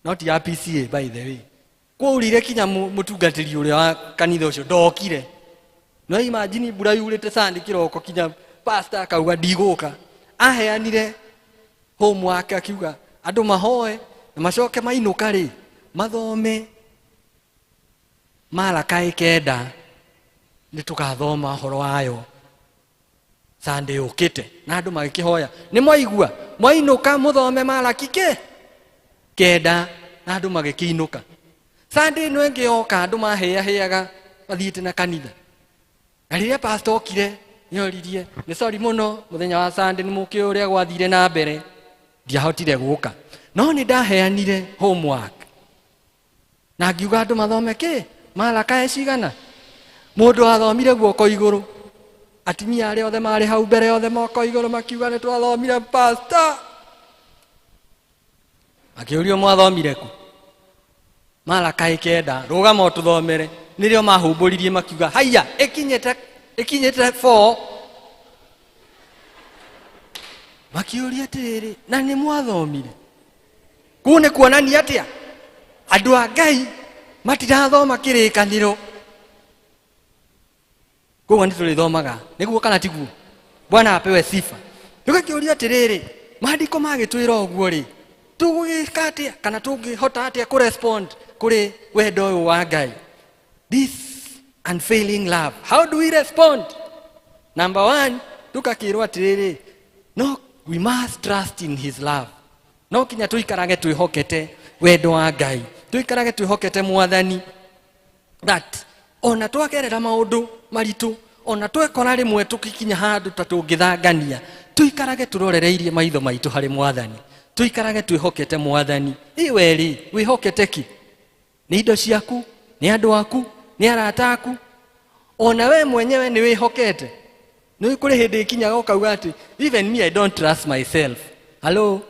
Not ya PCA by the way. Kwaurire kinya mũtungatĩri ũrĩa wa kanitha ũcio ndokire. No imagine mbura yurĩte Sunday kĩroko kinya pastor akauga ndigũka. Aheanire homework akiuga andũ mahoe na macoke mainũka rĩ mathome Malaka 9 nĩ tũgathoma ũhoro wayo Sunday ũkĩte na andũ magĩkĩhoya nĩ mwaigua mwainũka mũthome Malaki kĩ 9 na andũ magĩkĩinũka. Sunday ĩno ĩngĩ yoka andũ mahĩahĩaga mathiĩte na kanitha, na rĩrĩa pastor okire nĩoririe nĩ sorry mũno mũthenya wa Sunday nĩ mũkĩũĩ ũrĩa gwathire na mbere ndiahotire gũka, no nĩ ndaheanire homework na ngiuga andũ mathome kĩ Malaka cigana. Mũndũ athomire guoko igũrũ, atumia arĩa othe marĩ hau mbere othe moko igũrũ makiuga nĩ twathomire pastor. Makĩũrio mwathomire kũ? Malaka 9, rũgama ũtũthomere. Nĩrĩo mahumbũririe makiuga haiya ĩkinyĩte 4. Makĩũria atĩrĩrĩ, na nĩ mwathomire? Kũu nĩ kuonania atĩa? Andũ a Ngai matirathoma kĩrĩkanĩro. Koguo nĩ tũrĩthomaga, nĩguo kana tiguo? Bwana apewe sifa. Tũgakĩũria atĩrĩrĩ, maandĩko magĩtwĩra ũguo rĩ, tũgũgĩka atĩa kana tũngĩhota atĩa kũrespond kũrĩ wendo ũyũ wa Ngai? This unfailing love, how do we respond? Number 1, tũgakĩrwo atĩrĩrĩ, no, we must trust in his love. No kinya tũikarage twĩhokete wendo wa Ngai, tũikarage twĩhokete Mwathani, that ona twagerera maũndũ maritũ, ona twekora rĩmwe tũgĩkinya handũ ta tũngĩthangania, tũikarage tũrorereirie maitho maitũ harĩ Mwathani, tũikarage twĩhokete Mwathani. Ĩ we rĩ, wĩhokete kĩ? Nĩ indo ciaku? Nĩ andũ aku? Nĩ arata aku? Ona we mwenyewe nĩ wĩhokete? Nĩ kũrĩ hĩndĩ ĩkinyaga ũkauga atĩ even me I don't trust myself. Hello?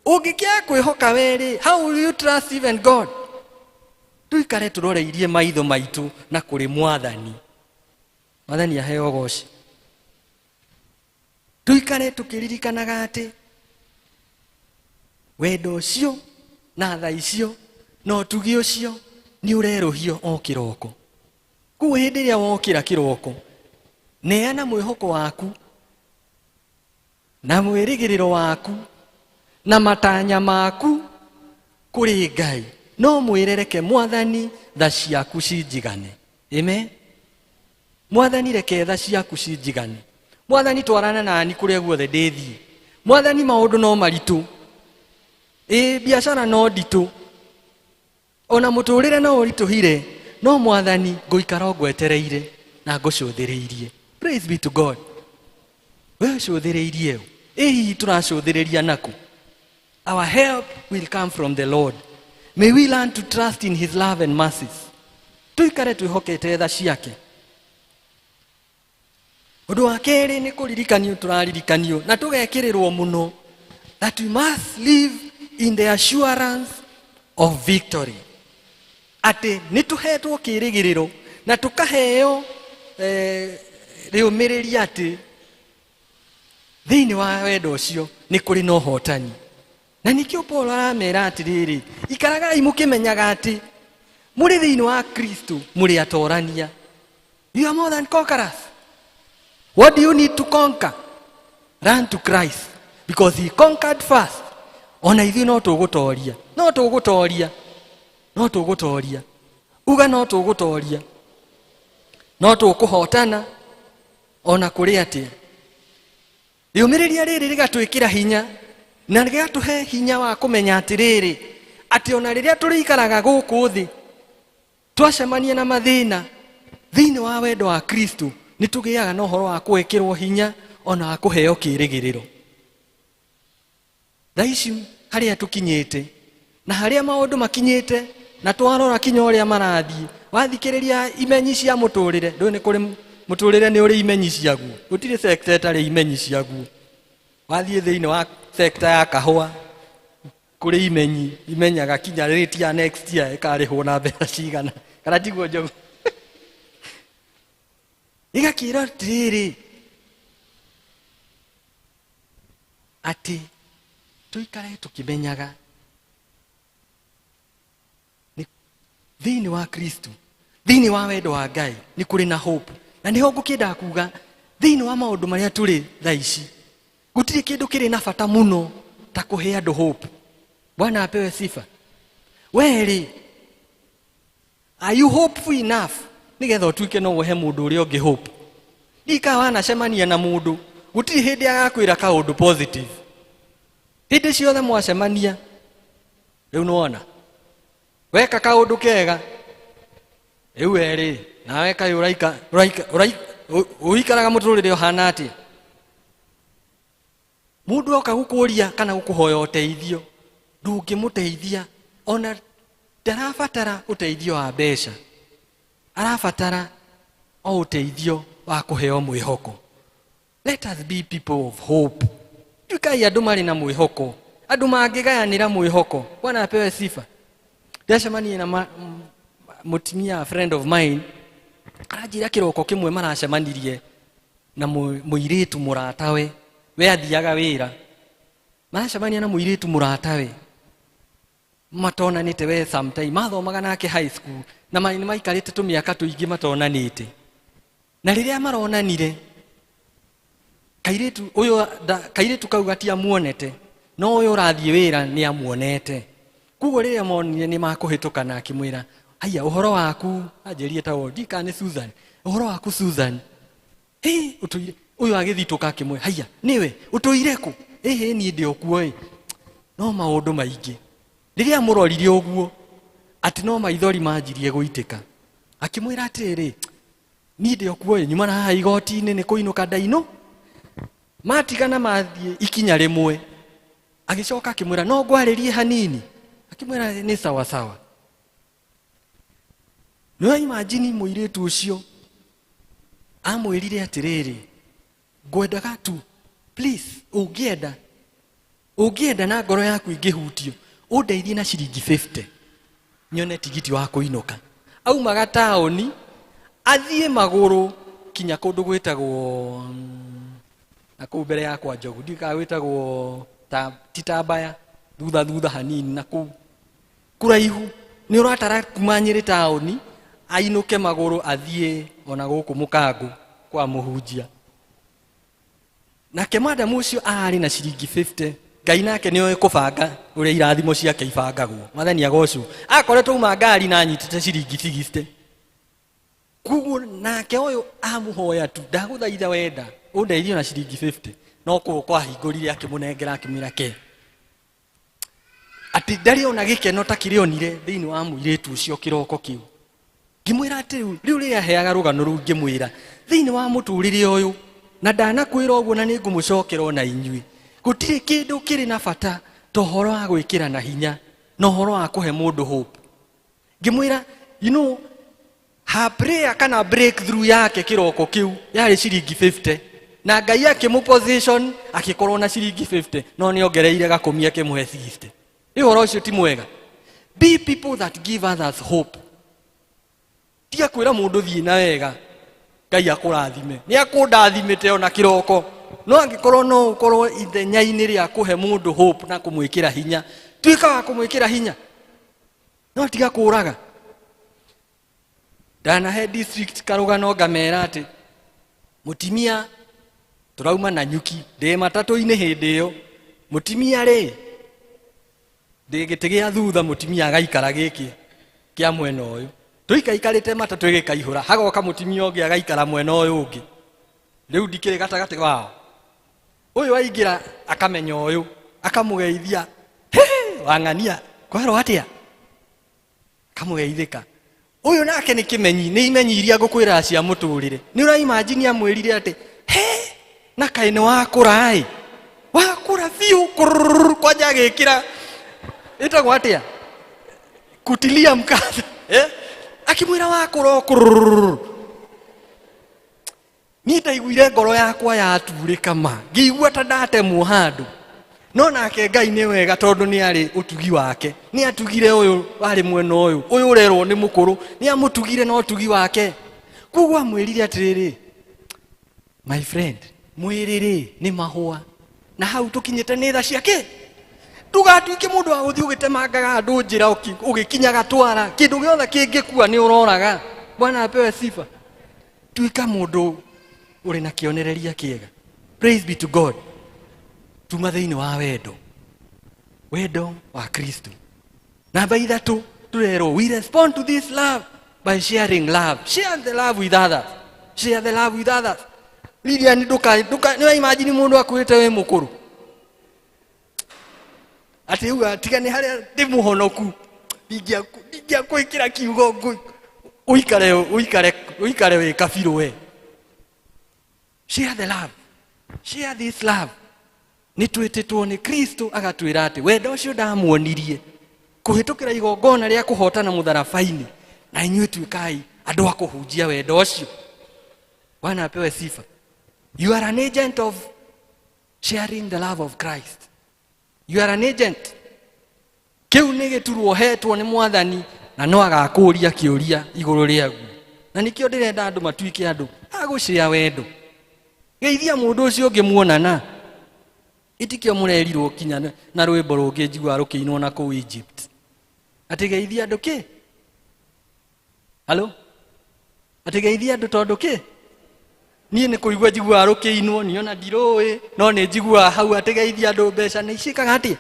Ũngĩkĩaga kwĩhoka we rĩ, how will you trust even God? Tũikare tũroreirie maitho maitũ na kũrĩ Mwathani. Mwathani aheo ũgoci. Tũikare tũkĩririkanaga atĩ wendo ũcio na tha icio na ũtugi ũcio nĩ ũrerũhio o kĩroko. Koguo hĩndĩ ĩrĩa wokĩra kĩroko, neana mwĩhoko waku na mwĩrĩgĩrĩro waku na matanya maku kũrĩ Ngai, no mwĩrereke Mwathani tha ciaku cinjigane. Amen. Mwathani reke tha ciaku cinjigane. Mwathani twarana nani kũrĩa guothe ndĩthiĩ. Mwathani maũndũ no maritũ, ĩ biacara no nditũ, ona mũtũrĩre no ũritũhire, no Mwathani ngũikara o ngwetereire na ngũcũthĩrĩirie. Praise be to God. We ũcũthĩrĩirie ũ? Ĩ hihi tũracũthĩrĩria nakũ? Our help will come from the Lord. May we learn to trust in his love and mercies. Tũikare twĩhokete tha ciake. Ũndũ wa kerĩ nĩ kũririkanio tũraririkanio na tũgekĩrĩrwo mũno that we must live in the assurance of victory. Atĩ nĩ tũhetwo kĩrĩgĩrĩro na tũkaheo rĩũmĩrĩria atĩ thĩinĩ wa wendo ũcio nĩ kũrĩ na ũhotani. Na nĩkĩo Paul aramera atĩrĩrĩ, ikaragai mũkĩmenyaga atĩ mũrĩ thĩinĩ wa Kristo mũrĩ atorania. You are more than conquerors. What do you need to conquer? Run to Christ, because he conquered first. Ona ithuĩ no tũgũtoria, no tũgũtoria, no tũgũtoria. Uga no tũgũtoria, no tũkũhotana ona kũrĩ atĩa. Rĩũmĩrĩria rĩrĩ rĩgatwĩkĩra hinya na rĩgatũhe hinya wa kũmenya atĩrĩrĩ, atĩ ona rĩrĩa tũrĩikaraga gũkũ thĩ twacemania na mathĩna, thĩinĩ wa wendo wa Kristo nĩ tũgĩaga na ũhoro wa gwĩkĩrwo hinya ona wa kũheo kĩĩrĩgĩrĩro. Thaa ici harĩa tũkinyĩte na harĩa maũndũ makinyĩte na twarora kinya ũrĩa marathiĩ, wathikĩrĩria imenyi cia mũtũrĩre, ndũĩ nĩ kũrĩ mũtũrĩre nĩ ũrĩ imenyi ciaguo, gũtirĩ sector ĩtarĩ imenyi ciaguo. Wathiĩ thĩinĩ wa sector ya kahũa kũrĩ imenyi imenyaga kinya rate ya next year ĩkarĩhwo na mbeca cigana, kana tiguo Njogu? Igakĩra atĩrĩrĩ atĩ tũikare tũkĩmenyaga nĩ thĩinĩ wa Kristo, thĩinĩ wa wendo wa Ngai nĩ kũrĩ na hope. Na nĩho ngũkĩendaga kuga thĩinĩ wa maũndũ marĩa tũrĩ thaa ici gũtirĩ kĩndũ kĩrĩ na bata mũno ta kũhe andũ hope. Bwana apewe sifa. We rĩ, Are you hopeful enough nigetha utuike no uhe mundu uria ungi hope? Ndika wanacemania na mundu gutiri hindi agakwira kaundu positive. Hindi ciothe mwacemania riu nĩwona weka kaundu kega riu eri nawe kai uraika uraika uikaraga muturire uhana atia? Mundu oka gukuria kana gukuhoya uteithio ndungimuteithia ona ndarabatara uteithio wa mbeca, arabatara o uteithio wa kuheo mwihoko. Let us be people of hope. Tukai andu mari na mwihoko, andu mangigayanira mwihoko. Bwana apewe sifa. Ndacemanie na mutumia, a friend of mine, aranjira kiroko kimwe maracemanirie na muiritu muratawe we athiaga wira. Maracemania na muiritu muratawe matonanite we sometime, mathomaga nake high school na maikarite tumiaka tuingi matonanite. Na riria maronanire kairitu uyu kairitu kau gatiamuonete no uyu urathie wira ni amuonete. Kuguo riria monire ni makuhituka na akimwira, haya uhoro waku, anjirie ta ndika ni Susan, uhoro waku Susan, hey utuire. Uyu agithituka akimwira, haya niwe utuire ku? Ehe ni ndi okuo ĩ. No maundu maingi riria murorire uguo ati no maithori manjirie guitika. Akimwira atiri, ni ndi okuo ĩ, nyuma na haha igoti-inĩ ni kuinuka ndaino. Matigana mathie ikinya rimwe, agicoka akimwira no ngwaririe hanini. Akimwira ni sawa sawa. No imagine muiritu ucio amwirire atiriri, ngwendaga tu please, ungienda ungienda na ngoro yaku ingihutio undeithie na ciringi 50 nyone tigiti wa kuinuka. Aumaga taoni athie maguru kinya kundu gwitagwo na kuu mbere yakwa Njogu, ndika gwitagwo ta Titabaya, thutha thutha hanini na kuu kuraihu ni uratara kuma Nyeri taoni ainuke maguru athie ona guku mukangu kwa muhunjia. Nake madamu ucio ari na ciringi 50, Ngai nake nioe kubanga uria irathimo ciake ibangagwo. Mwathani agocwo. Akoretwo uma ngari na anyitite ciringi 60. Kuguo nake uyu amuhoya tu, ndaguthaitha wenda undeithie na ciringi 50. No kuo kwahingurire akimunengera akimwira ke ati ndari ona gikeno ta kiria onire thiini wa muiritu ucio kiroko kiu. Ngimwira ati riu riria heaga rugano ruu ngimwira thiini wa muturire uyu na ndanakwira uguo na ningumucokera ona inyui, gutiri kindu kiri na bata ta uhoro wa gwikira na hinya na uhoro wa kuhe mundu hope. Ngimwira you know her prayer kana breakthrough yake kiroko kiu yari ciringi 50 na Ngai akimuposition akikorwo na ciringi 50 no niongereire gakumi akimuhe 60. Uhoro ucio ti mwega. Be people that give others hope. Tiga kwira mundu thie na wega Ngai akurathime, ni akundathimite ona kiroko, no angikorwo no ukorwo ithenya-ini ria kuhe mundu hope na kumwikira hinya, tuika wa kumwikira hinya, no tiga kuraga. Ndanahe district karugano ngamera ati mutimia turauma na nyuki ndi matatu-ini hindi iyo, mutimia ri ndi giti gia thutha, mutimia agaikara giki kia mwena uyu, tuikaikarite matatu igikaihura, hagoka mutimia ungi agaikara mwena uyu ungi, riu ndikiri gatagati wao. Uyu aingira akamenya uyu akamugeithia, wang'ania kwerwo atia, akamugeithika. Uyu nake ni kimenyi, ni imenyi iria ngukwira cia muturire. Ni ura imagine amwirire ati he na kai ni wakura ai, wakura biu kwanja agikira itagwo atia, kutilia mkatha akimwira wakura kurururu. Ni ndaiguire ngoro yakwa yaturika ma ngiigua ta ndatemwo handu. No nake Ngai ni wega tondu ni ari utugi wake, ni atugire uyu wari mwena uyu, uyu urerwo ni mukuru, ni amutugire na utugi wake. Kuguo amwirire atiriri, my friend, mwiriri ni mahua na hau tukinyite ni tha ciake. Ndugatuike mundu wa guthii ugitemangaga andu njira ugikinyaga twara kindu giothe kingikua ni uroraga. Bwana apewe sifa. Tuika mundu uri na kionereria kiega. Praise be to God. Tuma thiini wa wendo, wendo wa Kristo. Namba ithatu turerwo we respond to this love. By sharing love. Share the love with others. Share the love with others. Lilian, nduka nduka nĩ imagine mũndũ akwĩrĩte wĩ mũkũrũ atĩ uga tiga nĩ harĩa ndĩ mũhonoku ndingĩakwĩkĩra kiugo ũikare ũikare ũikare wĩ kabirũ we. Share the love. Share this love. Nĩ twĩtĩtwo nĩ Kristo agatwĩra atĩ wendo ũcio ndamuonirie kũhĩtũkĩra igongona rĩa kũhotana mũtharaba-inĩ, na inyuĩ tuĩkai andũ a kũhunjia wendo ũcio. Bwana apewe sifa. You are an agent of sharing the love of Christ. You are an agent. Kĩu nĩ gĩturwa ũhetwo nĩ mwathani na no agakũria kĩũria igũrũ rĩaguo. Na nĩkĩo ndĩrenda andũ matuĩke andũ a gũcĩa wendo. Geithia mũndũ ũcio ũngĩ muonana. Itikĩo mũrerirwo kinya na rwĩmbo rũngĩ njiguaga rũkĩinwo na kũu Egypt. Atĩ geithia andũ kĩ? Halo? Atĩ geithia andũ tondũ kĩ? Niĩ nĩ kũigua njiguaga rũkĩinwo, niĩ ona ndirũĩ, no nĩ njiguaga hau atĩ geithia andũ mbeca nĩ ciĩkaga atĩa?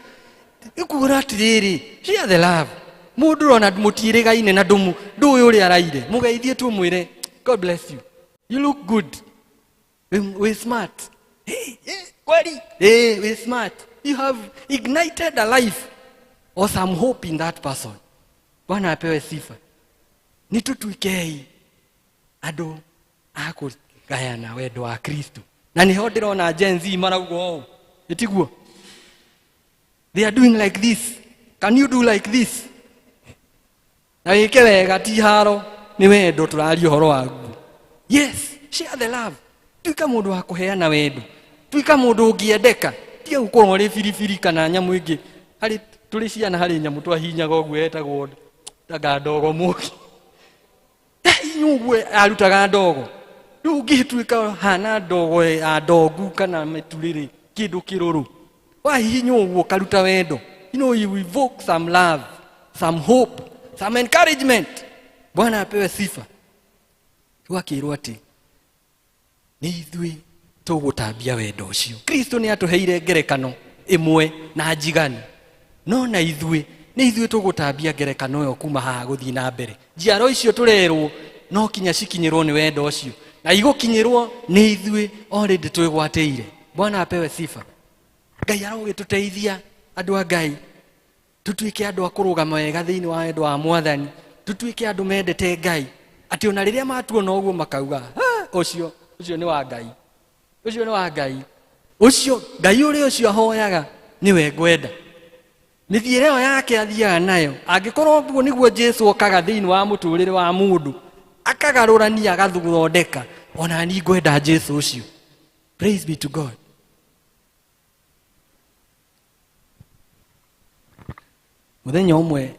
Ĩkuga atĩrĩrĩ, share the love. Mũndũ ũrona mũtiĩrĩgaine na ndũmũ, ndũĩ ũrĩa araire. Mũgeithie tu ũmwĩre, God bless you. You look good. We smart. Hey, hey, kweli? Hey, we smart. You have ignited a life or some hope in that person. Bwana apewe sifa. Nĩ tũtuĩkei andũ a kũgayana wendo wa Kristo. Na nĩho ndĩrona Gen Z marauga ũũ. Ĩtiguo? They are doing like this. Can you do like this? Na wĩke wega ti haro, nĩ wendo tũraria ũhoro waguo. Yes, share the love. Tuĩka mũndũ wa kũheana wendo. Tuĩka mũndũ ũngĩendeka. Tiga gũkorwo ũrĩ biribiri kana nyamũ ĩngĩ. Harĩ tũrĩ ciana harĩ nyamũ twahinyaga ũguo yetagwo tanga ndogo mũki. Inyuĩ ũguo arutaga ndogo. Rĩu ũngĩtuĩka hana ndogo ya ndogu kana mĩturĩrĩ kĩndũ kĩrũrũ. Wahihinywo ũguo ũkaruta wendo. You know, you evoke some love, some hope, some encouragement. Bwana apewe sifa. Rĩu akĩrwo atĩ nĩ ithuĩ tũgũtambia wendo ũcio. Kristo nĩ atũheire ngerekano ĩmwe na njiganu. No na ithuĩ nĩ ithuĩ tũgũtambia ngerekano ĩyo kuma haha gũthiĩ na mbere. Njiaro icio tũrerwo no kinya cikinyĩrwo nĩ wendo ũcio. Na igũkinyĩrwo nĩ ithuĩ already twĩgwatĩire. Bwana apewe sifa. Ngai arogĩtũteithia andũ a Ngai tũtuĩke andũ a kũrũgama wega thĩinĩ wa wendo wa mwathani, tũtuĩke andũ mendete Ngai, atĩ ona rĩrĩa matuona ũguo makauga, ha, ũcio, ũcio nĩ wa Ngai, ũcio nĩ wa Ngai, ũcio Ngai ũrĩa ũcio ahoyaga nĩwe ngwenda. Mĩthiĩre ĩyo yake athiaga nayo, angĩkorwo ũguo nĩguo Jesu okaga thĩinĩ wa mũtũrĩre wa mũndũ, akagarũrania agathondeka, ona niĩ ngwenda Jesu ũcio. Praise be to God. Mũthenya ũmwe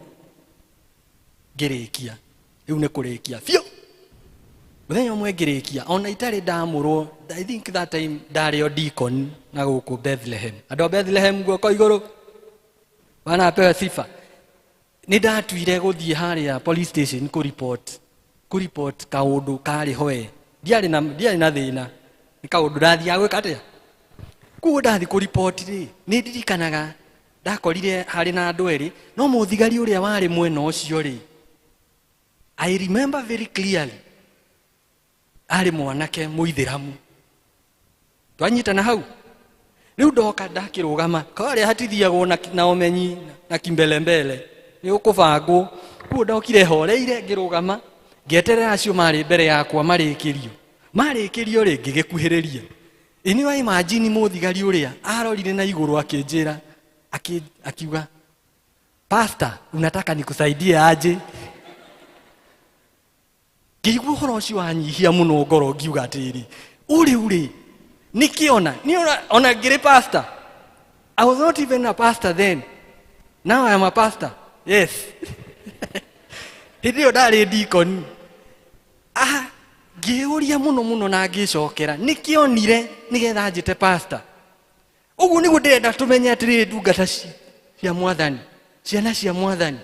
ngĩrĩkia, rĩu nĩ kũrĩkia biũ. Mũthenya ũmwe ngĩrĩkia, ona itarĩ ndamũrwo, I think that time ndarĩ o deacon na gũkũ Bethlehem. Andũ a Bethlehem guoko igũrũ. Bwana apewe sifa. Nĩ ndatuire gũthiĩ harĩa police station kũ report kaũndũ karĩ hoe. Ndiarĩ na, ndiarĩ na thĩna. Nĩ kaũndũ ndathiaga gwĩka atĩa? Koguo ndathiĩ kũ report rĩ, nĩ ndirikanaga ndakorire harĩ na andũ erĩ, no mũthigari ũrĩa warĩ mwena ũcio rĩ, I remember very clearly, arĩ mwanake mũithĩramu. Twanyitana hau. Rĩu ndoka ndakĩrũgama, karĩa hatithiagwo na ũmenyi na kimbelembele, nĩ ũkũbangwo. Koguo ndokire horeire ngĩrũgama, ngĩeterera acio marĩ mbere yakwa marĩkĩrio. Marĩkĩrio rĩ, ngĩgĩkuhĩrĩria. Ĩ nĩ wa imagine mũthigari ũrĩa arorire na igũrũ akĩnjĩra, akiuga, Pastor, unataka nikusaidie aje? Ngĩigua ũhoro ũcio wanyihia mũno ngoro, ngiuga atĩrĩrĩ, ũrĩ ũrĩ, nĩkĩona, niĩ ona ngĩrĩ pastor. I was not even a pastor then. Now I am a pastor. Yes. Hĩndĩ ĩyo ndarĩ deacon. Ngĩũria mũno mũno na ngĩcokera, nĩkĩonire nĩgetha njĩte pastor. Ũguo nĩguo ndĩrenda tũmenye atĩrĩrĩ, ndungata cia mwathani, ciana cia mwathani,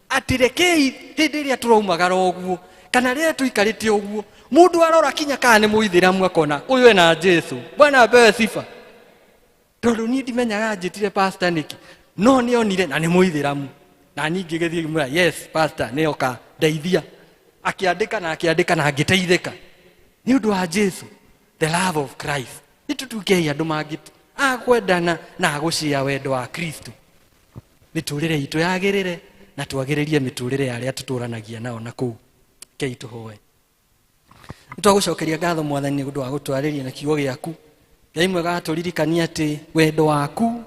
atĩ rekei hĩndĩ ĩrĩa tũraumagara ũguo kana rĩrĩa tũikarĩte ũguo, mũndũ arora kinya kana nĩ mũithĩramu akona ũyũ ena Jesu. Bwana apewe sifa. Tondũ niĩ ndimenyaga njĩtire pastor nĩkĩ, no nĩonire na nĩ mũithĩramu, na niĩ ngĩgĩthiĩ ngĩmwĩra, yes pastor, nĩoka ndeithia. Akĩandĩka na akĩandĩka na ngĩteithĩka. Nĩ ũndũ wa Jesu, the love of Christ. Nĩ tũtuĩkei andũ mangĩ akwendana na agũcia wendo wa Kristo. Mĩtũrĩre itũ yagĩrĩre na twagĩrĩrie mĩtũrĩre ya arĩa tũtũranagia nao na kũu. Kei tũhoe. Nĩ twagũcokeria ngatho Mwathani nĩ ũndũ wa gũtwarĩria na kiugo gĩaku. Ngai mwega atũririkania atĩ wendo waku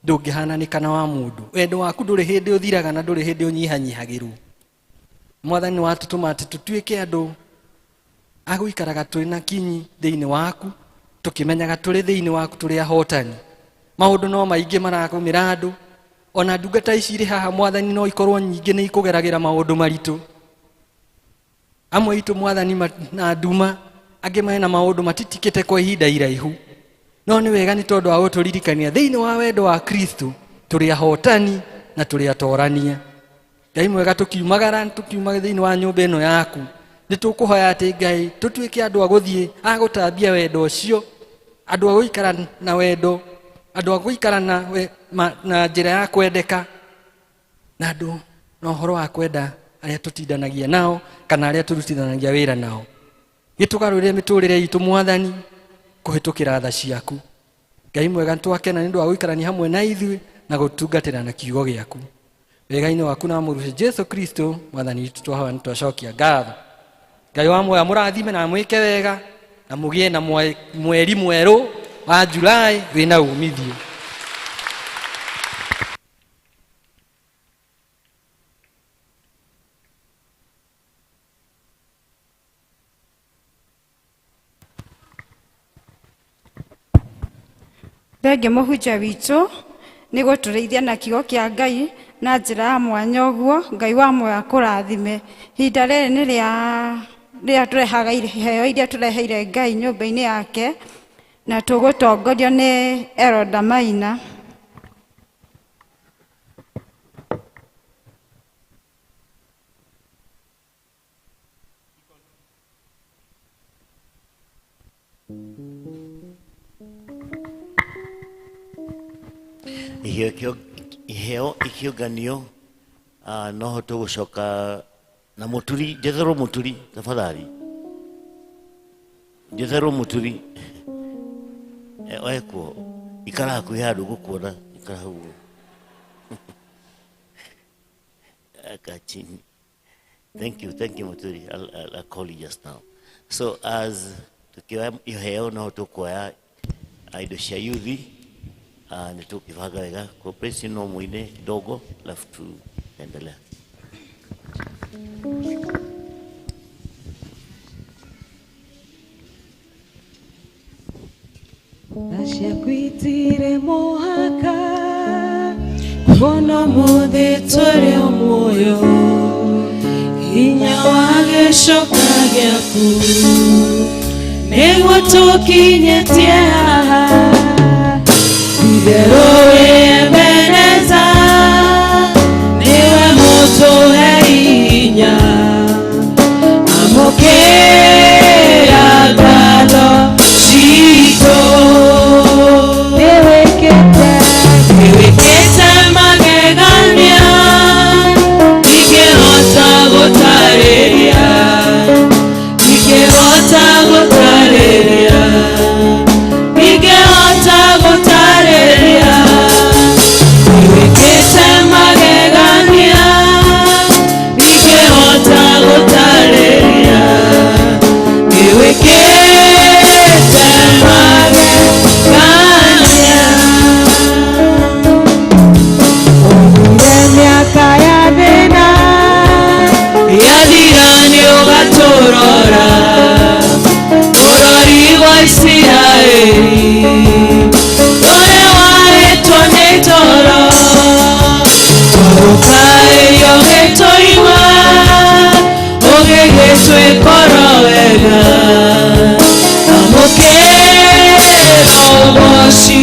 ndũngĩhananĩka na wa mũndũ. Wendo waku ndũrĩ hĩndĩ ũthiraga na ndũrĩ hĩndĩ ũnyihanyihagĩrwo. Mwathani watũtũma atĩ tũtuĩke andũ a gũikaraga twĩ na kinyi thĩinĩ waku, tũkĩmenyaga tũrĩ thĩinĩ waku tũrĩ ahotani. Maũndũ no maingĩ maragũmĩra andũ, ona ndungata ici irĩ haha Mwathani no ikorwo nyingĩ nĩ ikũgeragĩra maũndũ maritũ. Amwe aitũ Mwathani na nduma, angĩ mena maũndũ matitikĩte kwa ihinda iraihu. No nĩ wega nĩ tondũ wa gũtũririkania thĩinĩ wa wendo wa Kristo tũrĩ ahotani na tũrĩ atorania. Ngai mwega tũkiumagara tũkiuma thĩinĩ wa nyũmba ĩno yaku, nĩ tũkũhoya atĩ Ngai tũtuĩke andũ a gũthiĩ a gũtambia wendo ũcio, andũ a gũikara na wendo, andũ a gũikara na njĩra ya kwendeka, na andũ na ũhoro wa kwenda arĩa tũtindanagia nao kana arĩa tũrutithanagia wĩra nao. Gĩtũgarũrĩre mĩtũrĩre itũ Mwathani kũhĩtũkĩra tha ciaku. Ngai mwega twakena nĩ ũndũ wa gũikarania hamwe na ithuĩ na gũtungatĩra na kiugo gĩaku. Wega-inĩ waku na mũrũ Jesu Kristo Mwathani witũ twahoya nĩ twacokia ngatho. Ngai wa muoyo amũrathime na amwĩke wega na mũgĩe na mweri mwerũ wa Julai wĩna umithio. Thengi mũhunjia witũ nĩ gũtũrĩithia na kiugo kĩa Ngai na njĩra ya mwanya ũguo. Ngai wa muoyo akũrathime. Ihinda rĩrĩ nĩ rĩa tũrehaga iheo iria tũreheire Ngai nyũmba-inĩ yake, na tũgũtongorio nĩ Elda Maina. Iheo ikiũnganio, no tũgũcoka na mũturi, njetherwo mũturi tafadhali, njetherwo mũturi. Oe kuo ikara hakuhĩ handũ ngũkuona, ikara hau ũguo. Kaa chini. Thank you, thank you Muturi. I'll call you just now. So as tukioya iheo no tũkuoya indo cia yuthi, nĩ tũkĩbanga wega kwa presi no muine kidogo alafu tuendelea. Aciakwitire mũhaka kuona mũthĩ tũrĩ o muoyo, hinya wa gĩcoka gĩaku nĩguo tũkinyĩtie haha. Itherũ wĩ Ebeneza, nĩwe mũtũhe hinya, amũkĩra ngatho citũ. Nĩwĩkĩte magegania ndingĩhota gũtarĩria, ndingĩhota gũtarĩria, ndingĩhota gũtarĩria. Nĩwĩkĩte magegania ndingĩhota gũtarĩria, nĩwĩkĩte magegania. Oigire mĩaka ya thĩna yathira nĩũgatũrora, bũrũri wa Isiraeli ũrĩa warĩtwo nĩ toro, tũkaĩrio gĩtũima ũgĩgĩtwĩkoro wega. Amũkĩra ũgoci